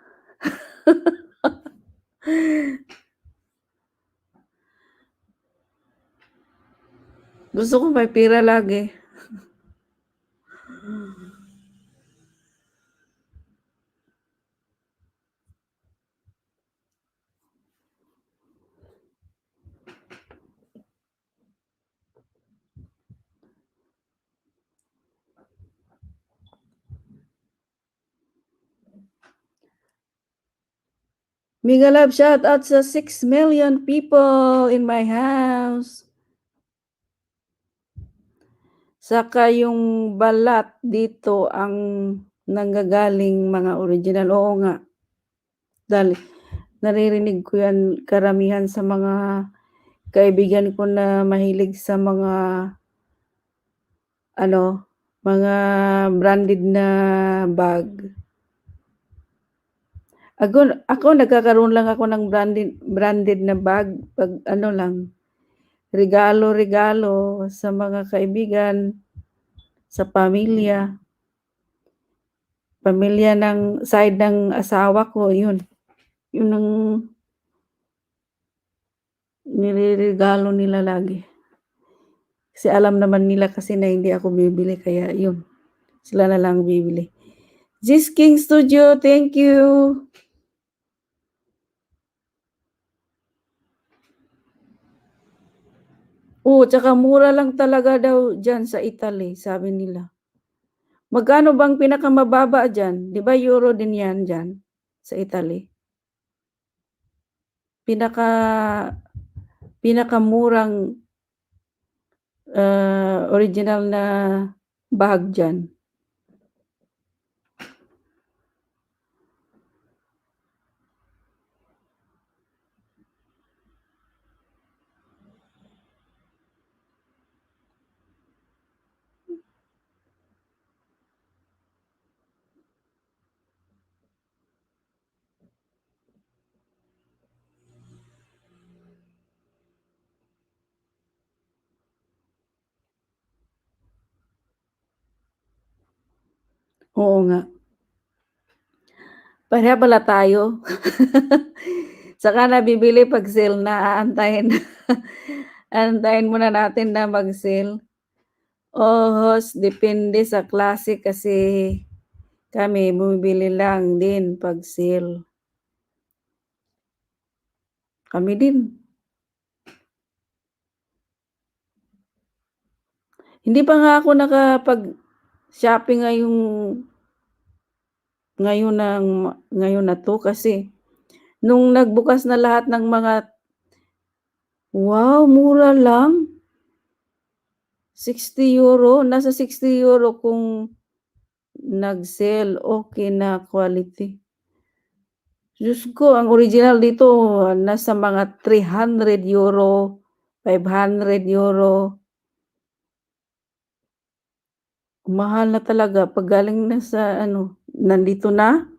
Gusto ko may pera lagi. Mega love shout out sa 6 million people in my house. Saka yung balat dito ang nanggagaling mga original, oo nga. Dahil naririnig ko yan karamihan sa mga kaibigan ko na mahilig sa mga ano, mga branded na bag. Ako ako nagkakaroon lang ako ng branded branded na bag 'pag ano lang, regalo-regalo sa mga kaibigan, sa pamilya. Pamilya ng side ng asawa ko, yun. Yun ang nireregalo nila lagi. Kasi alam naman nila kasi na hindi ako bibili kaya yun, sila na lang bibili. Gis King Studio, thank you. Oo, tsaka mura lang talaga daw diyan sa Italy, sabi nila. Magkano bang pinakamababa diyan? 'Di ba euro din 'yan diyan, sa Italy? Pinakamurang original na bag diyan. Oo nga. Pareho pala tayo. Saka na bibili 'pag sale na, aantayin aantayin muna natin na mag-sale. Oo, host, depende sa klase kasi kami bumibili lang din 'pag sale. Kami din. Hindi pa nga ako nakapag-shopping ngayong ngayon ng ngayon na 'to kasi nung nagbukas na lahat ng mga, wow, mura lang. €60, nasa €60 kung nag-sale, okey na quality. Diyos ko, ang original dito nasa mga €300, €500. Mahal na talaga 'pag galing na sa ano, nandito na.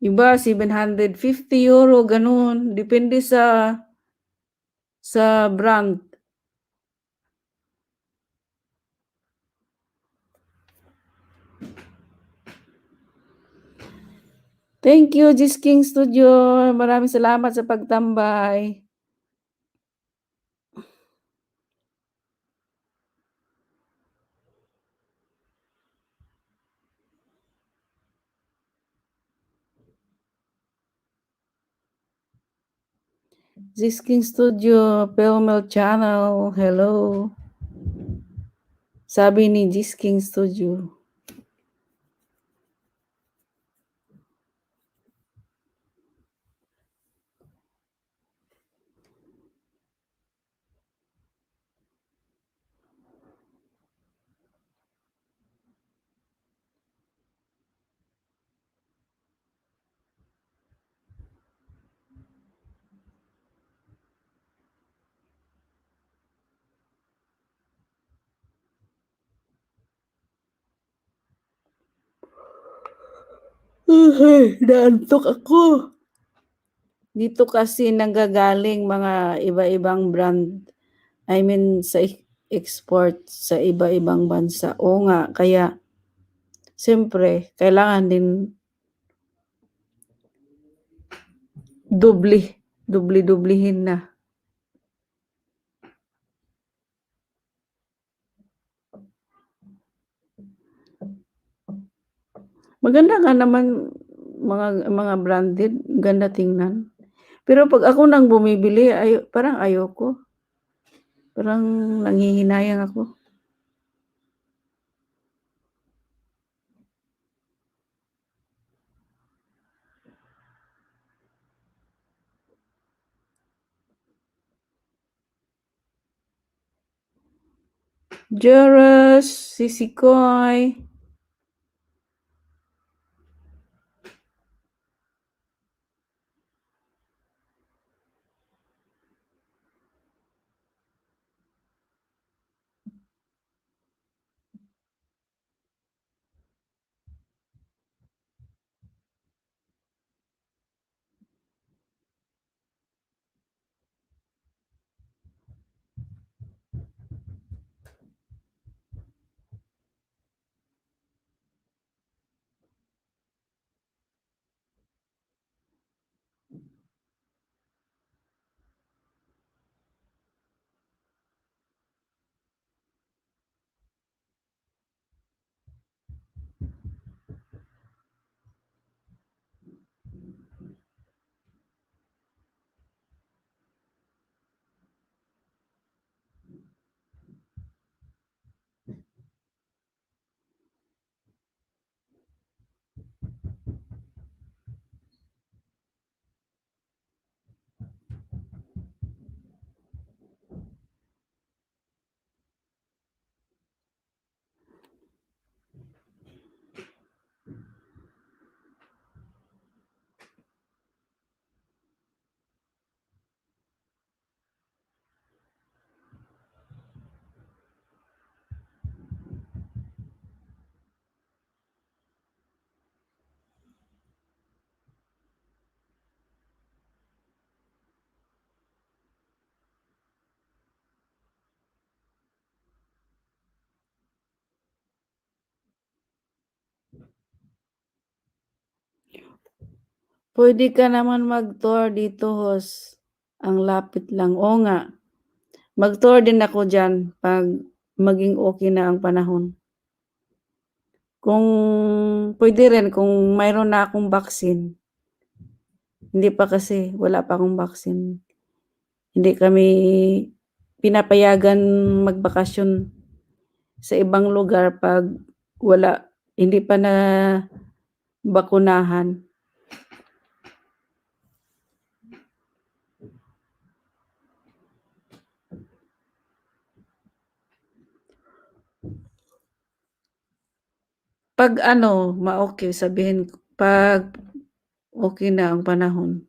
Iba €750 gano'n, depende sa Sa brand. Thank you, Gis King Studio. Maraming salamat sa pagtambay. Gis King Studio, Pelmel Channel, hello. Sabi ni Gis King Studio. Uy, naantok ako. Dito kasi nanggagaling mga iba-ibang brand. I mean, sa export sa iba-ibang bansa. Oo nga, kaya siyempre, kailangan din doble, doble-doblehin na. Maganda nga naman mga branded, ganda tingnan. Pero pag ako nang bumibili, ay, parang ayoko. Parang nanghihinayang ako. Jerus, Sisikoy. Pwede ka naman mag-tour dito, host. Ang lapit lang. Oo nga. Mag-tour din ako dyan pag maging okay na ang panahon. Kung pwede rin, kung mayroon na akong vaccine. Hindi pa kasi, wala pa akong vaccine. Hindi kami pinapayagan magbakasyon sa ibang lugar pag wala, hindi pa na bakunahan. Pag ano, ma-okay, sabihin, pag okay na ang panahon.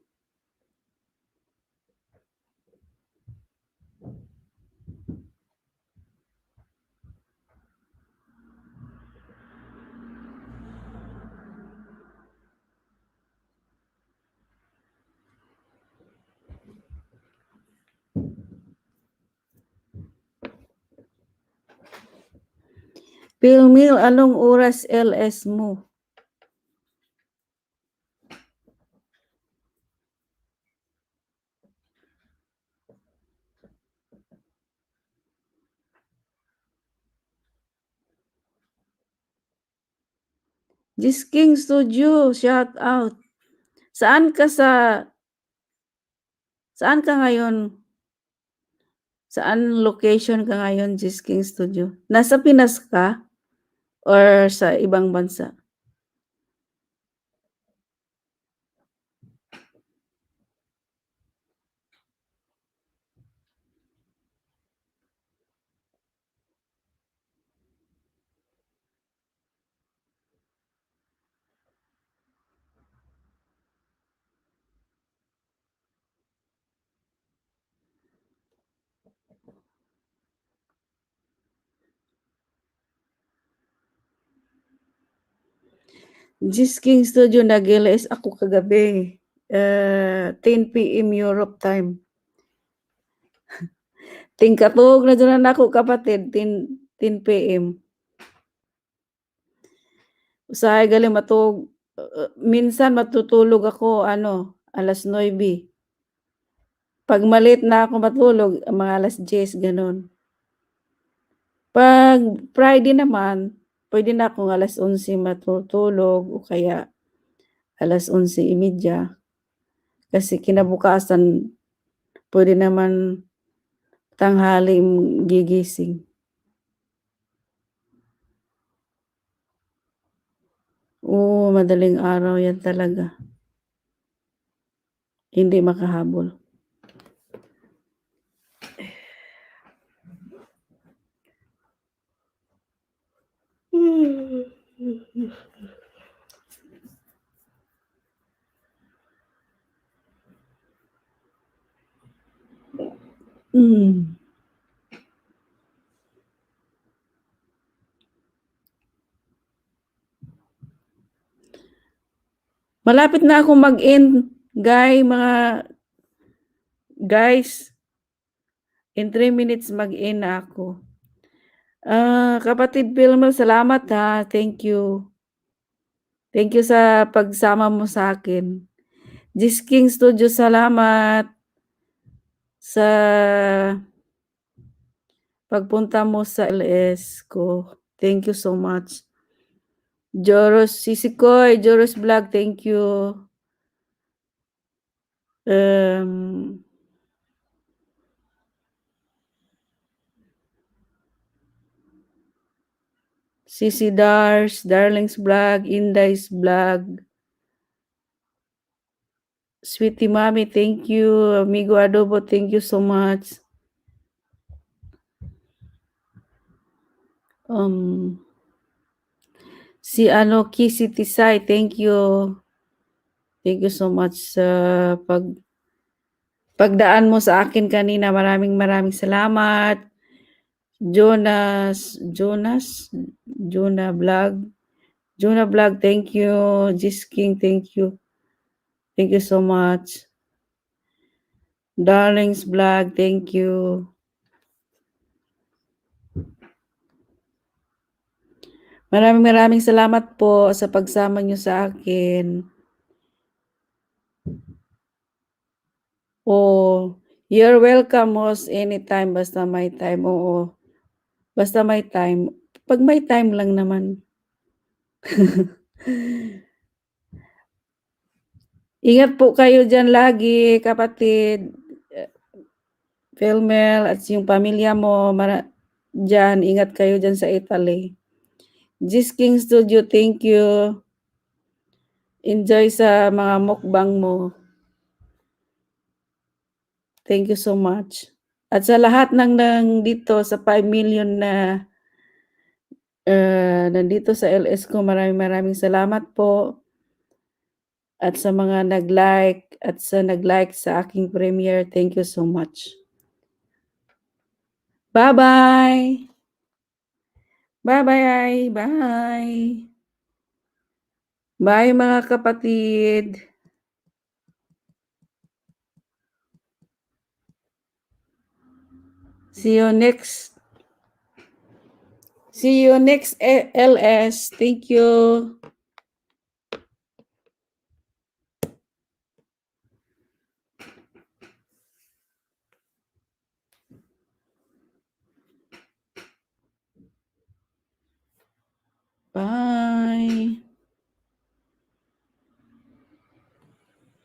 Pilmil, anong oras LS mo? Jis King Studio, shout out. Saan ka ngayon? Saan location ka ngayon, Jis King Studio? Nasa Pinas ka? Or sa ibang bansa? Jis King Studio, nag-LS ako kagabi. 10 p.m. Europe time. Tingkatog na dyan na ako kapatid, 10 p.m. Usahay gali matug, minsan matutulog ako ano, alas 9. Pag malit na ako matulog, mga alas 10, ganun. Pag Friday naman, pwede na akong alas 11 matutulog o kaya alas 11:30. Kasi kinabukasan, pwede naman tanghali gigising. Oo, madaling araw yan talaga. Hindi makahabol. Malapit na ako mag-end, guys, mga guys. In 3 minutes mag-end na ako. Kapatid Pilmel, salamat ha. Thank you. Thank you sa pagsama mo sa akin. Jis King Studio, salamat sa pagpunta mo sa LS ko. Thank you so much. Joros Sisikoy, Joros Vlog, thank you. Sisi Dars, Darling's Vlog, Inday's Vlog. Sweetie Mami, thank you. Amigo Adobo, thank you so much. Si ano, Kissy Tisay, thank you. Thank you so much sa pagdaan mo sa akin kanina. Maraming maraming salamat. Jonas, Jonas, Jonah Vlog. Jonah Vlog, thank you. Jis King, thank you. Thank you so much. Darling's Vlog, thank you. Maraming maraming salamat po sa pagsama niyo sa akin. Oh, you're welcome host anytime basta may time. Oo. Basta may time. Pag may time lang naman. Ingat po kayo dyan lagi, kapatid. Philmel at yung pamilya mo dyan. Ingat kayo dyan sa Italy. Jis King Studio, thank you. Enjoy sa mga mukbang mo. Thank you so much. At sa lahat ng nandito sa 5 million na nandito sa LS ko, maraming maraming salamat po. At sa mga nag-like at sa nag-like sa aking premiere, thank you so much. Bye-bye! Bye-bye! Bye! Bye mga kapatid! See you next. See you next LS. Thank you.